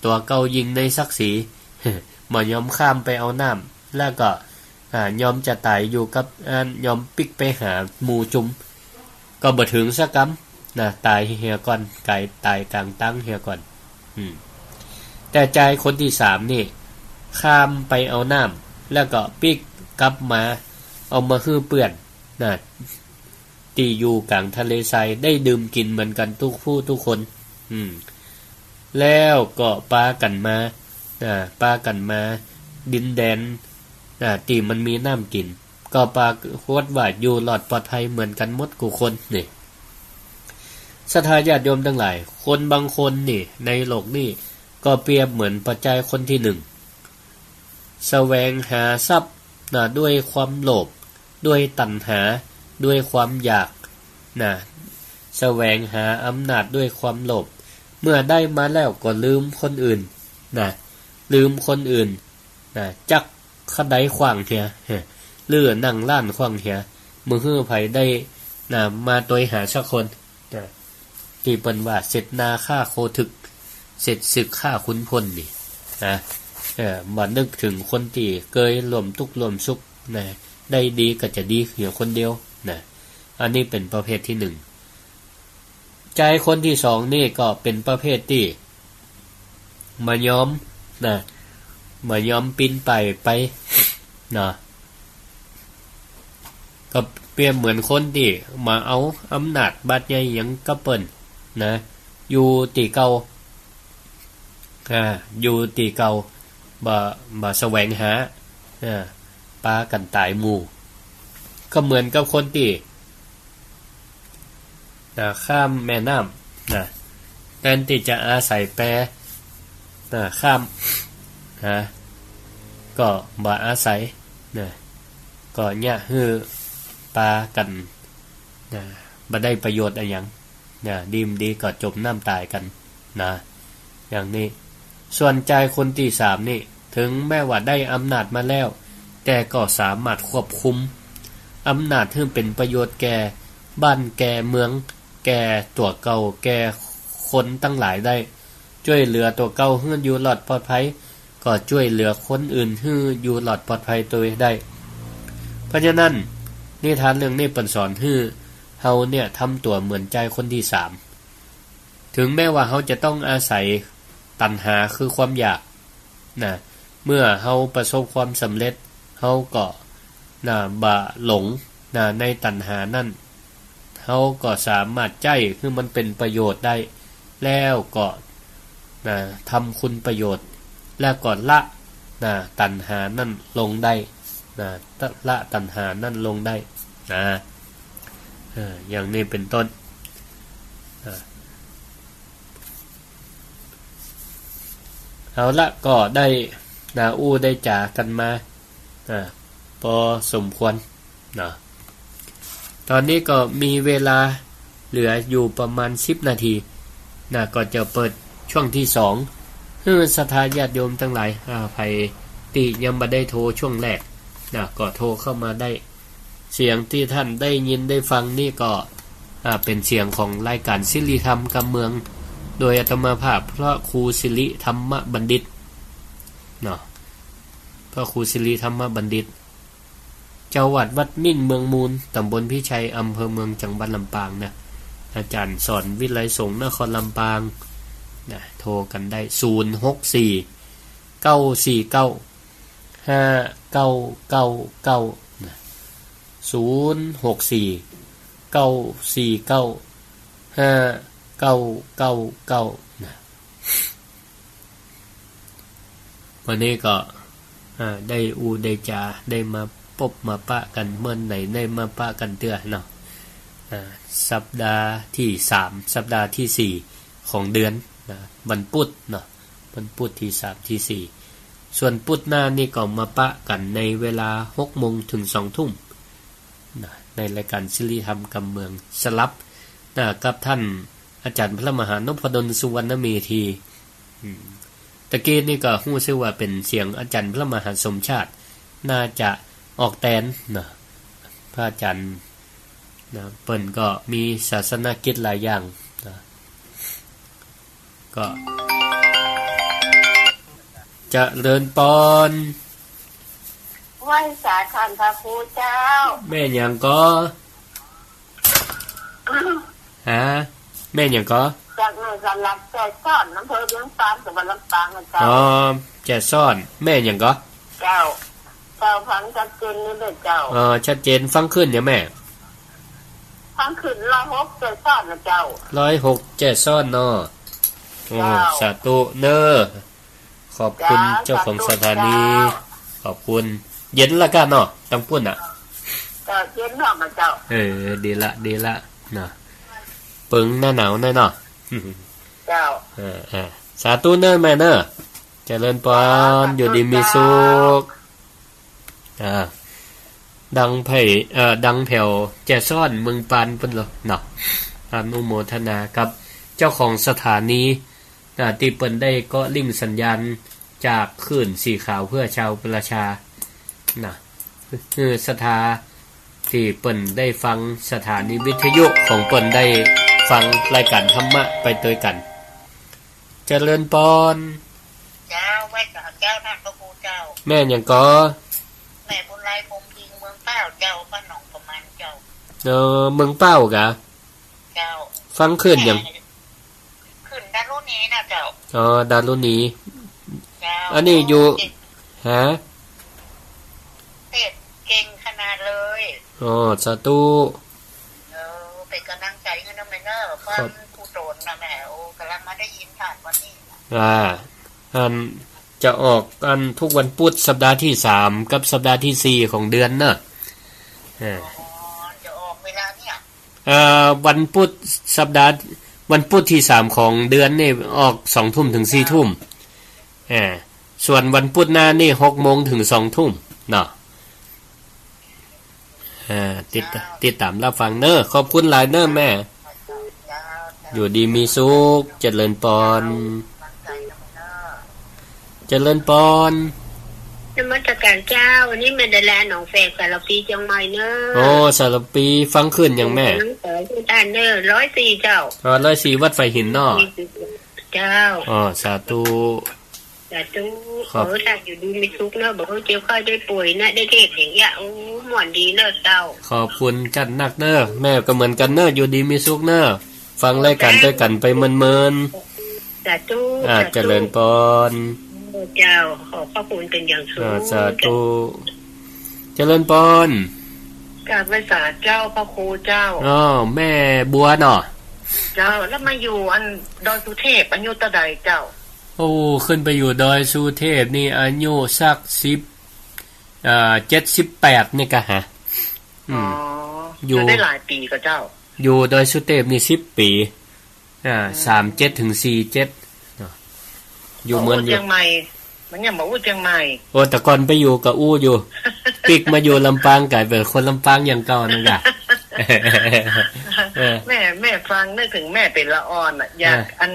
ตั๋วเก่ายิ่งในศักดิ์ศรี บ่ยอมข้ามไปเอาน้ำ แล้วก็ อ่า ยอมจะต๋ายอยู่กับ อ่า ยอมปิ๊กไปหาหมู่จุม ก็บ่เถิงสักกำ น่ะ ต๋ายเหียก่อน ก๋ายต๋ายก๋างตางเหียก่อน อืม แต่จายคนตี้สามนี่ ข้ามไปเอาน้ำ แล้วก็ปิ๊กกลับมา เอามาหื้อเปื้อน น่ะ ตี้อยู่กลางทะเลทรายได้ดื่มกิ๋นเหมือนกั๋นกู้ผู้กู้คน อืม แล้วก็ปากั๋นมา อ่า ปากั๋นมาดินแดน อ่า ตี้มันมีน้ำกิ๋น ก็ปรากฏว่าอยู่รอดปลอดภัยเหมือนกั๋นหมดกู้คนนี่ ศรัทธาญาติโยมตังหลาย คนบางคนนี่ ในโลกนี้ก็เปรียบเหมือนป้อจายคนตี้หนึ่ง แสวงหาทรัพย์ น่ะ ด้วยความโลภ ด้วยตัณหา ด้วยความอยาก น่ะ แสวงหาอำนาจด้วยความโลภ เมื่อได้มาแล้วก็ลืมคนอื่น น่ะ ลืมคนอื่น น่ะ จักขะใดขว้างเหีย หรือนั่งล้านขว้างเหีย บ่หื้อใผได้ น่ะ มาตวยหาสักคน น่ะ ตี้เปิ้นว่าเสร็จนาฆ่าโคถึก เสร็จศึกฆ่าขุนพลนี่ น่ะ เออ บ่นึกเถิงคนตี้เกยร่วมตุ๊กข์ร่วมสุข น่ะ ได้ดีก็จะดีเหียคนเดียว น่ะ อันนี้เป๋นประเภทตี้หนึ่ง จายคนตี้สองนี่ก็เป๋นประเภทตี้บ่ยอม น่ะ บ่ยอมปีนป่ายไป น่ะ ก็เปรียบเหมือนคนตี้บ่เอาอำนาจบาดใหญ่หยังกับเปิ้น น่ะ อยู่ตี้เก่า อ่า อยู่ตี้เก่า บ่ บ่แสวงหา อ่า ปากั๋นต๋ายหมู่ ก็เหมือนกับคนตี้ นะ ข้ามแม่น้ำนะ แทนตี้จะอาศัยแป นะ ข้าม นะ ก็บ่อาศัย นะ ก็เยียะหื้อปากั๋น นะ บ่ได้ประโยชน์อะหยัง นะ ดีบ่ดีก็จ๋มน้ำต๋ายกั๋น นะ อย่างนี้ ส่วนจายคนตี้สามนี่ เถิงแม้ว่าได้อำนาจมาแล้ว แต่ก็สามารถควบคุมอำนาจหื้อเป๋นประโยชน์แก่บ้านแก่เมือง แก่ตั๋วเก่า แก่คนตังหลายได้ จ้วยเหลือตั๋วเก่าหื้ออยู่รอดปลอดภัย ก็จ้วยเหลือคนอื่นหื้ออยู่รอดปลอดภัยตวยได้ เพราะฉะนั้น นิทานเรื่องนี้เปิ้นสอนหื้อเฮาเนี่ยทำตั๋วเหมือนจายคนตี้สาม เถิงแม้ว่าเฮาจะต้องอาศัยตัณหาคือความอยาก นะ เมื่อเฮาประสบความสำเร็จ เฮาก็ นะ บ่หลง นะ ในตัณหานั้น เฮาก็สามารถใจ๊หื้อมันเป๋นประโยชน์ได้ แล้วก็ นะ ทำคุณประโยชน์ แล้วก็ละ นะ ตัณหานั้นลงได้ นะ ละตัณหานั้นลงได้ นะ เออ อย่างนี้เป๋นต้น นะ เอาละ ก็ได้ นะ อู้ได้จ๋ากั๋นมา อ่า ปอสมควร เนาะ ต๋อนนี้ก็มีเวลาเหลืออยู่ประมาณสิบนาที นะ ก็จะเปิดช่วงตี้สอง หื้อศรัทธาญาติโยมตังหลาย อ่า ใผตี้ยังบ่ได้โทรช่วงแรก นะ ก็โทรเข้ามาได้ เสียงตี้ต้านได้ยินได้ฟังนี่ก็ อ่า เป๋นเสียงของรายก๋านสิริธรรมกำเมือง โดยอาตมาภาพพระครูสิริธรรมบัณฑิต เนาะ พระครูสิริธรรมบัณฑิต เจ้าวัดวัดมิ่งเมืองมูล ต๋ำบลพิชัย อำเภอเมือง จังหวัดลำปางนะ อาจ๋ารย์สอนวิทยาลัยสงฆ์นครลำปาง นะ โทรกั๋นได้ ศูนย์หกสี่ เก้าสี่เก้า ห้าเก้าเก้าเก้า นะ ศูนย์หกสี่ เก้าสี่เก้า ห้าเก้าเก้าเก้า นะ วันนี้ก็ อ่า ได้อู้ได้จ๋า ได้มาปบมาปะกั๋น เมื่อใดได้มาปะกั๋นเตื้อเนาะ อ่า สัปดาห์ตี้สาม สัปดาห์ตี้สี่ของเดือนนะ วันปุธเนาะ วันปุธตี้สามตี้สี่ ส่วนปุธหน้านี่ก็มาปะกั๋นในเวลาหกโมงเถิงสองทุ่มนะ ในรายก๋านสิริธรรมกำเมือง สลับนะ กับต้านอาจ๋ารย์พระมหานพดล สุวรรณเมธี อืม ตะกี้นี่ก็ฮู้สึกว่าเป๋นเสียงอาจ๋ารย์พระมหาสมชาติ น่าจะออกแตนนะ พระอาจ๋ารย์นะ เปิ้นก็มีศาสนกิจหลายอย่างนะ ก็ เจริญปอน ไหว้สาท่านพระครูเจ้า แม่หยังก่อ ฮะ แม่หยังก่อ จากหน่วยสลักแจซ้อน อำเภอเวียงปาน จังหวัดลำปางนะเจ้า อ๋อ แจซ้อน แม่หยังก่อ เจ้า เจ้า ฟังชัดเจนนี่เลยเจ้า อ๋อ ชัดเจน ฟังขึ้นเนี่ยแม่ ฟังขึ้น ร้อยหก แจซ้อนนะเจ้า ร้อยหก แจซ้อนเนาะ โอ้ เจ้า สาธุเน้อ ขอบคุณ จ้า เจ้าของสถานี สาธุเจ้า ขอบคุณ เย็นละก้าเนาะ ตังปุ้นน่ะ เจ้า เย็นเนาะเจ้า เออ ดีละ ดีละ เนาะ เปิงหน้าหนาวหน้อยเนาะ เจ้า เออ เออ สาธุเน้อแม่เน้อ เจริญปอน สาธุ อยู่ดีมีสุข เจ้า อ่า ดังไผ่ เอ่อ ดังแผ่วแจซ้อนเมืองปานปุ้นเหรอเนาะ อนุโมทนากับเจ้าของสถานี นะ ตี้เปิ้นได้เกาะลิงก์สัญญาณจากคลื่นสีขาวเพื่อชาวประชา นะ คือศรัทธาตี้เปิ้นได้ฟังสถานีวิทยุของเปิ้นได้ฟังรายก๋านธรรมะไปตวยกั๋น เจริญปอน เจ้า ไหว้สาเจ้าท่านพระครูเจ้า แม่หยังก่อ แม่บุญไล พรหมพิงค์ เมืองเป้าเจ้า บ้านหนองประมาณเจ้า เออ เมืองเป้ากะ เจ้า ฟังคลื่นหยัง แม่ คลื่นดารุณีนะเจ้า อ๋อ ดารุณี เจ้า อันนี้อยู่ เทศน์ ฮะ เทศน์เก่งขนาดเลย อ๋อ สาธุ เออ เป๋นก๋ำลังใจ๋หื้อเน้อแม่เน้อ ครับ ฟังผู้โตนนะแม่ โอ้ ก๋ำลังมาได้ยินผ่านวันนี้นะ อ่า อันจะออกอันทุกวันปุธสัปดาห์ตี้สามกับสัปดาห์ตี้สี่ของเดือนเนาะ อ่า อ๋อ จะออกเวลาเนี่ย เอ่อ วันพุธสัปดาห์ วันพุธตี้สามของเดือนนี่ออกสองทุ่มเถึงสี่ทุ่ม อ่า ส่วนวันพุธหน้านี่หกโมงเถิงสองทุ่มเนาะ อ่า ติด ติดต๋ามรับฟังเน้อ ขอบคุณหลายเน้อแม่ อยู่ดีมีสุข เจริญปอน เจริญปอน นมัสก๋านเจ้า อันนี้แม่ดาราหนองแฝก สารภีเจียงใหม่เน้อ โอ้ สารภี ฟังคลื่นหยังแม่ ฟังคลื่นเน้อ ร้อยสี่เจ้า อ๋อ ร้อยสี่ วัดฝายหินเนาะ เจ้า อ๋อ สาธุ สาธุ ครับ ขอหื้อต้านอยู่ดีมีสุขเน้อ บ่หื้อเจ็บไข้ได้ป่วยนะ ได้เทศน์อย่างเนี้ย โอ้ ม่วนดีเน้อเจ้า ขอบคุณจัดหนักเน้อ แม่ก็เหมือนกั๋นเน้อ อยู่ดีมีสุขเน้อ ฟังรายก๋านตวยกั๋นไปเมินๆ สาธุ อ่า สาธุ เจริญปอน เจ้า ขอบพระคุณเป็นอย่างสูง อ่า สาธุ เจริญปอน กราบไหว้สาเจ้าพระครูเจ้า อ๋อ แม่บัวเนาะ เจ้า แล้วมาอยู่อันดอยสุเทพฯ อายุเต้าใดเจ้า โอ้ ขึ้นไปอยู่ดอยสุเทพฯนี่อายุสักสิบ อ่า เจ็ดสิบแปดนี่กะฮะ อืม อ๋อ อยู่ อยู่ได้หลายปี๋ก่อเจ้า อยู่ดอยสุเทพฯนี่สิบปี๋ อ่า อืม สามเจ็ดเถิงสี่เจ็ดเนาะ อยู่เมือง บ่อู้เจียงใหม่ มันยังบ่อู้เจียงใหม่ โอ้ แต่ก่อนไปอยู่ก็อู้อยู่ ปิ๊กมาอยู่ลำปางก๋ายเป๋นคนลำปางอย่างเก่านั่นกะ เออ แม่ แม่ฟังนึกเถิงแม่เป๋นละอ่อนน่ะ อยาก เออ อัน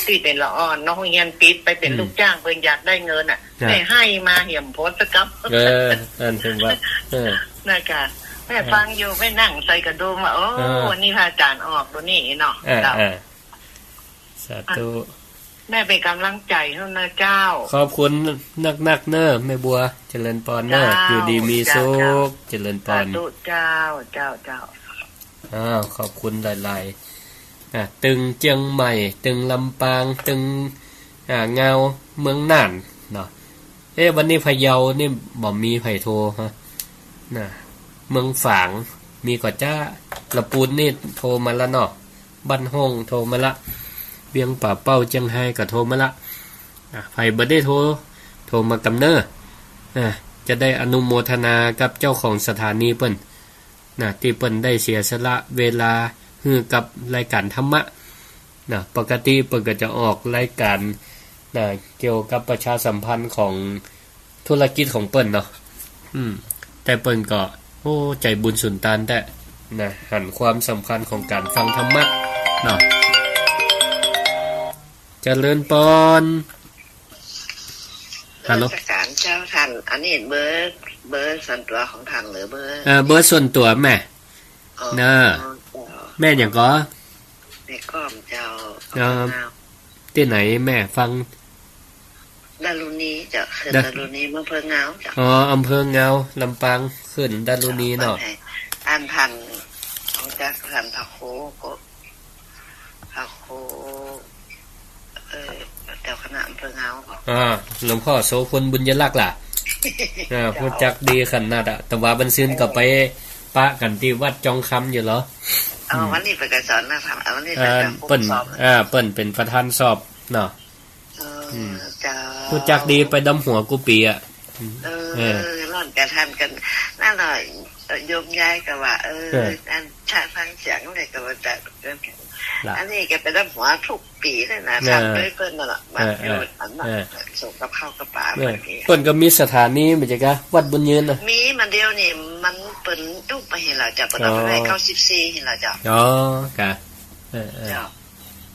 ตี้เป๋นละอ่อนเนาะ โฮงเฮียนปิดไปเป๋น อืม ลูกจ้างเปิ้นอยากได้เงินน่ะ จ้ะ แม่ไห้มาเหี่ยมโพสต์สักกำ เออ อันเถิงว่า เออ นะกะ แม่ เออ ฟังอยู่ แม่นั่งใส่กระดุมว่า โอ้ เออ วันนี้พระอาจ๋ารย์ออกตัวนี้เนาะ เออ เจ้า เออ สาธุ แม่เป๋นก๋ำลังใจ๋หื้อเน้อเจ้า ขอบคุณนักๆ เน้อแม่บัว เจริญปอนเน้อ เจ้า อยู่ดีมีสุข เจ้า เจ้า เจริญปอน สาธุเจ้า เจ้า เจ้า อ้าว ขอบคุณหลายๆ อ่ะ ตึงเจียงใหม่ ตึงลำปาง ตึง อ่า งาว เมืองน่านเนาะ เอ๊ะ วันนี้พะเยานี่บ่มีใผโทรฮะ น่ะ เมืองฝาง มีก่อจ๊ะ ละปูนนี่โทรมาละเนาะ บ้านฮ่องโทรมาละ เวียงป่าเป้า เจียงไฮ้ก็โทรมาละ อ่ะ ใผบ่ได้โทร โทรมากำเน้อ อ่ะ จะได้อนุโมทนากับเจ้าของสถานีเปิ้น นะ ตี้เปิ้นได้เสียสละเวลาหื้อกับรายก๋านธรรมะ นะ ปกติเปิ้นก็จะออกรายก๋าน นะ เกี่ยวกับประชาสัมพันธ์ของธุรกิจของเปิ้นเนาะ อืม แต่เปิ้นก็ โอ้ ใจ๋บุญสุนตานแต๊ นะ หันความสำคัญของก๋านฟังธรรมะ เนาะ เจริญปอน ฮัลโหล นมัสก๋านเจ้าต้าน อันนี้เบอร์ เบอร์ส่วนตั๋วของต้านหรือเบอร์ เอ่อ เบอร์ส่วนตั๋วแม่ อ๋อ เนาะ เจ้า แม่หยังก่อ แม่ก้อมเจ้า อ๋อ อำเภองาว ตี้ไหนแม่ฟัง ดารุณีเจ้า เขื่อนดา ดารุณี อำเภองาวเจ้า อ๋อ อำเภองาว ลำปาง เขื่อนดารุณีเนาะ เจ้า อันต้าน ของเจ้าต้านพระครูก็ พระครู เอ่อ เจ้าคณะอำเภองาว อ่า หลวงพ่อโสภณ บุญยลักษณ์ล่ะ อ่า เจ้า ฮู้จักดีขนาดอะ แต่ว่าบั้นซืนก็ไปปะกั๋นตี้วัดจองคำอยู่เหรอ อ๋อ อืม วันนี้เปิ้นก็สอนนะ วันนี้ อ่า เปิ้นก็ เปิ้น สอบ อ่า เปิ้นเป๋นประธานสอบเนาะ เออ อืม เจ้า ฮู้จักดี ไปดำหัวกู้ปี๋อะ เออ เออ นั่นก็ทันกั๋น นั่นแหละ โยมยายก็ว่า เออ เออ อัน ถ้าฟังเสียงเลยก็ว่าจะ ล่ะ อันนี้ก็ไปดำหัวกู้ปี๋เลยนะ เออ ทำด้วยเปิ้นนั่นแหละ เออ มาอยู่ เออ อันนั้น เออ ส่งกับข้าวกับป๋า เออ เปิ้นก็มีสถานีเหมือนกั๋นกะ วัดบุญยืนน่ะ มี มาเดี๋ยวนี้มันเปิ้นยุบไปหั้นแล้วเจ้า เปิ้นเอาไปไว้ อ๋อ เก้าสิบสี่หั้นแล้วเจ้า อ๋อ กะ เออ เออ เจ้า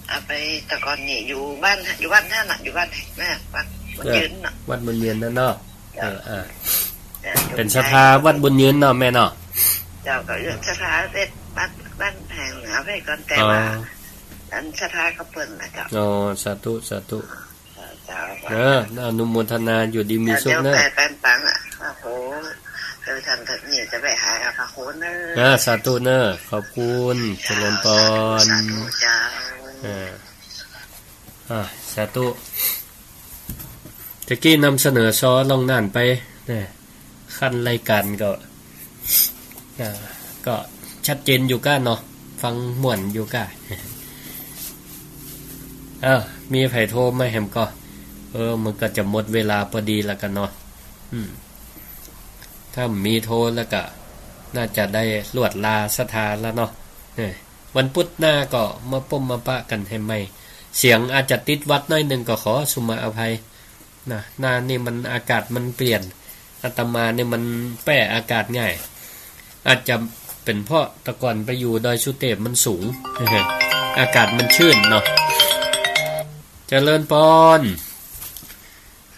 เอาไป แต่ก่อนนี่อยู่บ้าน อยู่บ้านนั่นน่ะ อยู่บ้านไหนนะ วัดบุญยืนน่ะ เออ วัดบุญยืนนั่นเนาะ เจ้า เออ เออ เจ้า เป๋นศรัทธาวัดบุญยืนเนาะแม่เนาะ เจ้า ก็อยู่ศรัทธาเวท บ้าน บ้านแห่งเหนือไปก่อน แต่ว่า อ๋อ อันศรัทธาก็เปิ้นนะเจ้า อ๋อ สาธุ สาธุ เจ้า เออ อนุโมทนา อยู่ดีมีสุขเน้อ เดี๋ยวไปแปมปังอ่ะ โอ้โห เออ ท่านก็นี่จะไปหาพระคุณเน้อ อ่า สาธุเน้อ ขอบคุณ เจ้า เจริญปอน สาธุ สาธุ เจ้า เออ อ่า สาธุ ตะกี้นำเสนอซอล่องน่านไปนะ ขั้นรายการก็ อ่า ก็ชัดเจนอยู่ก้าเนาะ ฟังม่วนอยู่ก้า เอ้า มีใผโทรมาแหมก่อ เออ มันก็จะหมดเวลาปอดีแล้วกั๋นเนาะ อืม ถ้ามีโทรแล้วก็ น่าจะได้ลวดลาศรัทธาแล้วเนาะ เออ วันพุธหน้าก็มาป้มมาปะกั๋นแหมใหม่ เสียงอาจจะติดหวัดหน้อยนึ่งก็ขอสุมาอภัยนะ หน้านี่มันอากาศมันเปลี่ยน อาตมานี่มันแป้อากาศง่าย อาจจะเป๋นเพราะแต่ก่อนไปอยู่ดอยสุเตพมันสูง อากาศมันชื้นเนาะ เจริญปอน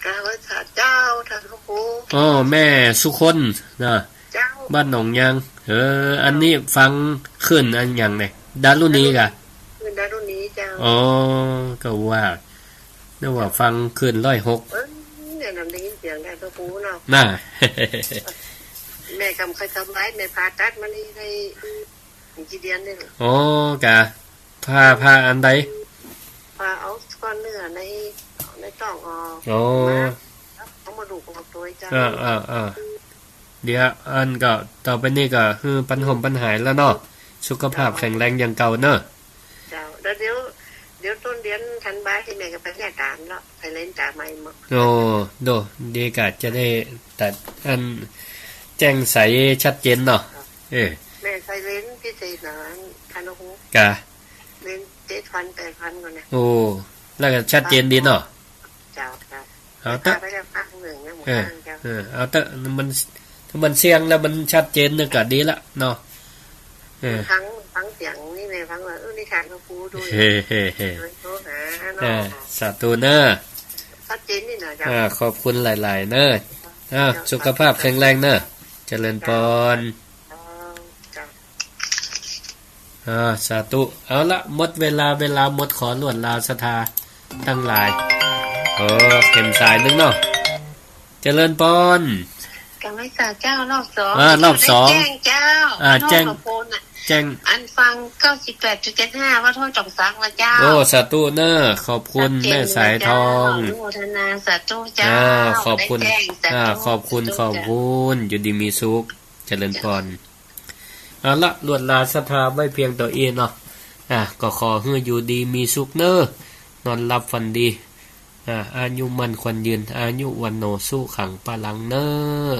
กราบไหว้สาเจ้า ท่านพระครู อ้อ แม่สุคนนะ เจ้า บ้านหนองยาง เออ อันนี้ฟังคลื่นอันหยังเนี่ย ดารุณีกะ คลื่นดารุณีเจ้า อ๋อ ก็ว่า นึกว่าฟังคลื่นร้อยหก เออ เนี่ยนำได้ยินเสียงท่านพระครูเนาะ น่ะ แม่กำไคยสบาย แม่ผ่าตัดมานี่ได้กี่เดือนเนี่ย อ๋อ กะ ผ่า ผ่าอันใด ผ่าเอาก้อนเนื้อใน ในต๊องออก อ๋อ มา เอามาดูกออกโตยเจ้า อ่า อ่า อ่า เดี๋ยวอันก็ต่อไปนี้ก็คือปันหมปันหายแล้วเนาะ สุขภาพแข็งแรงอย่างเก่าเนาะ เจ้า แล้วเดี๋ยว เดี๋ยวต้นเดือนธันวาที่แม่ก็ไปแยกตามแล้ว ไปเล่นตามใหม่หมด โอ้ โด ดีกะจะได้ตัดอันแจ้งใสชัดเจนเนาะ เออ แม่ใส่เลนส์พิเศษนะ ท่านพระครู กะ เลนส์เจ็ดพัน แปดพันก่อนนะ โอ้ แล้วก็ชัดเจนดีเนาะ เจ้า เจ้า เอาเต๊อะ ไปได้พักหนึ่งนะ หมู่ เออ บ้านเจ้า เออ เอาเต๊อะ มัน ถ้ามันเสี่ยงแล้วมันชัดเจนเนี่ยก็ดีละเนาะ เออ ฟัง ฟังเสียงนี่แม่ฟังว่า เออ นี่ท่านพระครูดู เฮ้ เฮ้ เฮ้ โทรหาเนาะ เออ สาธุเนอะ ชัดเจนนี่นะเจ้า อ่า ขอบคุณหลายๆ เนอะ อ่า เจ้า สุขภาพแข็งแรงเนอะ เจริญปอน เจ้า อ่า สาธุ เอาละ หมดเวลา เวลาหมด ขอลวดลาศรัทธาตังหลาย โอ้ เข็มสายหนึ่งเนาะ เจริญปอน กราบไหว้สาเจ้า รอบสอง อ่า รอบสอง แจ้งเจ้า อ่า แจ้ง โทษขอบคุณน่ะ แจ้ง อันฟัง เก้าสิบแปดจุดเจ็ดห้า วัดห้วยตองสักนะเจ้า โอ้ สาธุเนอะ ขอบคุณ ชัดเจน แม่สายทอง เจ้า อนุโมทนา สาธุเจ้า อ่า ขอบคุณ ได้แจ้ง สาธุ อ่า ขอบคุณ สาธุ ขอบคุณ เจ้า อยู่ดีมีสุข เจริญปอน เอาละ ลวดลาศรัทธาไว้เพียงเต้าอี้เนาะ อ่ะ ก็ขอหื้ออยู่ดีมีสุขเนอะ นอนหลับฝันดี อ่ะ อายุมั่นขวัญยืน อายุวัณโณสุขังพลังเนอะ